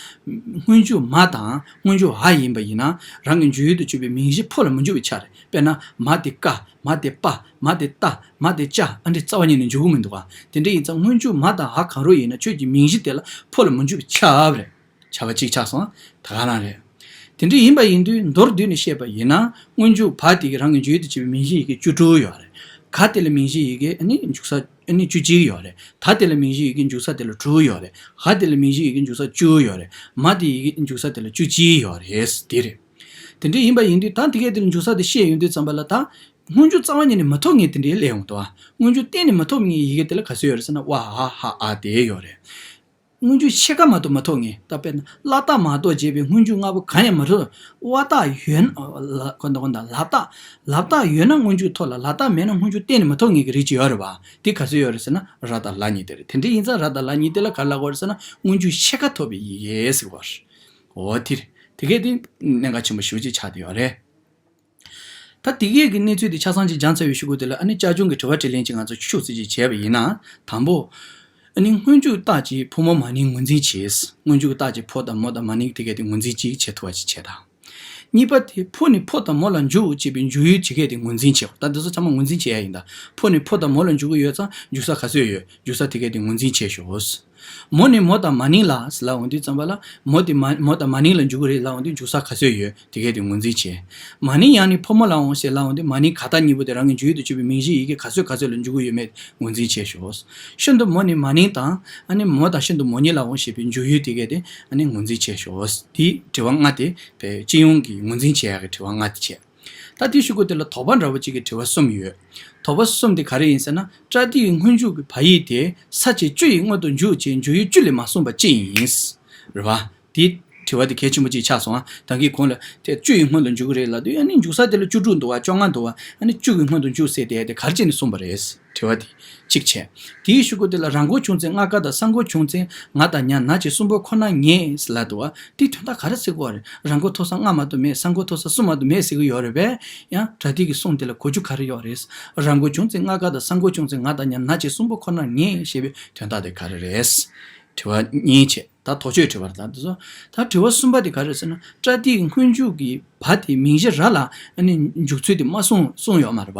སྔོན་འཇུག་མ་དང་སྔོན་འཇུག་འ་ཡིན་པ་ཡིན་ན་རང་གི་འཇུག་ཡུལ་དུ་གྱུར་པའི་མིང་གཞི་ཕོ་ལ་མི་འཇུག་པའི་ཆ་རེད། དཔེར་ན་མ་དེ་ཀ་མ་དེ་པ་མ་དེ་ཏ་མ་དེ་ཅ་ཨ་འདྲི་རྩ་བ་ཉིད་ནས་འཇུག་གི་མི་འདུག་ག་དེ་འདྲ་ཡིན་ཙང་སྔོན་འཇུག་མ་དང་འ་གང་རུང་ཡིན་ན་ཁྱོད་ཀྱི་མིང་གཞི་དེ་ལ་ཕོ་ལ་མི་འཇུག་པའི་ཆ་རེད། བྱ་བ་གཅིག་ཆགས་སོང་། ད་ག་རང་རེད། དེ་འདྲ་ཡིན་པ་ཡིན་དུས་མདོར་བསྡུས་ནས་བཤད་པ་ཡིན་ན་སྔོན་འཇུག་བ་དེ་གི་རང་གི་འཇུག་ཡུལ་དུ་གྱུར་པའི་མིང་གཞི་ཡི་གེ་བཅུ་དྲུག་ཡོད་རེད། ག་དེ་ལ་མིང་གཞི་ཡི་གེ་ཨ་ནི་འཇུག་ས་ཨ་ནི་བཅུ་གཅིག་ཡོད་རེད། ད་དེ་ལ་མིང་གཞི་ཡི་གེ་འཇུག་ས་དེ་ལ་དྲུག་ཡོད་རེད། འ་དེ་ལ་མིང་གཞི་ཡི་གེ་འཇུག་ས་བཅུ་ཡོད་རེད། མ་དེ་ཡི་གེ་འཇུག་ས་དེ་ལ་བཅུ་གཅིག་ཡོད་རེད། དེ་རེད། དེ་འདྲ་ཡིན་པ་ཡིན་དུས་ད་དེ་གས་དེ་ལ་འཇུག་ས་དེ་བཤད་ཡོང་དུས་ཙམ་པ་ལ་ད་སྔོན་འཇུག་རྩ་བ་ཉིད་ནས་མི་ཐོབ་མཁན་དེ་འདྲའི་སླེབས་ཡོང་འདུག་ཨ། སྔོན་འཇུག་གཏན་ནས་མི་ཐོབ་མཁན་ཡི་གེ་དེ་ལ་ག་ཚོད་ཡོད་རེད་ཟེར་ན་ཝ་འ་ཧ་འ་དེ་ཡོད་རེད། སྔོན་འཇུག་ཕྱེད་ཀ་མ་གཏོགས་མ་ཐོབ་ངེས། ད་དཔེར་ན་ལ་དྭགས་མ་གཏོགས་བྱས་པའི་སྔོན་འཇུག་ལྔ་པོ་གང་ཡང་མ་ཐོབ། དབའ་རྟགས་ཡོད་ན་ལ་ཁོ་ན་ཁོ་ན་ལ་དྭགས་ལ་དྭགས་ཡོད་ན་སྔོན་འཇུག་ཐོབ་ལ་ལ་དྭགས་མེད་ན་སྔོན་འཇུག་གཏན་ནས་མ་ཐོབ་ངེས་ཀྱི་རིགས་ཅིག་ཡོད་རེད་བ། དེ་ག་ཚོད་ཡོད་རེད་ཟེར་ན་ར་དང་ལ་གཉིས་དེ་རེད། དེ་འདྲ་ཡིན་ཙང་ར་དང་ལ་གཉིས་དེ་ལ་ག་རེ་ལབ་དགོས་རེད་ཟེར་ན་སྔོན་འཇུག་ཕྱེད་ཀ་ཐོབ་པའི་ཡི་གེ་ཟེར་བ་རེད། འོ་དེ་རེད། དེ་གས་དེ་གནད་འགག་ཆེན་པོ་ཞེ་པོ་ཅིག་ཆགས་བསྡད་ཡོད་རེད། ད་དེ་གས་ཀྱི་གནས་ཚུལ་དེ་ཆ་ཚང་ཅིག་སྦྱངས་ཚར་བའི་གཞུག་གུ་དེ་ལ་ཨ་ནི་རྒྱབ་ལྗོངས་ཀྱི་དྲི་བ་དྲིས་ལན་ཅིག་ང་ཚོ་ཤུགས་ཙམ་ཅིག་བྱས་པ་ཡིན་ན། དང་པོ། ཨ་ནི་སྔོན་འཇུག་རྟགས་ཀྱིས་ཕོ་མོ་མ་ནིང་ངོས་འཛིན་བྱེད། སྔོན་འཇུག་རྟགས་ཀྱིས་ཕོ་དང་མོ་དང་མ་ནིང་དེ་གས་དེ་ངོས་འཛིན་གཅིག་བྱེད་ཐུབ་པ་ཅིག་བྱེད་དང་། གཉིས་པ་དེ་ཕོ་ནི་ཕོ་དང་མོ་ལ་འཇུག་ཅེས་པའི་འཇུག་ཡུལ་ཇི་སྐད་དེ་ངོས་འཛིན་བྱེད། ད་འདི་ཚོ་ཚང་མ་ངོས་འཛིན་བྱེད་ཡ་ཡིན་ད། ཕོ་ནི་ཕོ་དང་མོ་ལ་འཇུག་གི་ཡོད་ཙང་འཇུག་ས་ག་ཚོད་ཡོད། འཇུག་ས་དེ་གས་དེ་ངོས་འཛིན་བྱེད་ཤོག། མོ་ནི་མོ་དང་མ་ནིང་ལ་ཟེར་ལབ་འོང་དུས་ཙམ་པ་ལ་མོ་དེ་མ་མོ་དང་མ་ནིང་ལ་འཇུག་གི་རེད་ལབ་འོང་དུས་འཇུག་ས་ག་ཚོད་ཡོད་དེ་གས་དེ་ངོས་འཛིན་བྱེད། མ་ནིང་ཡང་ནི་ཕོ་མོ་ལ་འོང་ཞེས་ལབ་འོང་དུས་མ་ནིང་ག་ད་གཉིས་པོ་དེ་རང་གི་འཇུག་ཡུལ་དུ་གྱུར་པའི་མིང་གཞི་ཡི་གེ་ག་ཚོད་ག་ཚོད་ལ་འཇུག་གི་ཡོད་མེད་ངོས་འཛིན་བྱེད་ཤོག། ཤིན་ཏུ་མོ་ནི་མ་ནིང་དང་ཨ་ནི་མོ་དང་ཤིན་ཏུ་མོ་ཉིད་ལ་འོང་ཞེས་པའི་འཇུག་ཡུལ་དེ་གས་དེ་ཨ་ནི་ངོས་འཛིན་བྱེད་ཤོག། དེ་དྲི་བ་ལྔ་དེ་བས་སྤྱི་ཡོངས་ཀྱི་ངོས་འཛིན་བྱེད་ཡག་གི་དྲི་བ་ལྔ་དེ་བྱས། ད་དེའི་གཞུག་གུ་དེ་ལ་དོགས་པ་འདྲ་བོ་གཅིག་གི་དྲི་བ་གསུམ་ཡོད། དོགས་པ་གསུམ་དེ་ག་རེ་ཡིན་ཟེར་ན། པྲ་ཏི་ཡི་སྔོན་འཇུག་གི་བ་ཡིག་དེ་ས་བཅད་བཅུ་ཡི་སྔོན་དུ་འཇུག་ཅེས་འཇུག་ཡུལ་བཅུ་ལས་མ་གསུངས་པ་ཅི་ཡིན། རེད་བ། དེ་དྲི་བ་དེ་གལ་ཆེན་པོ་གཅིག་ཆགས་སོང་ཨ། ད་གིན་གོང་ལ་དེ་བཅུ་ཡི་སྔོན་ལ་འཇུག་གི་རེད་ལབ་དུས་ཨ་ནི་འཇུག་ས་དེ་ལ་བཅུ་དྲུག་འདུག་བ་བཅོ་ལྔ་འདུག་བ་ཨ་ནི་བཅུ་གི་སྔོན་དུ་འཇུག་ཟེར་དེ་དེ་ག་རེ་བྱས་ནས་གསུངས་པ་རེད། དྲི་བ་དེ་གཅིག་བྱས། དེའི་གཞུག་གུ་དེ་ལ་རང་འཁོར་བྱུང་ཚེ་ལྔ་ཀ་དང་གསང་འཁོར་བྱུང་ཚེ་ང་དང་ཉ་ན་བྱེད་གསུམ་པོ་ཁོ་ན་ངེས་ལབ་འདུག་བ། དེའི་དོན་དག་ག་རེ་ཟེར་དགོས་རེད། རང་འཁོར་ཐོབ་ས་ལྔ་མ་གཏོགས་མེད་གསང་འཁོར་ཐོབ་ས་གསུམ་མ་གཏོགས་མེད་ཟེར་གི་ཡོད་རེད་པས། ཡང་པྲ་ཏི་གི་གསུང་དེ་ལ་གོ་རྒྱུ་ག་རེ་ཡོད་རེད། རང་འཁོར་བྱུང་ཚེ་ལྔ་ཀ་དང་གསང་འཁོར་བྱུང་ཚེ་ང་དང་ཉ་ན་བྱེད་གསུམ་པོ་ཁོ་ན་ངེས་ཞེས་པའི་དོན་དག་དེ་ག་རེ་རེད། དྲི་བ་གཉིས་བྱས། ད་དོགས་གཅོད་དྲི་བ་རེད་ད་འདི་ཚོ། ད་དྲི་བ་གསུམ་པ་དེ་ག་རེ་རེད་ཟེར་ན། པྲ་ཏི་གི་སྔོན་འཇུག་གི་བ་དེ་མིང་གཞི་ར་ལ་ཨ་ནི་འཇུག་ཚུལ་དེ་མ་གསུངས་གསུངས་ཡོད་མ་རེད་པ།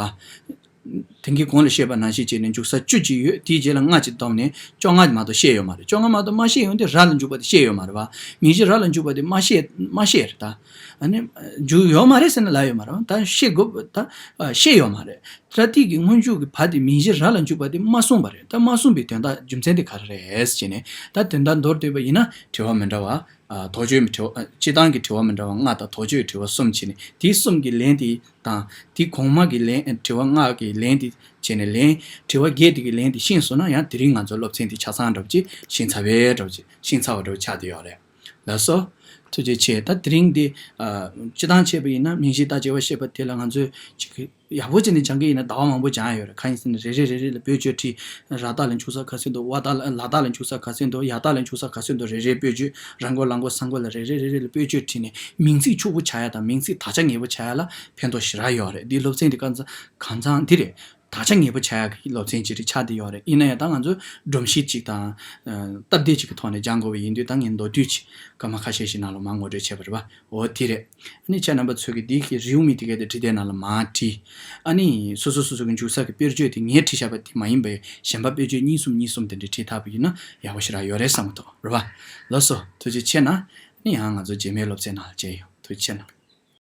དེ་གིན་གོང་ལ་བཤད་པ་ནང་བཞིན་བྱས་ནས་འཇུག་ས་བཅུ་གཅིག་ཡོད། དེའི་རྗེས་ལ་ལྔ་གཅིག་བསྡོམས་ནས་བཅོ་ལྔ་མ་གཏོགས་བཤད་ཡོད་མ་རེད། བཅོ་ལྔ་མ་གཏོགས་མ་བཤད་ཡོང་དུས་ར་ལ་འཇུག་པ་དེ་བཤད་ཡོད་མ་རེད་བ། མིང་གཞི་ར་ལ་འཇུག་པ་དེ་མ་བཤད་མ་བཤད་རེད་ད། ཨ་ནི་འཇུག་ཡོད་མ་རེད་ཟེར་ན་ལབ་ཡོད་མ་རེད་བ། ད་བཤད་དགོས་ད་བཤད་ཡོད་མ་རེད། པྲ་ཏི་གི་སྔོན་འཇུག་གི་བ་དེ་མིང་གཞི་ར་ལ་འཇུག་པ་དེ་མ་གསུངས་པ་རེད། ད་མ་གསུངས་པའི་དོན་དག་རྒྱུ་མཚན་དེ་ག་རེ་རེད་ཟེར་ནས་ད་དོན་དག་མདོར་བསྡུས་པ་ཡིན་ན་དྲི་བ་མི་འདྲ་བ། ཨ། དོགས་གཅོད་མི་དྲི་བ། ཨ། སྤྱིར་བཏང་གི་དྲི་བ་མི་འདྲ་བ་ལྔ་དང་དོགས་གཅོད་དྲི་བ་གསུམ་བྱས་ནས་དེ་གསུམ་གྱི་ལན་དེ་དང་དེ་གོང་མ་གི་ལན་དྲི་བ་ལྔ་གི་ལན་དེ་བྱས་ནས་ལན་དྲི་བ་བརྒྱད་དེ་གི་ལན་དེ་ཤེས་སོང་ན་ཡང་དེ་རིང་ང་ཚོ་སློབ་ཚན་དེ་ཆ་ཚང་འདྲ་བོ་ཅིག་ཤེས་ཚར་བའི་འདྲ་བོ་ཅིག་ཤེས་ཚར་བ་འདྲ་བོ་ཆགས་བསྡད་ཡོད་རེད། ལགས་སོ། ཐུགས་རྗེ་ཆེ། ད་དེ་རིང་འདི། ཨ། སྤྱིར་བཏང་བྱས་པ་ཡིན་ན་མིང་གཞི་རྟགས་བྱ་བ་ཤེས་པ་དེ་ལ་ང་ཚོས་ཅིག་ཡག་པོ་བྱས་ནས་སྦྱང་གི་ཡིན་ན་ཟླ་བ་མང་པོ་སྦྱང་ཡ་ཡོད་རེད། གང་ཡིན་ཟེར་ན་རེ་རེ་རེ་རེ་ལ་བེད་སྤྱོད་བྲིས། ར་རྟགས་ལ་འཇུག་ས་ག་ཚོད་འདུག་དབའ་རྟགས་ལ་ལ་རྟགས་ལ་འཇུག་ས་ག་ཚོད་འདུག་ཡ་རྟགས་ལ་འཇུག་ས་ག་ཚོད་འདུག་རེ་རེ་བེད་སྤྱོད། ར་མགོ་ལ་མགོ་ས་མགོ་ལ་རེ་རེ་རེ་རེ་ལ་བེད་སྤྱོད་བྲིས་ནས་མིང་ཚིག་ཕྱུག་པོ་ཆགས་ཡ་དང་མིང་ཚིག་དག་ཆ་ངེས་པོ་ཆགས་ཡ་ལ་ཕན་ཐོགས་ཞེ་དྲག་ཡོད་རེད། འདི་སློབ་ཚན་འདི་གང་ཚང་གང་ཚང་འདི་རེད། དག་ཆ་ངེས་པོ་ཆགས་ཡག་གི་སློབ་ཚན་ཅིག་རེད་ཆགས་བསྡད་ཡོད་རེད། ཡིན་ན་ཡང་ད་ང་ཚོས་སྒྲོམ་གཞི་ཅིག་དང་། ཨ། སྟབས་བདེ་ཅིག་གི་ཐོག་ནས་སྦྱང་དགོས་པ་ཡིན་དུས་ད་ངས་མདོར་བསྡུས་ཅིག་སྐར་མ་ཁ་ཤས་ཤིག་ནང་ལ་མར་ངོ་སྤྲོད་བྱས་པ་རེད་པ། འོ་དེ་རེད། ཨ་ནི་ཁྱེད་རྣམ་པ་ཚོ་གིས་འདི་གི་རེའུ་མིག་དེ་གའི་དེ་བྲིས་དེབ་ནང་ལ་མར་བྲིས། ཨ་ནི་སོ་སོ་སོ་སོ་གི་འཇུག་ས་གི་དཔེར་བརྗོད་དེ་ངས་བྲིས་བཞག་པ་དེ་མ་ཡིན་པའི་གཞན་པ་དཔེར་བརྗོད་གཉིས་གསུམ་གཉིས་གསུམ་དེ་འདྲ་བྲིས་ཐུབ་པ་ཡིན་ན་ཡག་པོ་ཞེ་དྲག་ཡོད་རེད་བསམ་གི་འདུག་རེད་པ། ལགས་སོ། ཐུགས་རྗེ་ཆེ་གནང་། ཨ་ནི་ཡང་ང་ཚོ་རྗེས་མའི་སློབ་ཚན་ནང་ལ་མཇལ་ཡོང་། ཐུགས་རྗེ་ཆེ་གནང་།